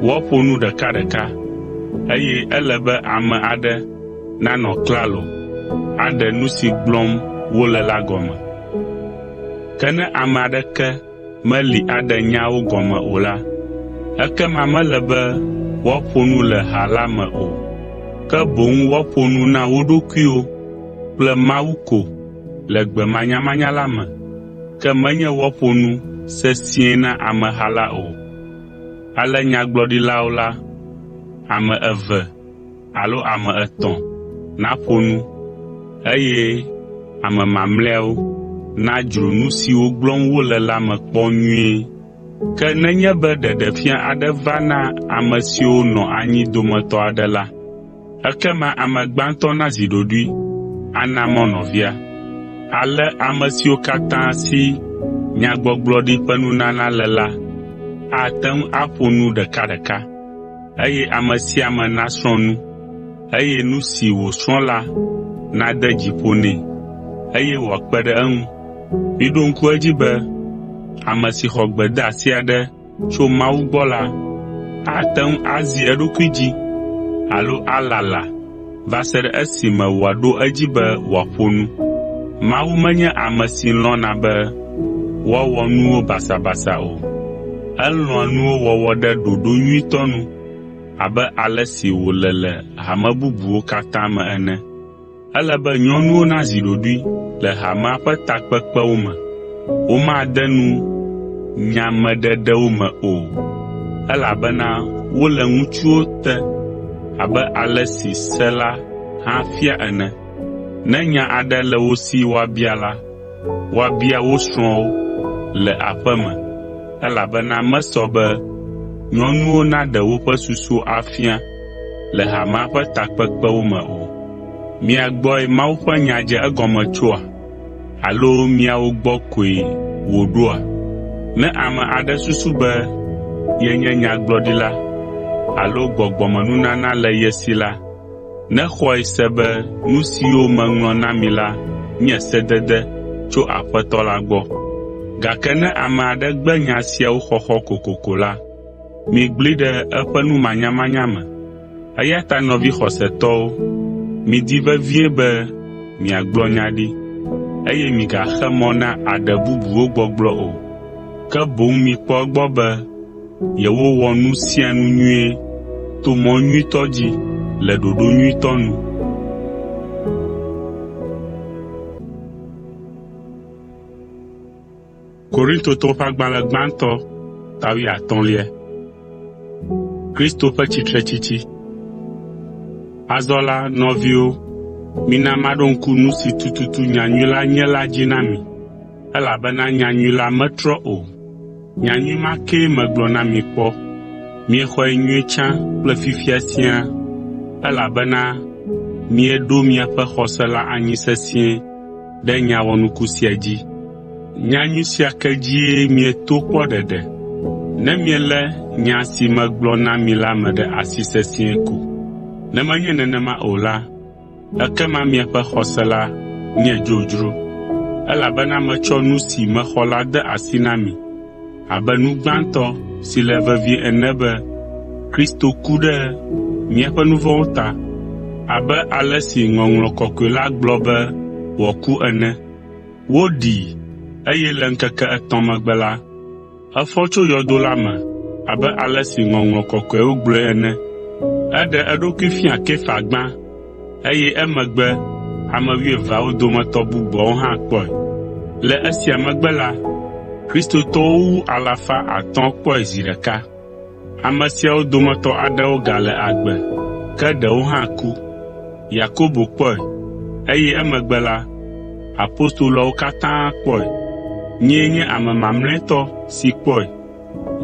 A: Woaƒo nu ɖekaɖeka, eye ele be ame aɖe nanɔ klalo aɖe nu si gblɔm wole la gɔme. Ke ne ame aɖeke meli aɖe nyaawo gɔme o la, ekema mele be woaƒo nu le ha la me o, ke boŋ woaƒo nu na wo ɖokuiwo kple Mawu ko le gbe manyamanya la me, ke menye woaƒo nu sesĩe na ameha la o. Ale nyagblɔɖilawo la, ame eve alo ame etɔ̃ naƒo nu eye ame mamlɛawo nadzro nu siwo gblɔm wole la me kpɔ nyuie. Ke nenye be ɖeɖefia aɖe va na ame siwo nɔ anyi dometɔ aɖe la, ekema ame gbãtɔ nazi ɖoɖoe ana mɔ nɔvia. Ale ame siwo katã si nyagbɔgblɔɖi ƒe nunana le la ate ŋu aƒo nu ɖekaɖeka, eye ame sia ame nasrɔ̃ nu, eye nu si wòsrɔ̃ la nade dzi ƒo nɛ, eye wòakpe ɖe eŋu. Miɖo ŋku edzi be ame si xɔ gbedeasi aɖe tso Mawu gbɔ la ate ŋu azi eɖokui dzi alo alala va se ɖe esime wòaɖo edzi be wòaƒo nu. Mawu menye ame si lɔ̃na be woawɔ nuwo basabasa o. Elɔ̃a nuwo wɔwɔ ɖe ɖoɖo nyuitɔ nu abe ale si wòle le hame bubuwo katã me ene. Ele be nyɔnuwo nazi ɖoɖoe le hamea ƒe takpekpewo me. Womade nu nyameɖeɖewo me o, elabena wole ŋutsuwo te abe ale si se la hã fia ene. Ne nya aɖe le wo si woabia la, woabia wo srɔ̃wo le aƒe me, elabena mesɔ be nyɔnuwo naɖe woƒe susuwo afia le hamea ƒe takpekpewo me o. Mia gbɔe Mawu ƒe nya dze egɔme tsoa? Alo miawo gbɔ koe wòɖoa? Ne ame aɖe susu be yenye nyagblɔɖila alo gbɔgbɔmenunana le ye si la, nexɔe se be nu siwo meŋlɔ na mi la nye sedede tso Aƒetɔ la gbɔ. Gake ne ame aɖe gbe nya siawo xɔxɔ kokoko la, migblẽe ɖe eƒe numanyamanya me. Eya ta nɔvi xɔsetɔwo, midi vevie be miagblɔ nya ɖi, eye migaxe mɔ na aɖe bubuwo gbɔgblɔ o, ke boŋ mikpɔ egbɔ be yewowɔ nu sia nu nyuie to mɔ nyuitɔ dzi le ɖoɖo nyuitɔ nu. Azɔ la, nɔviwo, mina maɖo ŋku nu si tututu nyanyui la nye la dzi na mi, elabena nyanyui la metrɔ o. Nyanyui ma kee megblɔ na mi kpɔ. Miexɔe nyuie tsã kple fifia siaa, elabena mieɖo miaƒe xɔse la anyi sesĩe ɖe nya wɔnuku sia dzi. Nyanyui sia ke dzie mieto kpɔ ɖeɖe, ne mielé nya si megblɔ na mi la me ɖe asi sesĩe ko. Ne menye nenema o la, ekema miaƒe xɔse la nye dzodzro, elabena metsɔ nu si mexɔ la de asi na mi abe nu gbãtɔ si le vevie ene be Kristo ku ɖe míaƒe nu vɔ̃wo ta abe ale si Ŋɔŋlɔ Kɔkɔe la gblɔ be wòaku ene. Woɖii, eye le ŋkeke etɔ̃ megbe la, efɔ tso yɔdo la me abe ale si Ŋɔŋlɔ Kɔkɔeawo gblɔe ene. Eɖe eɖokui fia Kefa gbã, eye emegbe ame wuieveawo dometɔ bubuawo hã kpɔe. Le esia megbe la, kristotɔwo wu alafa atɔ̃ kpɔe zi ɖeka. Ame siawo dometɔ aɖewo gale agbe, ke ɖewo hã ku. Yakobo kpɔe, eye emegbe la, apostoloawo katã kpɔe. Nyee nye ame mamlɛtɔ si kpɔe.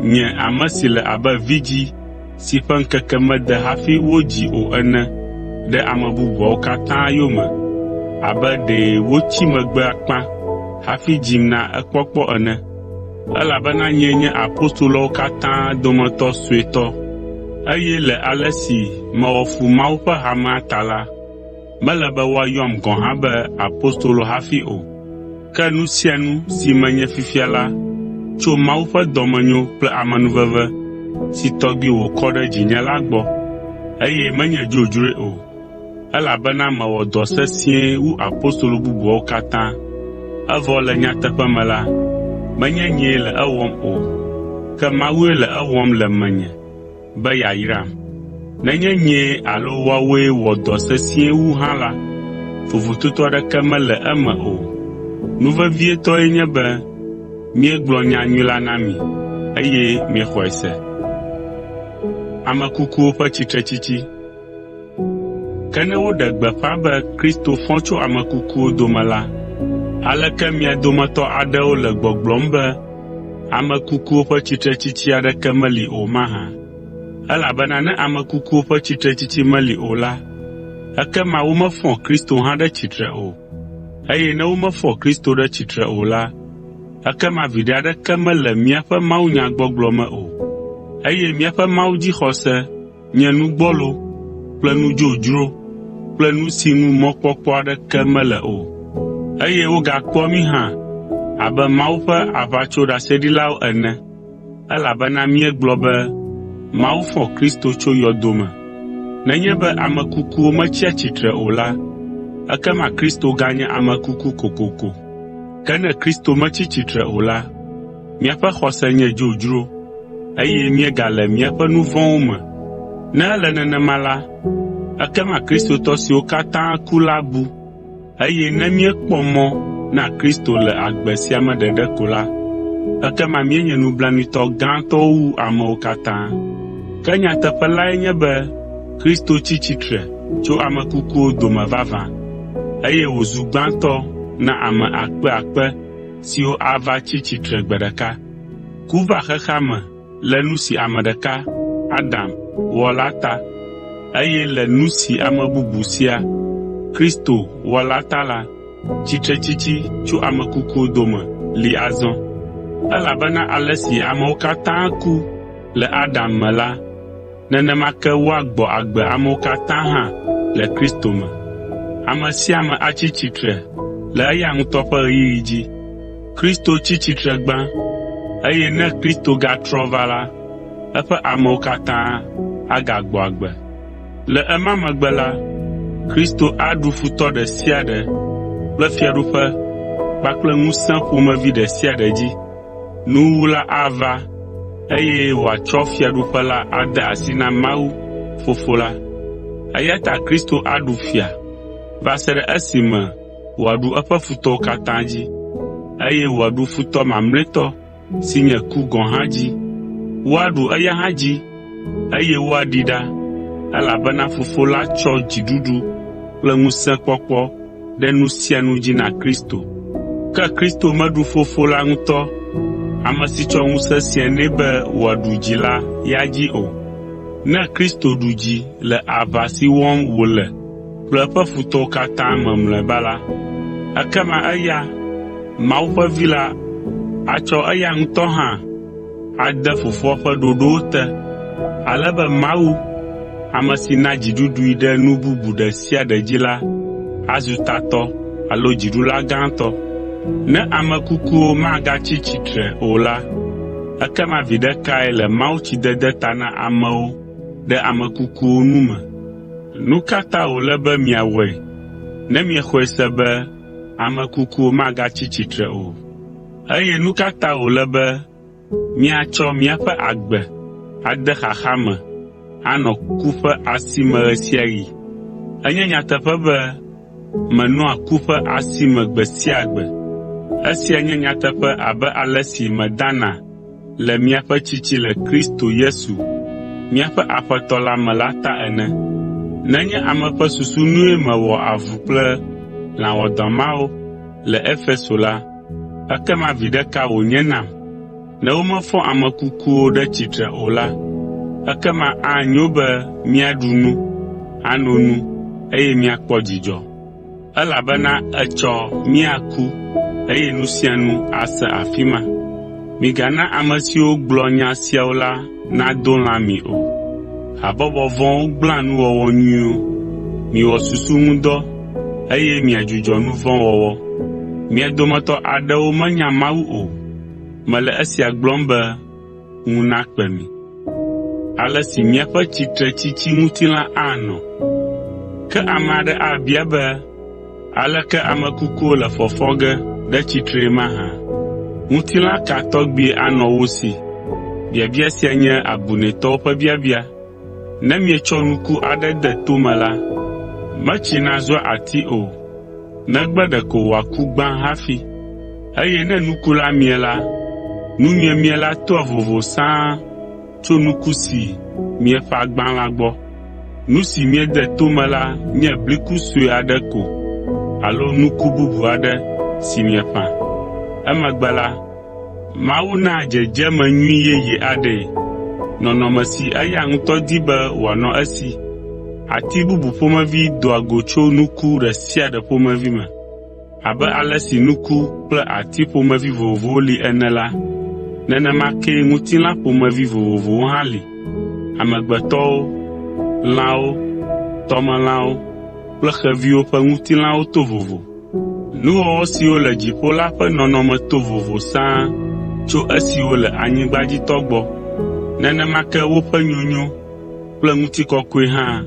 A: Nye ame si le abe vidzĩ si ƒe ŋkeke mede hafi wodzi o ene. ɖe ame bubuawo katã yome abe ɖe wotsi megbe akpa hafi dzim na ekpɔkpɔ ene. Elabena nyee nye apostoloawo katã dometɔ suetɔ, eye le ale si mewɔ fu Mawu ƒe hamea ta la, mele be woayɔm gɔ̃ hã be apostolo hafi o. Ke nu sia nu si menye fifia la tso Mawu ƒe dɔmenyo kple amenuveve si tɔgbi wòkɔ ɖe dzinye la gbɔ, eye menye dzodzroe o, elabena mewɔ dɔ sesĩe wu apostolo bubuawo katã, evɔ le nyateƒe me la, menye nyee le ewɔm o, ke Mawue le ewɔm le menye be yeayram. Nenye nyee alo woawoe wɔ dɔ sesĩe wu hã la, vovototo aɖeke mele eme o. Nu vevietɔe nye be míegblɔ nyanyui la na mi, eye miexɔe se. Ke ne woɖe gbeƒã be Kristo fɔ tso ame kukuwo dome la, aleke mia dometɔ aɖewo le gbɔgblɔm be ame kukuwo ƒe tsitretsitsi aɖeke meli o mahã? Elabena ne ame kukuwo ƒe tsitretsitsi meli o la, ekema womefɔ Kristo hã ɖe tsitre o. Eye ne womefɔ Kristo ɖe tsitre o la, ekema viɖe aɖeke mele míaƒe mawunyagbɔgblɔ me o, eye míaƒe mawudzixɔse nye nu gbɔlo kple nu dzodzro kple nu si ŋu mɔkpɔkpɔ aɖeke mele o, eye wogakpɔa mí hã abe Mawu ƒe aʋatsoɖaseɖilawo ene, elabena míegblɔ be Mawu fɔ Kristo tso yɔdo me. Nenye be ame kukuwo metsia tsitre o la, ekema Kristo ganye ame kuku kokoko. Ke ne Kristo metsi tsitre o la, míaƒe xɔse nye dzodzro, eye míegale míaƒe nu vɔ̃wo me. Ne ele nenema la, ekema kristotɔ siwo katã ku la bu, eye ne míekpɔ mɔ na Kristo le agbe sia me ɖeɖe ko la, ekema míenye nublanuitɔ gãtɔwo wu amewo katã. Ke nyateƒe lae nye be Kristo tsi tsitre tso ame kukuwo dome vavã, eye wòzu gbãtɔ na ame akpeakpe siwo ava tsi tsitre gbe ɖeka. Ku va xexea me le nu si ame ɖeka, Adam, wɔ la ta, eye le nu si ame bubu sia, Kristo, wɔ la ta la, tsitretsitsi tso ame kukuwo dome li azɔ. Elabena ale si amewo katã ku le Adam me la, nenema ke woagbɔ agbe amewo katã hã le Kristo me. Ame sia ame atsi tsitre le eya ŋutɔ ƒe ɣeyiɣi dzi. Kristo tsi tsitre gbã, eye ne Kristo gatrɔ va la, eƒe amewo katã agagbɔ agbe. Le ema megbe la, Kristo aɖu futɔ ɖe sia ɖe kple fiaɖuƒe kpakple ŋusẽ ƒomevi ɖe sia ɖe dzi. Nuwuwu la ava eye wòatsɔ fiaɖuƒe la ade asi na Mawu, Fofo la. Eya ta Kristo aɖu fia va se ɖe esime wòaɖu eƒe futɔwo katã dzi, eye wòaɖu futɔ mamlɛtɔ si nye ku gɔ̃ hã dzi. Woaɖu eya hã dzi, eye woaɖee ɖa, elabena Fofo la tsɔ dziɖuɖu kple ŋusẽkpɔkpɔ ɖe nu sia nu dzi na Kristo. Ke Kristo meɖu Fofo la ŋutɔ, ame si tsɔ ŋusẽ sia nɛ be wòaɖu dzi la ya dzi o. Ne Kristo ɖu dzi le aʋa si wɔm wòle kple eƒe futɔwo katã me mlɔeba la, ekema eya, Mawu ƒe Vi la atsɔ eya ŋutɔ hã ade Fofoa ƒe ɖoɖowo te, ale be Mawu, ame si na dziɖuɖui ɖe nu bubu ɖe sia ɖe dzi la azu tatɔ alo dziɖula gãtɔ. Ne ame kukuwo magatsi tsitre o la, ekema viɖe kae le mawutsidede ta na amewo ɖe ame kukuwo nu me? Nu ka ta wòle be miawɔe ne miexɔe se be ame kukuwo magatsi tsitre o? Eye nu ka ta wòle be míatsɔ míaƒe agbe ade xaxa me anɔ ku ƒe asi me ɣe sia ɣi? Enye nyateƒe be menɔa ku ƒe asi me gbe sia gbe. Esia nye nyateƒe abe ale si medana le miaƒe tsitsi le Kristo Yesu, míaƒe Aƒetɔ la me la ta ene. Nenye ame ƒe susu nue mewɔ avu kple lã wɔadã mawo le Efeso la, ekema viɖe ka wònye nam? Ne womefɔ ame kukuwo ɖe tsitre o la, ekema anyo be míaɖu nu, ano nu, eye míakpɔ dzidzɔ, elabena etsɔ míaku eye nu sia nu ase afi ma. Migana ame siwo gblɔa nya siawo la nado lã mi o. Habɔbɔ vɔ̃wo gblẽa nuwɔwɔ nyuiwo. Miwɔ susu ŋu dɔ eye miadzudzɔ nu vɔ̃ wɔwɔ. Mia dometɔ aɖewo menya Mawu o. Mele esia gblɔm be ŋu nakpe mi. Ale si míaƒe tsitretsitsiŋutilã anɔ. Ke ame aɖe abia be, “Aleke ame kukuwo le fɔfɔ ge ɖe tsitree mahã? Ŋutilã ka tɔgbie anɔ wo si?” Biabia sia nye abunɛtɔwo ƒe biabia. Ne mietsɔ nuku aɖe de to me la, metsina zua ati o, negbe ɖeko wòaku gbã hafi. Eye ne nuku la mie la, nu miemie la toa vovo sãa tso nuku si mieƒã gbã la gbɔ. Nu si miede to me la nye bliku sue aɖe ko alo nuku bubu aɖe si mieƒã. Emegbe la, Mawu naa dzedzeme nyui yeye aɖee, nɔnɔme si eya ŋutɔ di be wòanɔ esi. Ati bubu ƒomevi doa go tso nuku ɖe sia ɖe ƒomevi me. Abe ale si nuku kple ati ƒomevi vovovowo li ene la, nenema kee ŋutilã ƒomevi vovovowo hã li: amegbetɔwo, lãwo, tɔmelãwo kple xeviwo ƒe ŋutilãwo to vovo. Nuwɔwɔ siwo le dziƒo la ƒe nɔnɔme to vovo sãa tso esiwo le anyigba dzi tɔ gbɔ. Nenema ke woƒe nyonyo kple ŋutikɔkɔe hã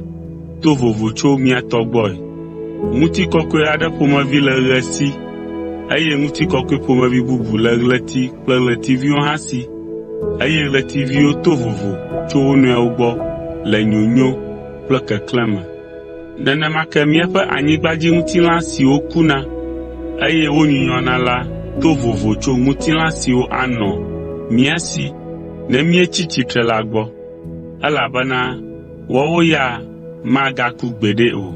A: to vovo tso mía tɔ gbɔe. Ŋutikɔkɔe aɖe ƒomevi le ɣe si eye ŋutikɔkɔe ƒomevi bubu le ɣleti kple ɣletiviwo hã si eye ɣletiviwo to vovo tso wo nɔewo gbɔ le nyonyo kple keklẽ me. Nenema ke míaƒe anyigbadziŋutilã siwo kuna, eye wonyunyɔna la to vovo tso ŋutilã siwo anɔ mía si ne míetsi tsitre la gbɔ, elabena woawo ya magaku gbeɖe o.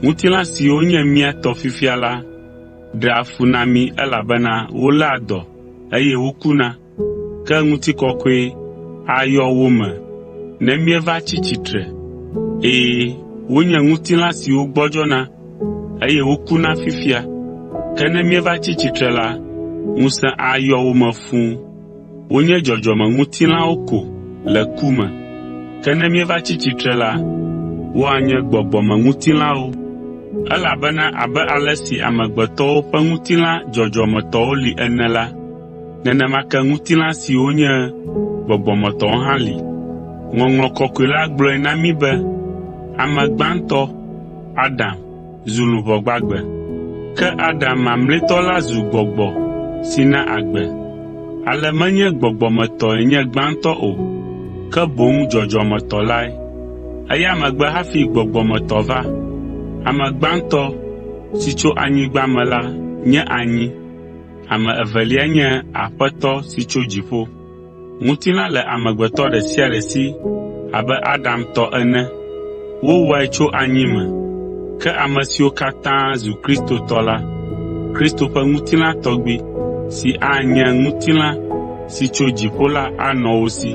A: Ŋutilã siwo nye mía tɔ fifia la ɖea fu na mí elabena woléa dɔ eye wokuna, ke ŋutikɔkɔe ayɔ wo me ne míeva tsi tsitre. Ɛ̃, wonye ŋutilã siwo gbɔdzɔna, eye wokuna fifia, ke ne míeva tsi tsitre la, ŋusẽ ayɔ wo me fũu. Wonye dzɔdzɔmeŋutilãwo ko le ku me, ke ne míeva tsi tsitre la, woanye gbɔgbɔmeŋutilãwo, elabena abe ale si amegbetɔwo ƒe ŋutilã dzɔdzɔmetɔwo li ene la, nenema ke ŋutilã siwo nye gbɔgbɔmetɔwo hã li. Ŋɔŋlɔ Kɔkɔe la gblɔe na mí be, “Ame gbãtɔ, Adam, zu luʋɔ gbagbe.” Ke Adam mamlɛtɔ la zu gbɔgbɔ si na agbe. Ale menye gbɔgbɔmetɔe nye gbãtɔ o, ke boŋ dzɔdzɔmetɔ lae. Eya megbe hafi gbɔgbɔmetɔ va. Ame gbãtɔ si tso anyigba me la nye anyi, ame evelia nye Aƒetɔ si tso dziƒo. Ŋutilã le amegbetɔ ɖe sia ɖe si abe Adam tɔ ene. Wowɔe tso anyi me, ke ame siwo katã zu Kristo tɔ la, Kristo ƒe ŋutilã tɔgbi si anye ŋutilã si tso dziƒo la anɔ wo si.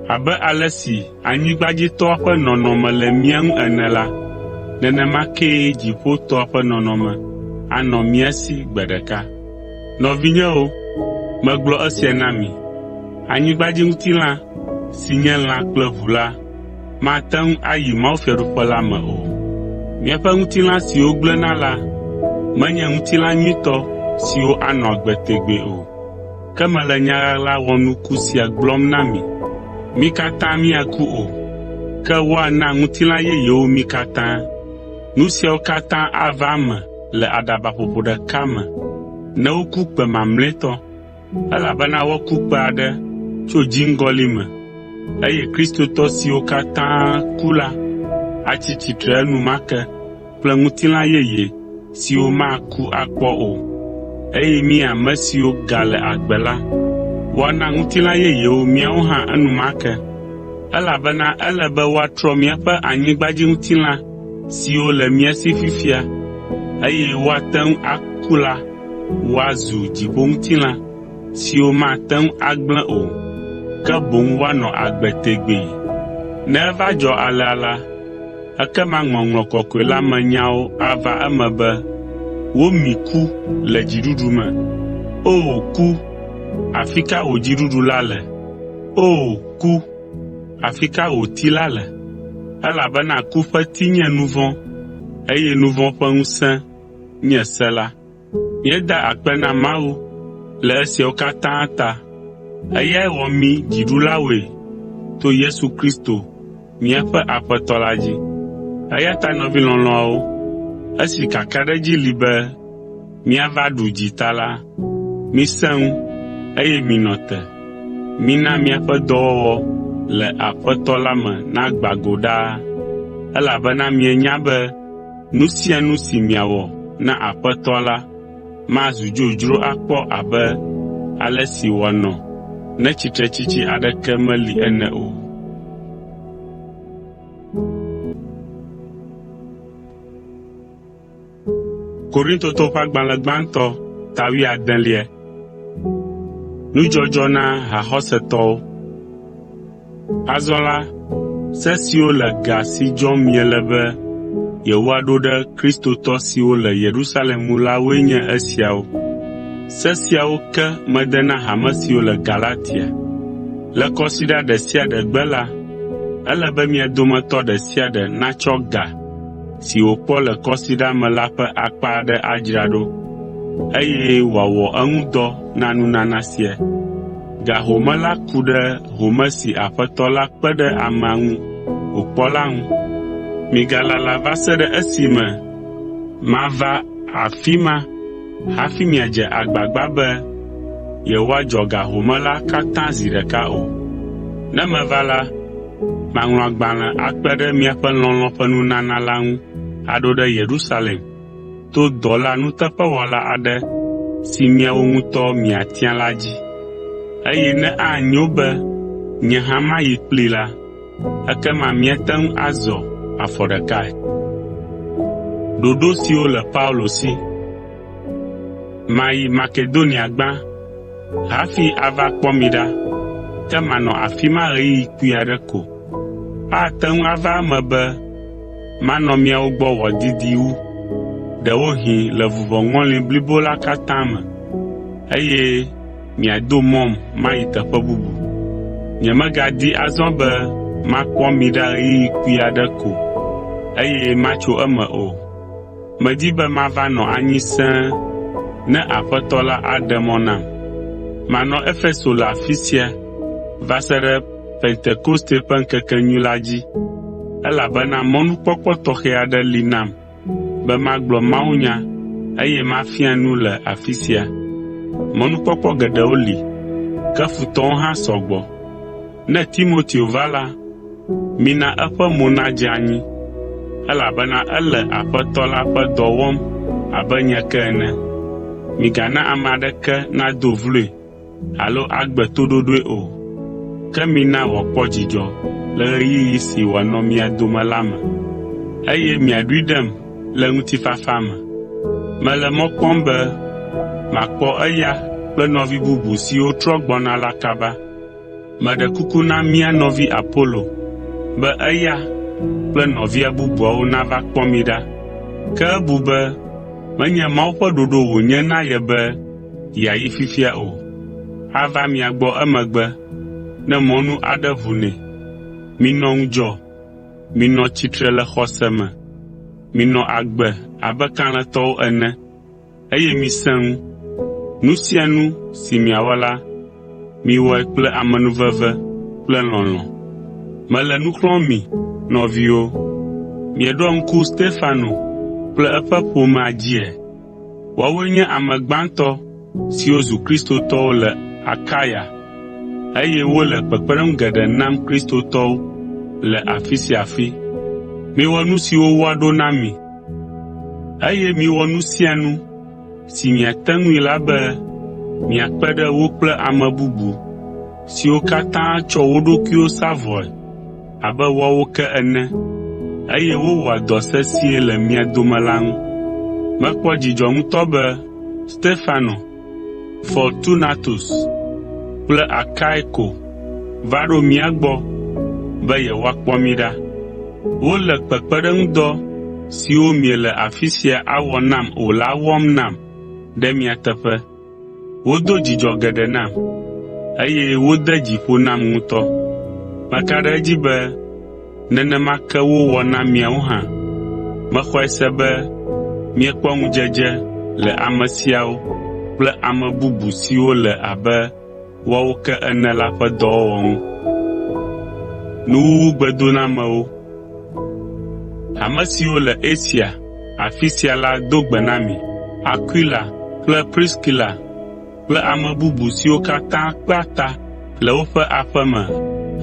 A: Abe ale si anyigbadzitɔa ƒe nɔnɔme le mía ŋu ene la, nenema kee dziƒotɔa ƒe nɔnɔme anɔ mía si gbe ɖeka. Nɔvinyewo, megblɔ esia na mi: anyigbadziŋutilã si nye lã kple ʋu la mate ŋu ayi mawufiaɖuƒe la me o. Míaƒe ŋutilã siwo gblẽna la menye ŋutilã nyuitɔ siwo anɔ agbe tegbee o. Ke mele nya ɣaɣla wɔnuku sia gblɔm na mi: mí katã míaku o, ke woana ŋutilã yeyewo mí katã. Nu siawo katã ava eme le aɖabaƒoƒo ɖeka me ne woku kpẽ mamlɛtɔ, elabena woaku kpẽ aɖe tso dziŋgɔli me, eye kristotɔ siwo katã ku la atsi tsitre enumake kple ŋutilã yeye siwo maku akpɔ o, eye mí ame siwo gale agbe la, woana ŋutilã yeyewo míawo hã enumake. Elabena ele be woatrɔ míaƒe anyigbadziŋutilã siwo le mía si fifia, eye woate ŋu aku la woazu dziƒoŋutilã siwo mate ŋu agblẽ o, ke boŋ woanɔ agbe tegbee. Ne eva dzɔ alea la, Ekema Ŋɔŋlɔ Kɔkɔe la me nyawo ava eme be, “Womi ku le dziɖuɖu me. O ku, afi ka wò dziɖuɖu la le? O ku, afi ka wò ti la le?” Elabena ku ƒe ti nye nu vɔ̃, eye nu vɔ̃ ƒe ŋusẽ nye se la. Míeda akpe na Mawu le esiawo katã ta. Eyae wɔ mí dziɖulawoe to Yesu Kristo míaƒe Aƒetɔ la dzi. Eya ta nɔvi lɔlɔ̃awo, esi kakaɖedzi li be míava ɖu dzi ta la, misẽ ŋu, eye minɔ te. Mina miaƒe dɔwɔwɔ le Aƒetɔ la me nagbã go ɖaa, elabena mienya be nu sia nu si miawɔ na Aƒetɔ la mazu dzodzro akpɔ abe ale si wòanɔ ne tsitretsitsi aɖeke meli ene o. Azɔ la, se siwo le ga si dzɔm miele be yewoaɖo ɖe kristotɔ siwo le Yerusalem ŋu la woe nye esiawo. Se siawo ke mede na hame siwo le Galatia. Le Kɔsiɖa ɖe sia ɖe gbe la, ele be mia dometɔ ɖe sia ɖe natsɔ ga si wòkpɔ le kɔsiɖa me la ƒe akpa aɖe adzra ɖo, eye wòawɔ eŋu dɔ na nunana sia. Ga home la ku ɖe home si Aƒetɔ la kpe ɖe amea ŋu wòkpɔ la ŋu. Migalala va se ɖe esime mava afi ma hafi miadze agbagba be yewoadzɔ ga home la katã zi ɖeka o. Ne meva la, maŋlɔ agbalẽ akpe ɖe miaƒe lɔlɔ̃ ƒe nunana la ŋu aɖo ɖe Yerusalem to dɔla nuteƒewɔla aɖe si miawo ŋutɔ miatia la dzi. Eye ne anyo be nye hã mayi kplii la, ekema míate ŋu azɔ afɔ ɖekae. Mayi Makedonia gbã hafi ava kpɔ mi ɖa, ke manɔ afi ma ɣeyiɣi kpui aɖe ko. Ate ŋu ava eme be manɔ miawo gbɔ wòadidi wu, ɖewohĩ le vuvɔŋɔli blibo la katã me, eye miado mɔm mayi teƒe bubu. Nyemegadi azɔ be makpɔ mi ɖa ɣeyiɣi kpui aɖe ko, eye matso eme o. Medi be mava nɔ anyi sẽe ne Aƒetɔ la aɖe mɔ nam. Manɔ Efeso le afi sia va se ɖe Pentekoste ƒe ŋkekenyui la dzi, elabena mɔnukpɔkpɔ tɔxɛ aɖe li nam be magblɔ mawunya eye mafia nu le afi sia. Mɔnukpɔkpɔ geɖewo li, ke futɔwo hã sɔ gbɔ. Ne Timoteo va la, mina eƒe mo nadze anyi, elabena ele Aƒetɔ la ƒe dɔ wɔm abe nye ke ene. Migana ame aɖeke nado vloe alo agbe toɖoɖoe o, ke mina wòakpɔ dzidzɔ le ɣeyiɣi si wòanɔ mia dome la me, eye miaɖoe ɖem le ŋutifafa me. Mele mɔ kpɔm be makpɔ eya kple nɔvi bubu siwo trɔ gbɔna la kaba. Meɖe kuku na mía nɔvi Apolo be eya kple nɔvia bubuawo nava kpɔ mi ɖa. Ke ebu be menye Mawu ƒe ɖoɖo wònye na ye be yeayi fifia o. Ava mia gbɔ emegbe ne mɔnu aɖe ʋu nɛ. Minɔ ŋudzɔ, minɔ tsitre le xɔse me, minɔ agbe abe kalẽtɔwo ene, eye misẽ ŋu. Nu sia nu si miawɔ la, miwɔe kple amenuveve kple lɔlɔ̃. Mele nu xlɔ̃m mi, nɔviwo. Mieɖoa ŋku Stefano kple eƒe ƒomea dzia? Woawoe nye ame gbãtɔ siwo zu kristotɔwo le Akaya, eye wole kpekpeɖeŋu geɖe nam kristotɔwo le afi sia afi. Miwɔ nu siwo woaɖo na mi, eye miwɔ nu sia nu si miate ŋui la be miakpe ɖe wo kple ame bubu siwo katã tsɔ wo ɖokuiwo sa vɔe abe woawo ke ene, eye wowɔa dɔ sesĩe le mia dome la ŋu. Mekpɔ dzidzɔ ŋutɔ be Stefano, Fortunatus kple Akaiko va ɖo mía gbɔ be yewoakpɔ mí ɖa. Wole kpekpeɖeŋudɔ siwo miele afi sia awɔ nam o la wɔm nam ɖe mia teƒe. Wodo dzidzɔ geɖe nam, eye wode dzi ƒo nam ŋutɔ. Meka ɖe edzi be nenema ke wowɔ na miawo hã. Mexɔe se be miekpɔ ŋudzedze le ame siawo kple ame bubu siwo le abe woawo ke ene la ƒe dɔwɔwɔ ŋu. Hame siwo le Asia afi sia la do gbe na mi. Akwila kple Priskila kple ame bubu siwo katã kpea ta le woƒe aƒe me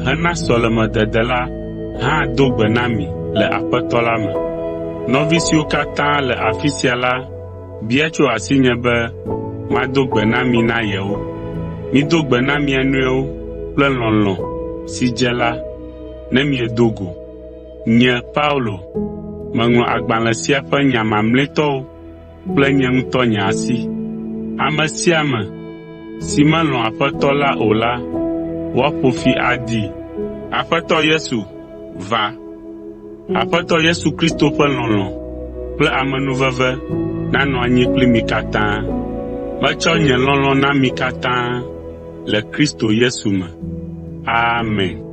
A: hena sɔlemedede la hã do gbe na mi le Aƒetɔ la me. Nɔvi siwo katã le afi sia la bia tso asinye be mado gbe na mi na yewo. Mido gbe na mia nɔewo kple lɔlɔ̃ si dze la ne miedo go. Nye, Paulo, meŋlɔ agbalẽ sia ƒe nya mamlɛtɔwo kple nye ŋutɔ nye asi. Ame sia ame si melɔ̃ Aƒetɔ la o la, woaƒo fi adee. Aƒetɔ Yesu, va! Aƒetɔ Yesu Kristo ƒe lɔlɔ̃ kple amenuveve nanɔ anyi kpli mi katã. Metsɔ nye lɔlɔ̃ na mi katã le Kristo Yesu me. Amen.